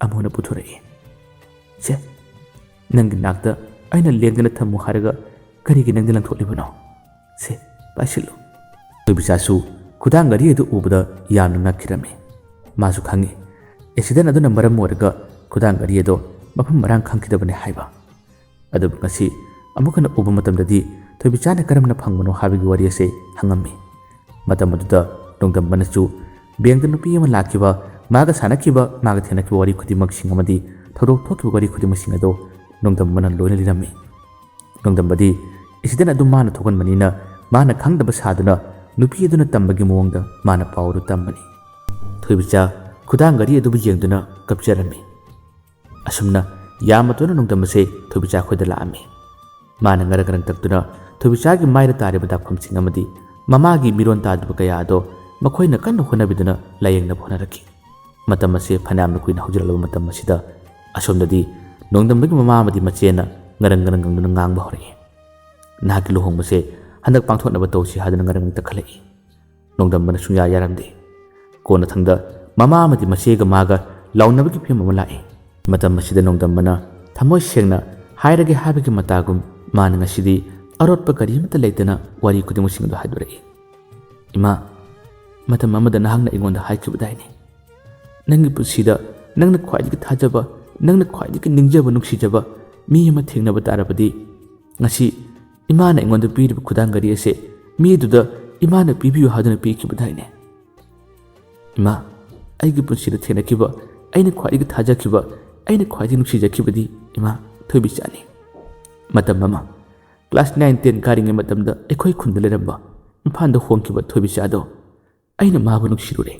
ꯑꯃꯨꯛ ꯍꯟꯅ ꯄꯨꯊꯣꯔꯛꯏ꯫ "ꯁꯦ, ꯅꯪꯒꯤ ꯅꯥꯛꯇ ꯑꯩꯅ ꯂꯦꯡꯗꯅ ꯊꯝꯃꯨ ꯍꯥꯏꯔꯒ ꯀꯔꯤꯒꯤ ꯅꯪꯗꯤ ꯂꯪꯊꯣꯛꯂꯤꯕꯅꯣ? ꯁꯦ, ꯄꯥꯏꯁꯤꯜꯂꯨ"꯫ ꯊꯣꯏꯕꯤꯆꯥꯁꯨ ꯈꯨꯗꯥꯡ ꯘꯔꯤ ꯑꯗꯨ ꯎꯕꯗ ꯌꯥꯝꯅ ꯉꯛꯈꯤꯔꯝꯃꯤ꯫ ꯃꯥꯁꯨ ꯈꯪꯏ, ꯑꯦꯛꯁꯤꯗꯦꯟ ꯑꯗꯨꯅ ꯃꯔꯝ ꯑꯣꯏꯔꯒ ꯈꯨꯗꯥꯡ ꯘꯔꯤ ꯑꯗꯣ ꯃꯐꯝ ꯃꯔꯥꯡ ꯈꯪꯈꯤꯗꯕꯅꯤ ꯍꯥꯏꯕ꯫ ꯑꯗꯨꯕꯨ ꯉꯁꯤ ꯑꯃꯨꯛ ꯍꯟꯅ ꯎꯕ ꯃꯇꯝꯗꯗꯤ ꯊꯣꯏꯕꯤꯆꯥꯅ ꯀꯔꯝꯅ ꯐꯪꯕꯅꯣ ꯍꯥꯏꯕꯒꯤ ꯋꯥꯔꯤ ꯑꯁꯦ ꯍꯪꯉꯝꯃꯤ꯫ ꯃꯇꯝ ꯑꯗꯨꯗ ꯅꯣꯡꯗꯝꯕꯅꯁꯨ ꯕꯦꯡꯗ ꯅꯨꯄꯤ ꯑꯃ ꯂꯥꯛꯈꯤꯕ, ꯃꯥꯒ ꯁꯥꯟꯅꯈꯤꯕ, ꯃꯥꯒ ꯊꯦꯡꯅꯈꯤꯕ ꯋꯥꯔꯤ ꯈꯨꯗꯤꯡꯃꯛꯁꯤꯡ ꯑꯃꯗꯤ ꯊꯧꯗꯣꯛ ꯊꯣꯛꯈꯤꯕ ꯋꯥꯔꯤ ꯈꯨꯗꯤꯡꯃꯛꯁꯤꯡ ꯑꯗꯣ ꯅꯣꯡꯗꯝꯕꯅ ꯂꯣꯏꯅ ꯂꯤꯔꯝꯃꯤ꯫ ꯅꯣꯡꯗꯝꯕꯗꯤ ꯑꯦꯛꯁꯤꯗꯦꯟ ꯑꯗꯨ ꯃꯥꯅ ꯊꯣꯛꯍꯟꯕꯅꯤꯅ ꯃꯥꯅ ꯈꯪꯗꯕ ꯁꯥꯗꯨꯅ ꯅꯨꯄꯤ ꯑꯗꯨꯅ ꯇꯝꯕꯒꯤ ꯃꯑꯣꯡꯗ ꯃꯥꯅ ꯄꯥꯎ ꯑꯗꯨ ꯇꯝꯕꯅꯤ꯫ ꯊꯣꯏꯕꯤꯆꯥ ꯈꯨꯗꯥꯡ ꯘꯔꯤ ꯑꯗꯨꯕꯨ ꯌꯦꯡꯗꯨꯅ ꯀꯞꯆꯔꯝꯃꯤ꯫ ꯑꯁꯨꯝꯅ ꯌꯥꯝꯅ ꯇꯣꯏꯅ ꯅꯣꯡꯗꯝꯕꯁꯦ ꯊꯣꯏꯕꯤꯆꯥ ꯈꯣꯏꯗ ꯂꯥꯛꯑꯝꯃꯤ꯫ ꯃꯥꯅ ꯉꯔꯪ ꯉꯔꯪ ꯇꯛꯇꯨꯅ ꯊꯣꯏꯕꯤꯆꯥꯒꯤ ꯃꯥꯏꯗ ꯇꯥꯔꯤꯕ ꯗꯥꯛꯐꯝꯁꯤꯡ ꯑꯃꯗꯤ ꯃꯃꯥꯒꯤ ꯃꯤꯔꯣꯟ ꯇꯥꯗ꯭ꯔꯤꯕ ꯀꯌꯥ ꯑꯗꯣ ꯃꯈꯣꯏꯅ ꯀꯟꯅ ꯍꯣꯠꯅꯕꯤꯗꯨꯅ ꯂꯥꯌꯦꯡꯅꯕ ꯍꯣꯠꯅꯔꯛꯈꯤ꯫ ꯃꯇꯝ ꯑꯁꯦ ꯐꯅꯌꯥꯝꯅ ꯀꯨꯏꯅ ꯍꯧꯖꯤꯜꯂꯛꯂꯕ ꯃꯇꯝ ꯑꯁꯤꯗ ꯑꯁꯣꯝꯗꯗꯤ ꯅꯣꯡꯗꯝꯕꯒꯤ ꯃꯃꯥ ꯑꯃꯗꯤ ꯃꯆꯦꯅ ꯉꯔꯪ ꯉꯔꯪ ꯉꯪꯗꯨꯅ ꯉꯥꯡꯕ ꯍꯧꯔꯛꯏ꯫ "ꯅꯍꯥꯛꯀꯤ ꯂꯨꯍꯣꯡꯕꯁꯦ ꯍꯟꯗꯛ ꯄꯥꯡꯊꯣꯛꯅꯕ ꯇꯧꯁꯤ" ꯍꯥꯏꯗꯨꯅ ꯉꯔꯪ ꯉꯔꯪ ꯇꯛꯈꯠꯂꯛꯏ꯫ ꯅꯣꯡꯗꯝꯕꯅ ꯁꯨꯡꯌꯥ ꯌꯥꯔꯝꯗꯦ꯫ ꯀꯣꯟꯅꯊꯪꯗ ꯃꯃꯥ ꯑꯃꯗꯤ ꯃꯆꯦꯒ ꯃꯥꯒ ꯂꯥꯎꯅꯕꯒꯤ ꯐꯤꯕꯝ ꯑꯃ ꯂꯥꯛꯏ꯫ ꯃꯇꯝ ꯑꯁꯤꯗ ꯅꯣꯡꯗꯝꯕꯅ ꯊꯃꯣꯏ ꯁꯦꯡꯅ ꯍꯥꯏꯔꯒꯦ ꯍꯥꯏꯕꯒꯤ ꯃꯇꯥꯒꯨꯝ ꯃꯥꯅ ꯉꯁꯤꯗꯤ ꯑꯔꯣꯠꯄ ꯀꯔꯤꯃꯠꯇ ꯂꯩꯇꯅ ꯋꯥꯔꯤ ꯈꯨꯗꯤꯡꯃꯛꯁꯤꯡ ꯑꯗꯨ ꯍꯥꯏꯗꯣꯔꯛꯏ꯫ "ꯏꯃꯥ, ꯃꯇꯝ ꯑꯃꯗ ꯅꯍꯥꯛꯅ ꯑꯩꯉꯣꯟꯗ ꯍꯥꯏꯈꯤꯕꯗꯥꯏꯅꯦ, ꯅꯪꯒꯤ ꯄꯨꯟꯁꯤꯗ ꯅꯪꯅ ꯈ꯭ꯋꯥꯏꯗꯒꯤ ꯊꯥꯖꯕ, ꯅꯪꯅ ꯈ꯭ꯋꯥꯏꯗꯒꯤ ꯅꯤꯡꯖꯕ ꯅꯨꯡꯁꯤꯖꯕ ꯃꯤ ꯑꯃ ꯊꯦꯡꯅꯕ ꯇꯥꯔꯕꯗꯤ ꯉꯁꯤ ꯏꯃꯥꯅ ꯑꯩꯉꯣꯟꯗ ꯄꯤꯔꯤꯕ ꯈꯨꯗꯥꯡ ꯘꯔꯤ ꯑꯁꯦ ꯃꯤꯗꯨꯗ ꯏꯃꯥꯅ ꯄꯤꯕꯤꯌꯨ ꯍꯥꯏꯗꯨꯅ ꯄꯤꯈꯤꯕꯗꯥꯏꯅꯦ? ꯏꯃꯥ, ꯑꯩꯒꯤ ꯄꯨꯟꯁꯤꯗ ꯊꯦꯡꯅꯈꯤꯕ, ꯑꯩꯅ ꯈ꯭ꯋꯥꯏꯗꯒꯤ ꯊꯥꯖꯈꯤꯕ, ꯑꯩꯅ ꯈ꯭ꯋꯥꯏꯗꯒꯤ ꯅꯨꯡꯁꯤꯖꯈꯤꯕꯗꯤ ꯏꯃꯥ ꯊꯣꯏꯕꯤꯆꯥꯅꯤ꯫ ꯃꯇꯝ ꯑꯃ ꯀ꯭ꯂꯥꯁ ꯅꯥꯏꯟ ꯇꯦꯟ ꯀꯥꯔꯤꯉꯩ ꯃꯇꯝꯗ ꯑꯩꯈꯣꯏ ꯈꯨꯟꯗ ꯂꯩꯔꯝꯕ ꯏꯝꯐꯥꯜꯗ ꯍꯣꯡꯈꯤꯕ ꯊꯣꯏꯕꯤꯆꯥꯗꯣ ꯑꯩꯅ ꯃꯥꯕꯨ ꯅꯨꯡꯁꯤꯔꯨꯔꯦ꯫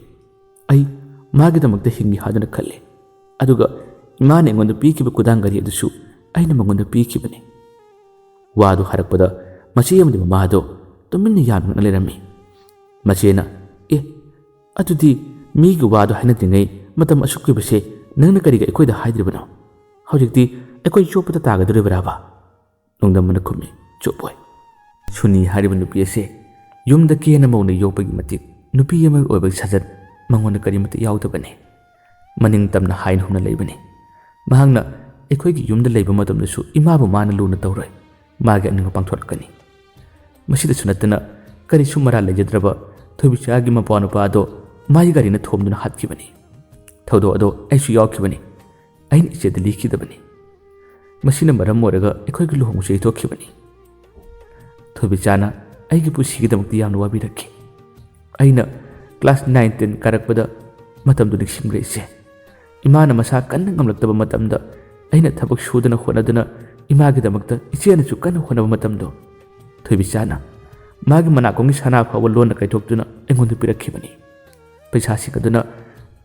ꯑꯩ ꯃꯥꯒꯤꯗꯃꯛꯇ ꯍꯤꯡꯒꯦ ꯍꯥꯏꯗꯨꯅ ꯈꯜꯂꯦ꯫ ꯑꯗꯨꯒ ꯏꯃꯥꯅ ꯑꯩꯉꯣꯟꯗ ꯄꯤꯈꯤꯕ ꯈꯨꯗꯥꯡ ꯘꯔꯤ ꯑꯗꯨꯁꯨ ꯑꯩꯅ ꯃꯉꯣꯟꯗ ꯄꯤꯈꯤꯕꯅꯤ꯫ ꯋꯥꯗꯨ ꯍꯥꯏꯔꯛꯄꯗ ꯃꯆꯦ ꯑꯃꯗꯤ ꯃꯃꯥꯗꯣ ꯇꯨꯃꯤꯟꯅ ꯌꯥꯝꯅ ꯉꯛꯅ ꯂꯩꯔꯝꯃꯤ꯫ ꯃꯆꯦꯅ, "ꯑꯦ, ꯑꯗꯨꯗꯤ ꯃꯤꯒꯤ ꯋꯥꯗꯣ ꯍꯥꯏꯅꯗ꯭ꯔꯤꯉꯩ ꯃꯇꯝ ꯑꯁꯨꯛ ꯀꯨꯏꯕꯁꯦ ꯅꯪꯅ ꯀꯔꯤꯒꯤ ꯑꯩꯈꯣꯏꯗ ꯍꯥꯏꯗ꯭ꯔꯤꯕꯅꯣ? ꯍꯧꯖꯤꯛꯇꯤ ꯑꯩꯈꯣꯏ ꯆꯣꯞꯄꯗ ꯇꯥꯒꯗꯧꯔꯤꯕ꯭ꯔꯥꯕ?" ꯅꯣꯡꯗꯝꯕꯅ ꯈꯨꯝꯃꯤ, "ꯆꯣꯞꯄꯣꯏ꯫ ꯁꯨꯅꯤ ꯍꯥꯏꯔꯤꯕ ꯅꯨꯄꯤ ꯑꯁꯦ ꯌꯨꯝꯗ ꯀꯦꯅ ꯃꯧꯅ ꯌꯣꯛꯄꯒꯤ ꯃꯇꯤꯛ ꯅꯨꯄꯤ ꯑꯃꯒꯤ ꯑꯣꯏꯕꯒꯤ ꯁꯥꯖꯠ ꯃꯉꯣꯟꯗ ꯀꯔꯤꯃꯠꯇ ꯌꯥꯎꯗꯕꯅꯤ꯫ ꯃꯅꯤꯡ ꯇꯝꯅ ꯍꯥꯏꯅ ꯍꯨꯝꯅ ꯂꯩꯕꯅꯤ꯫ ꯃꯍꯥꯛꯅ ꯑꯩꯈꯣꯏꯒꯤ ꯌꯨꯝꯗ ꯂꯩꯕ ꯃꯇꯝꯗꯁꯨ ꯏꯃꯥꯕꯨ ꯃꯥꯅ ꯂꯨꯅ ꯇꯧꯔꯣꯏ꯫ ꯃꯥꯒꯤ ꯑꯅꯤꯡꯕ ꯄꯥꯡꯊꯣꯔꯛꯀꯅꯤ꯫ ꯃꯁꯤꯗꯁꯨ ꯅꯠꯇꯅ ꯀꯔꯤꯁꯨ ꯃꯔꯥꯜ ꯂꯩꯖꯗ꯭ꯔꯕ ꯊꯣꯏꯕꯤꯆꯥꯒꯤ ꯃꯄꯥ ꯅꯨꯄꯥ ꯑꯗꯣ ꯃꯥꯒꯤ ꯒꯥꯔꯤꯅ ꯊꯣꯝꯗꯨꯅ ꯍꯥꯠꯈꯤꯕꯅꯤ꯫ ꯊꯧꯗꯣꯛ ꯑꯗꯣ ꯑꯩꯁꯨ ꯌꯥꯎꯈꯤꯕꯅꯤ꯫ ꯑꯩꯅ ꯏꯆꯦꯗ ꯂꯤꯈꯤꯗꯕꯅꯤ꯫ ꯃꯁꯤꯅ ꯃꯔꯝ ꯑꯣꯏꯔꯒ ꯑꯩꯈꯣꯏꯒꯤ ꯂꯨꯍꯣꯡꯕꯁꯨ ꯌꯩꯊꯣꯛꯈꯤꯕꯅꯤ꯫ ꯊꯣꯏꯕꯤꯆꯥꯅ ꯑꯩꯒꯤ ꯄꯨꯟꯁꯤꯒꯤꯗꯃꯛꯇ ꯌꯥꯝꯅ ꯋꯥꯕꯤꯔꯛꯈꯤ꯫ ꯑꯩꯅ ꯀ꯭ꯂꯥꯁ ꯅꯥꯏꯟ ꯇꯦꯟ ꯀꯥꯔꯛꯄꯗ ꯃꯇꯝꯗꯨ ꯅꯤꯡꯁꯤꯡꯂꯦ ꯏꯆꯦ꯫ ꯏꯃꯥꯅ ꯃꯁꯥ ꯀꯟꯅ ꯉꯝꯂꯛꯇꯕ ꯃꯇꯝꯗ ꯑꯩꯅ ꯊꯕꯛ ꯁꯨꯗꯅ ꯍꯣꯠꯅꯗꯨꯅ ꯏꯃꯥꯒꯤꯗꯃꯛꯇ ꯏꯆꯦꯅꯁꯨ ꯀꯟꯅ ꯍꯣꯠꯅꯕ ꯃꯇꯝꯗꯣ ꯊꯣꯏꯕꯤꯆꯥꯅ ꯃꯥꯒꯤ ꯃꯅꯥꯀꯣꯡꯒꯤ ꯁꯅꯥ ꯐꯥꯎꯕ ꯂꯣꯟꯅ ꯀꯥꯏꯊꯣꯛꯇꯨꯅ ꯑꯩꯉꯣꯟꯗ ꯄꯤꯔꯛꯈꯤꯕꯅꯤ꯫ ꯄꯩꯁꯥꯁꯤꯡ ꯑꯗꯨꯅ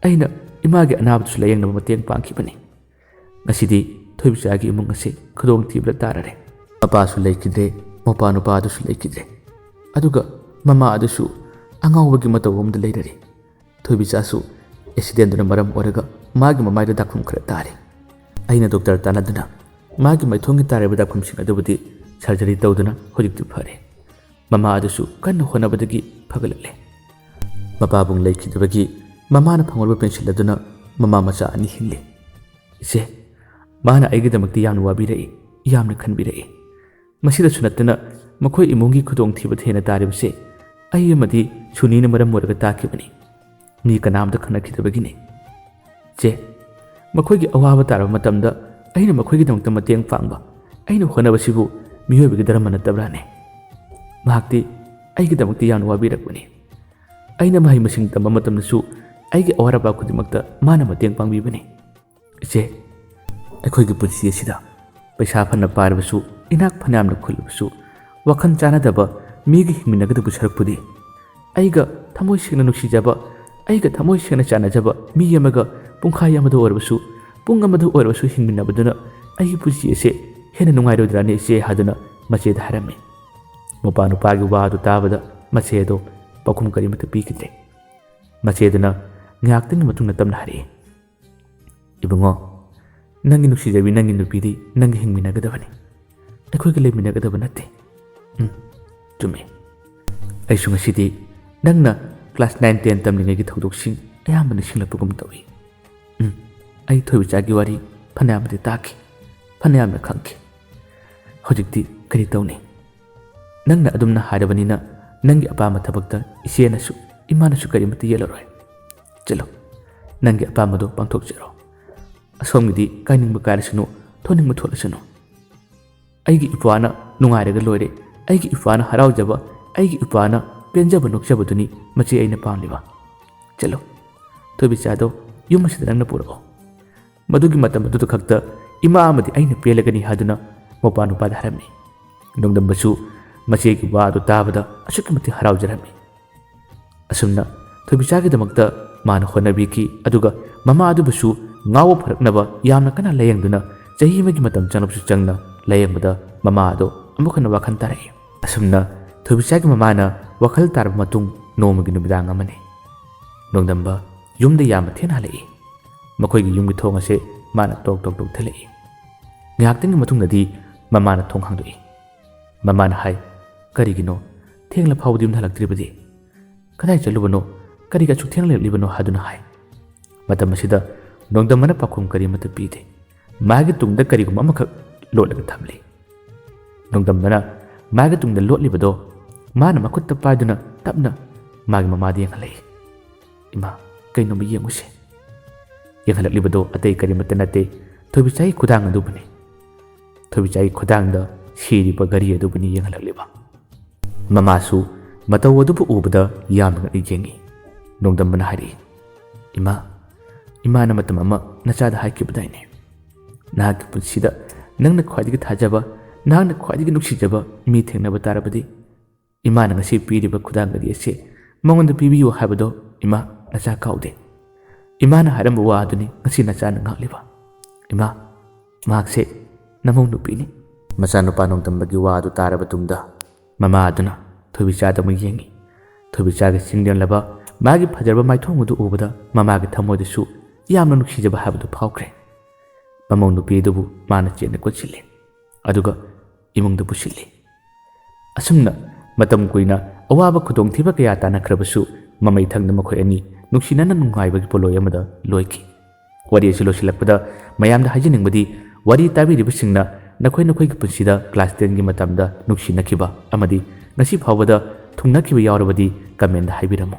ꯑꯩꯅ ꯏꯃꯥꯒꯤ ꯑꯅꯥꯕꯗꯨꯁꯨ ꯂꯥꯌꯦꯡꯅꯕ ꯃꯇꯦꯡ ꯄꯥꯡꯈꯤꯕꯅꯤ꯫ ꯉꯁꯤꯗꯤ ꯊꯣꯏꯕꯤꯆꯥꯒꯤ ꯏꯃꯨꯡ ꯑꯁꯤ ꯈꯨꯗꯣꯡꯊꯤꯕꯗ ꯇꯥꯔꯔꯦ꯫ ꯃꯄꯥꯁꯨ ꯂꯩꯈꯤꯗ꯭ꯔꯦ, ꯃꯄꯥ ꯅꯨꯄꯥ ꯑꯗꯨꯁꯨ ꯂꯩꯈꯤꯗ꯭ꯔꯦ꯫ ꯑꯗꯨꯒ ꯃꯃꯥ ꯑꯗꯨꯁꯨ ꯑꯉꯥꯎꯕꯒꯤ ꯃꯇꯧ ꯑꯃꯗ ꯂꯩꯔꯔꯦ꯫ ꯊꯣꯏꯕꯤꯆꯥꯁꯨ ꯑꯦꯛꯁꯤꯗꯦꯟꯗꯨꯅ ꯃꯔꯝ ꯑꯣꯏꯔꯒ ꯃꯥꯒꯤ ꯃꯃꯥꯏꯗ ꯗꯥꯛꯐꯝ ꯈꯔ ꯇꯥꯔꯦ꯫ ꯑꯩꯅ ꯗꯣꯛꯇꯔ ꯇꯥꯟꯅꯗꯨꯅ ꯃꯥꯒꯤ ꯃꯥꯏꯊꯣꯡꯒꯤ ꯇꯥꯔꯤꯕ ꯗꯥꯛꯐꯝꯁꯤꯡ ꯑꯗꯨꯕꯨꯗꯤ ꯁꯔꯖꯔꯤ ꯇꯧꯗꯨꯅ ꯍꯧꯖꯤꯛꯇꯤ ꯐꯔꯦ꯫ ꯃꯃꯥ ꯑꯗꯨꯁꯨ ꯀꯟꯅ ꯍꯣꯠꯅꯕꯗꯒꯤ ꯐꯒꯠꯂꯛꯂꯦ꯫ ꯃꯄꯥꯕꯨꯡ ꯂꯩꯈꯤꯗꯕꯒꯤ ꯃꯃꯥꯅ ꯐꯪꯍꯧꯔꯕ ꯄꯦꯟꯁꯤꯜ ꯑꯗꯨꯅ ꯃꯃꯥ ꯃꯆꯥ ꯑꯅꯤ ꯍꯤꯡꯂꯤ꯫ ꯏꯆꯦ, ꯃꯥꯅ ꯑꯩꯒꯤꯗꯃꯛꯇ ꯌꯥꯝꯅ ꯋꯥꯕꯤꯔꯛꯏ, ꯌꯥꯝꯅ ꯈꯟꯕꯤꯔꯛꯏ꯫ ꯃꯁꯤꯗꯁꯨ ꯅꯠꯇꯅ ꯃꯈꯣꯏ ꯏꯃꯨꯡꯒꯤ ꯈꯨꯗꯣꯡꯊꯤꯕ ꯊꯦꯡꯅ ꯇꯥꯔꯤꯕꯁꯦ ꯑꯩ ꯑꯃꯗꯤ ꯁꯨꯅꯤꯅ ꯃꯔꯝ ꯑꯣꯏꯔꯒ ꯇꯥꯈꯤꯕꯅꯤ꯫ ꯃꯤ ꯀꯅꯥꯝꯇ ꯈꯪꯅꯈꯤꯗꯕꯒꯤꯅꯤ꯫ ꯆꯦ, ꯃꯈꯣꯏꯒꯤ ꯑꯋꯥꯕ ꯇꯥꯔꯕ ꯃꯇꯝꯗ ꯑꯩꯅ ꯃꯈꯣꯏꯒꯤꯗꯃꯛꯇ ꯃꯇꯦꯡ ꯄꯥꯡꯕ, ꯑꯩꯅ ꯍꯣꯠꯅꯕꯁꯤꯕꯨ ꯃꯤꯑꯣꯏꯕꯒꯤ ꯙꯔꯃ ꯅꯠꯇꯕ꯭ꯔꯥꯅꯦ? ꯃꯍꯥꯛꯇꯤ ꯑꯩꯒꯤꯗꯃꯛꯇ ꯌꯥꯝꯅ ꯋꯥꯕꯤꯔꯛꯄꯅꯤ꯫ ꯑꯩꯅ ꯃꯍꯩ ꯃꯁꯤꯡ ꯇꯝꯕ ꯃꯇꯝꯗꯁꯨ ꯑꯩꯒꯤ ꯑꯋꯥꯠ ꯑꯄꯥ ꯈꯨꯗꯤꯡꯃꯛꯇ ꯃꯥꯅ ꯃꯇꯦꯡ ꯄꯥꯡꯕꯤꯕꯅꯤ꯫ ꯏꯆꯦ, ꯑꯩꯈꯣꯏꯒꯤ ꯄꯨꯟꯁꯤ ꯑꯁꯤꯗ ꯄꯩꯁꯥ ꯐꯅ ꯄꯥꯏꯔꯕꯁꯨ, ꯏꯅꯥꯛ ꯐꯅꯌꯥꯝꯅ ꯈꯨꯜꯂꯕꯁꯨ, ꯋꯥꯈꯜ ꯆꯥꯟꯅꯗꯕ ꯃꯤꯒ ꯍꯤꯡꯃꯤꯟꯅꯒꯗꯕ ꯁꯔꯨꯛꯄꯨꯗꯤ, ꯑꯩꯒ ꯊꯃꯣꯏ ꯁꯦꯡꯅ ꯅꯨꯡꯁꯤꯖꯕ, ꯑꯩꯒ ꯊꯃꯣꯏ ꯁꯦꯡꯅ ꯆꯥꯟꯅꯖꯕ ꯃꯤ ꯑꯃꯒ ꯄꯨꯡꯈꯥꯏ ꯑꯃꯗ ꯑꯣꯏꯔꯕꯁꯨ, ꯄꯨꯡ ꯑꯃꯗ ꯑꯣꯏꯔꯕꯁꯨ ꯍꯤꯡꯃꯤꯟꯅꯕꯗꯨꯅ ꯑꯩꯒꯤ ꯄꯨꯟꯁꯤ ꯑꯁꯦ ꯍꯦꯟꯅ ꯅꯨꯡꯉꯥꯏꯔꯣꯏꯗ꯭ꯔꯥꯅꯦ, ꯏꯆꯦ?" ꯍꯥꯏꯗꯨꯅ ꯃꯆꯦꯗ ꯍꯥꯏꯔꯝꯃꯤ꯫ ꯃꯧꯄꯥ ꯅꯨꯄꯥꯒꯤ ꯋꯥꯗꯨ ꯇꯥꯕꯗ ꯃꯆꯦ ꯑꯗꯣ ꯄꯥꯎꯈꯨꯝ ꯀꯔꯤꯃꯠꯇ ꯄꯤꯈꯤꯗ꯭ꯔꯦ꯫ ꯃꯆꯦꯗꯨꯅ ꯉꯥꯏꯍꯥꯛꯇꯪꯒꯤ ꯃꯇꯨꯡꯗ ꯇꯞꯅ ꯍꯥꯏꯔꯛꯏ, "ꯏꯕꯨꯡꯉꯣ, ꯅꯪꯒꯤ ꯅꯨꯡꯁꯤꯖꯕꯤ ꯅꯪꯒꯤ ꯅꯨꯄꯤꯗꯤ ꯅꯪꯒ ꯍꯤꯡꯃꯤꯟꯅꯒꯗꯕꯅꯤ, ꯑꯩꯈꯣꯏꯒ ꯂꯩꯃꯤꯟꯅꯒꯗꯕ ꯅꯠꯇꯦ꯫ ꯎꯝ, ꯆꯨꯝꯃꯤ꯫ ꯑꯩꯁꯨ ꯉꯁꯤꯗꯤ ꯅꯪꯅ class nine ten ꯇꯝꯂꯤꯉꯩꯒꯤ ꯊꯧꯗꯣꯛꯁꯤꯡ ꯑꯌꯥꯝꯕ ꯅꯤꯡꯁꯤꯡꯂꯛꯄꯒꯨꯝ ꯇꯧꯏ꯫ ꯎꯝ, ꯑꯩ ꯊꯣꯏꯕꯤꯆꯥꯒꯤ ꯋꯥꯔꯤ ꯐꯅꯌꯥꯝꯗꯤ ꯇꯥꯈꯤ, ꯐꯅꯌꯥꯝꯅ ꯈꯪꯈꯤ꯫ ꯍꯧꯖꯤꯛꯇꯤ ꯀꯔꯤ ꯇꯧꯅꯤ? ꯅꯪꯅ ꯑꯗꯨꯝꯅ ꯍꯥꯏꯔꯕꯅꯤꯅ ꯅꯪꯒꯤ ꯑꯄꯥꯝꯕ ꯊꯕꯛꯇ ꯏꯆꯦꯅꯁꯨ ꯏꯃꯥꯅꯁꯨ ꯀꯔꯤꯃꯠꯇ ꯌꯦꯠꯂꯔꯣꯏ꯫ ꯆꯠꯂꯣ, ꯅꯪꯒꯤ ꯑꯄꯥꯝꯕꯗꯣ ꯄꯥꯡꯊꯣꯛꯆꯔꯣ꯫ ꯑꯁꯣꯝꯒꯤꯗꯤ ꯀꯥꯏꯅꯤꯡꯕ ꯀꯥꯏꯔꯁꯅꯨ, ꯊꯣꯛꯅꯤꯡꯕ ꯊꯣꯛꯂꯁꯅꯨ꯫ ꯑꯩꯒꯤ ꯏꯄ꯭ꯋꯥꯅ ꯅꯨꯡꯉꯥꯏꯔꯒ ꯂꯣꯏꯔꯦ꯫ ꯑꯩꯒꯤ ꯏꯄ꯭ꯋꯥꯅ ꯍꯔꯥꯎꯖꯕ, ꯑꯩꯒꯤ ꯏꯄ꯭ꯋꯥꯅ ꯄꯦꯟꯖꯕ ꯅꯣꯛꯆꯕꯗꯨꯅꯤ ꯃꯆꯦ ꯑꯩꯅ ꯄꯥꯝꯂꯤꯕ꯫ ꯆꯠꯂꯣ, ꯊꯣꯏꯕꯤꯆꯥꯗꯣ ꯌꯨꯝ ꯑꯁꯤꯗ ꯅꯪꯅ ꯄꯨꯔꯛꯑꯣ꯫" ꯃꯗꯨꯒꯤ ꯃꯇꯝ ꯑꯗꯨꯗ ꯈꯛꯇ ꯏꯃꯥ ꯑꯃꯗꯤ ꯑꯩꯅ ꯄꯦꯜꯂꯒꯅꯤ ꯍꯥꯏꯗꯨꯅ ꯃꯧꯄꯥ ꯅꯨꯄꯥꯗ ꯍꯥꯏꯔꯝꯃꯤ꯫ ꯅꯣꯡꯗꯝꯕꯁꯨ ꯃꯆꯦꯒꯤ ꯋꯥ ꯑꯗꯨ ꯇꯥꯕꯗ ꯑꯁꯨꯛꯀꯤ ꯃꯇꯤꯛ ꯍꯔꯥꯎꯖꯔꯝꯃꯤ꯫ ꯑꯁꯨꯝꯅ ꯊꯣꯏꯕꯤꯆꯥꯒꯤꯗꯃꯛꯇ ꯃꯥꯅ ꯍꯣꯠꯅꯕꯤꯈꯤ, ꯑꯗꯨꯒ ꯃꯃꯥ ꯑꯗꯨꯕꯨꯁꯨ ꯉꯥꯎꯕ ꯐꯔꯛꯅꯕ ꯌꯥꯝꯅ ꯀꯟꯅ ꯂꯥꯌꯦꯡꯗꯨꯅ ꯆꯍꯤ ꯑꯃꯒꯤ ꯃꯇꯝ ꯆꯪꯂꯕꯁꯨ ꯆꯪꯅ ꯂꯥꯌꯦꯡꯕꯗ ꯃꯃꯥ ꯑꯗꯣ ꯑꯃꯨꯛ ꯍꯟꯅ ꯋꯥꯈꯜ ꯇꯥꯔꯛꯏ꯫ ꯑꯁꯨꯝꯅ ꯊꯣꯏꯕꯤꯆꯥꯒꯤ ꯃꯃꯥꯅ ꯋꯥꯈꯜ ꯇꯥꯔꯕ ꯃꯇꯨꯡ ꯅꯣꯡꯃꯒꯤ ꯅꯨꯃꯤꯗꯥꯡ ꯑꯃꯅꯤ꯫ ꯅꯣꯡꯗꯝꯕ ꯌꯨꯝꯗ ꯌꯥꯝꯅ ꯊꯦꯡꯅ ꯍꯜꯂꯛꯏ꯫ ꯃꯈꯣꯏꯒꯤ ꯌꯨꯝꯒꯤ ꯊꯣꯡ ꯑꯁꯦ ꯃꯥꯅ ꯇꯣꯛ ꯇꯣꯛ ꯇꯣꯛ ꯊꯤꯜꯂꯛꯏ꯫ ꯉꯥꯏꯍꯥꯛꯇꯪꯒꯤ ꯃꯇꯨꯡꯗꯗꯤ ꯃꯃꯥꯅ ꯊꯣꯡ ꯍꯥꯡꯗꯣꯛꯏ꯫ ꯃꯃꯥꯅ ꯍꯥꯏ, "ꯀꯔꯤꯒꯤꯅꯣ ꯊꯦꯡꯂ ꯐꯥꯎꯕꯗ ꯌꯨꯝꯗ ꯍꯜꯂꯛꯇ꯭ꯔꯤꯕꯗꯤ? ꯀꯗꯥꯏ ꯆꯠꯂꯨꯕꯅꯣ? ꯀꯔꯤꯒꯤ ꯑꯁꯨꯛ ꯊꯦꯡꯅ ꯂꯩꯔꯛꯂꯤꯕꯅꯣ?" ꯍꯥꯏꯗꯨꯅ ꯍꯥꯏ꯫ ꯃꯇꯝ ꯑꯁꯤꯗ ꯅꯣꯡꯗꯝꯕꯅ ꯄꯥꯎꯈꯨꯝ ꯀꯔꯤꯃꯠꯇ ꯄꯤꯗꯦ꯫ ꯃꯥꯒꯤ ꯇꯨꯡꯗ ꯀꯔꯤꯒꯨꯝꯕ ꯑꯃꯈꯛ ꯂꯣꯠꯂꯒ ꯊꯝꯂꯤ꯫ ꯅꯣꯡꯗꯝꯕꯅ ꯃꯥꯒꯤ ꯇꯨꯡꯗ ꯂꯣꯠꯂꯤꯕꯗꯣ ꯃꯥꯅ ꯃꯈꯨꯠꯇ ꯄꯥꯏꯗꯨꯅ ꯇꯞꯅ ꯃꯥꯒꯤ ꯃꯃꯥꯗ ꯌꯦꯡꯍꯜꯂꯛꯏ꯫ "ꯏꯃꯥ, ꯀꯩꯅꯣꯝꯃ ꯌꯦꯡꯉꯨꯁꯦ꯫" ꯌꯦꯡꯍꯜꯂꯛꯂꯤꯕꯗꯣ ꯑꯇꯩ ꯀꯔꯤꯃꯠꯇ ꯅꯠꯇꯦ, ꯊꯣꯏꯕꯤꯆꯥꯒꯤ ꯈꯨꯗꯥꯡ ꯑꯗꯨꯕꯨꯅꯤ꯫ ꯊꯣꯏꯕꯤꯆꯥꯒꯤ ꯈꯨꯗꯥꯡꯗ ꯁꯤꯔꯤꯕ ꯘꯔꯤ ꯑꯗꯨꯕꯨꯅꯤ ꯌꯦꯡꯍꯜꯂꯛꯂꯤꯕ꯫ ꯃꯃꯥꯁꯨ ꯃꯇꯧ ꯑꯗꯨꯕꯨ ꯎꯕꯗ ꯌꯥꯝꯅ ꯉꯛꯅ ꯌꯦꯡꯉꯤ꯫ ꯅꯣꯡꯗꯝꯕꯅ ꯍꯥꯏꯔꯛꯏ, "ꯏꯃꯥ, ꯏꯃꯥꯅ ꯃꯇꯝ ꯑꯃ ꯅꯆꯥꯗ ꯍꯥꯏꯈꯤꯕꯗꯥꯏꯅꯦ, ꯅꯍꯥꯛꯀꯤ ꯄꯨꯟꯁꯤꯗ ꯅꯪꯅ ꯈ꯭ꯋꯥꯏꯗꯒꯤ ꯊꯥꯖꯕ, ꯅꯍꯥꯛꯅ ꯈ꯭ꯋꯥꯏꯗꯒꯤ ꯅꯨꯡꯁꯤꯖꯕ ꯃꯤ ꯊꯦꯡꯅꯕ ꯇꯥꯔꯕꯗꯤ, ꯏꯃꯥꯅ ꯉꯁꯤ ꯄꯤꯔꯤꯕ ꯈꯨꯗꯥꯡꯒꯗꯤ ꯑꯁꯤ ꯃꯉꯣꯟꯗ ꯄꯤꯕꯤꯌꯨ ꯍꯥꯏꯕꯗꯣ ꯏꯃꯥ ꯅꯆꯥ ꯀꯥꯎꯗꯦ꯫ ꯏꯃꯥꯅ ꯍꯥꯏꯔꯝꯕ ꯋꯥ ꯑꯗꯨꯅꯤ ꯉꯁꯤ ꯅꯆꯥꯅ ꯉꯥꯛꯂꯤꯕ꯫ ꯏꯃꯥ, ꯃꯍꯥꯛꯁꯦ ꯅꯃꯧ ꯅꯨꯄꯤꯅꯤ꯫ ꯃꯆꯥꯅꯨꯄꯥ ꯅꯣꯡꯗꯝꯕꯒꯤ ꯋꯥ ꯑꯗꯨ ꯇꯥꯔꯕ ꯇꯨꯡꯗ ꯃꯃꯥ ꯑꯗꯨꯅ ꯊꯣꯏꯕꯤꯆꯥꯗ ꯑꯃꯨꯛ ꯌꯦꯡꯉꯤ꯫ ꯊꯣꯏꯕꯤꯆꯥꯒꯤ ꯆꯤꯡꯂꯦꯝꯂꯕ ꯃꯥꯒꯤ ꯐꯖꯔꯕ ꯃꯥꯏꯊꯣꯡ ꯑꯗꯨ ꯎꯕꯗ ꯃꯃꯥꯒꯤ ꯊꯃꯣꯏꯗꯁꯨ ꯌꯥꯝꯅ ꯅꯨꯡꯁꯤꯖꯕ ꯍꯥꯏꯕꯗꯨ ꯐꯥꯎꯈ꯭ꯔꯦ꯫ ꯃꯃꯧ ꯅꯨꯄꯤ ꯑꯗꯨꯕꯨ ꯃꯥꯅ ꯆꯦꯠꯅ ꯀꯣꯟꯁꯤꯜꯂꯤ꯫ ꯑꯗꯨꯒ ꯏꯃꯨꯡꯗ ꯄꯨꯁꯤꯜꯂꯤ꯫ ꯑꯁꯨꯝꯅ ꯃꯇꯝ ꯀꯨꯏꯅ ꯑꯋꯥꯕ ꯈꯨꯗꯣꯡꯊꯤꯕ ꯀꯌꯥ ꯇꯥꯟꯅꯈ꯭ꯔꯕꯁꯨ, ꯃꯃꯩ ꯊꯪꯗ ꯃꯈꯣꯏ ꯑꯅꯤ ꯅꯨꯡꯁꯤꯅꯅ ꯅꯨꯡꯉꯥꯏꯕꯒꯤ ꯄꯣꯠꯂꯣꯏ ꯑꯃꯗ ꯂꯣꯏꯈꯤ꯫ ꯋꯥꯔꯤ ꯑꯁꯤ ꯂꯣꯏꯁꯤꯜꯂꯛꯄꯗ ꯃꯌꯥꯝꯗ ꯍꯥꯏꯖꯅꯤꯡꯕꯗꯤ, ꯋꯥꯔꯤ ꯇꯥꯕꯤꯔꯤꯕꯁꯤꯡꯅ ꯅꯈꯣꯏ ꯅꯈꯣꯏꯒꯤ ꯄꯨꯟꯁꯤꯗ class ten ꯒꯤ ꯃꯇꯝꯗ ꯅꯨꯡꯁꯤꯅꯈꯤꯕ ꯑꯃꯗꯤ ꯉꯁꯤ ꯐꯥꯎꯕꯗ ꯊꯨꯡꯅꯈꯤꯕ ꯌꯥꯎꯔꯕꯗꯤ comment ꯗ ꯍꯥꯏꯕꯤꯔꯝꯃꯨ꯫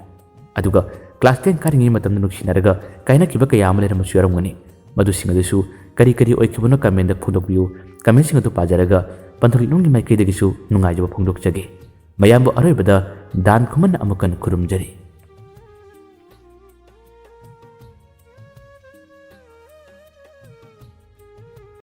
ꯑꯗꯨꯒ class ten ꯀꯥꯔꯤꯉꯩ ꯃꯇꯝꯗ ꯅꯨꯡꯁꯤꯅꯔꯒ ꯀꯥꯏꯅꯈꯤꯕ ꯀꯌꯥ ꯑꯃ ꯂꯩꯔꯝꯕꯁꯨ ꯌꯥꯎꯔꯝꯒꯅꯤ꯫ ꯃꯗꯨꯁꯤꯡ ꯑꯗꯨꯁꯨ ꯀꯔꯤ ꯀꯔꯤ ꯑꯣꯏꯈꯤꯕꯅꯣ comment ꯗ ꯐꯣꯡꯗꯣꯛꯄꯤꯌꯨ꯫ Comment ꯁꯤꯡ ꯑꯗꯨ ꯄꯥꯖꯔꯒ ꯄꯟꯊꯨꯡ ꯏꯂꯨꯝꯒꯤ ꯃꯥꯏꯀꯩꯗꯒꯤꯁꯨ ꯅꯨꯡꯉꯥꯏꯖꯕ ꯐꯣꯡꯗꯣꯛꯆꯒꯦ꯫ ꯃꯌꯥꯝꯕꯨ ꯑꯔꯣꯏꯕꯗ ꯗꯥꯟ ꯈꯨꯃꯟꯅ ꯑꯃꯨꯛ ꯍꯟꯅ ꯈꯨꯔꯨꯝꯖꯔꯤ꯫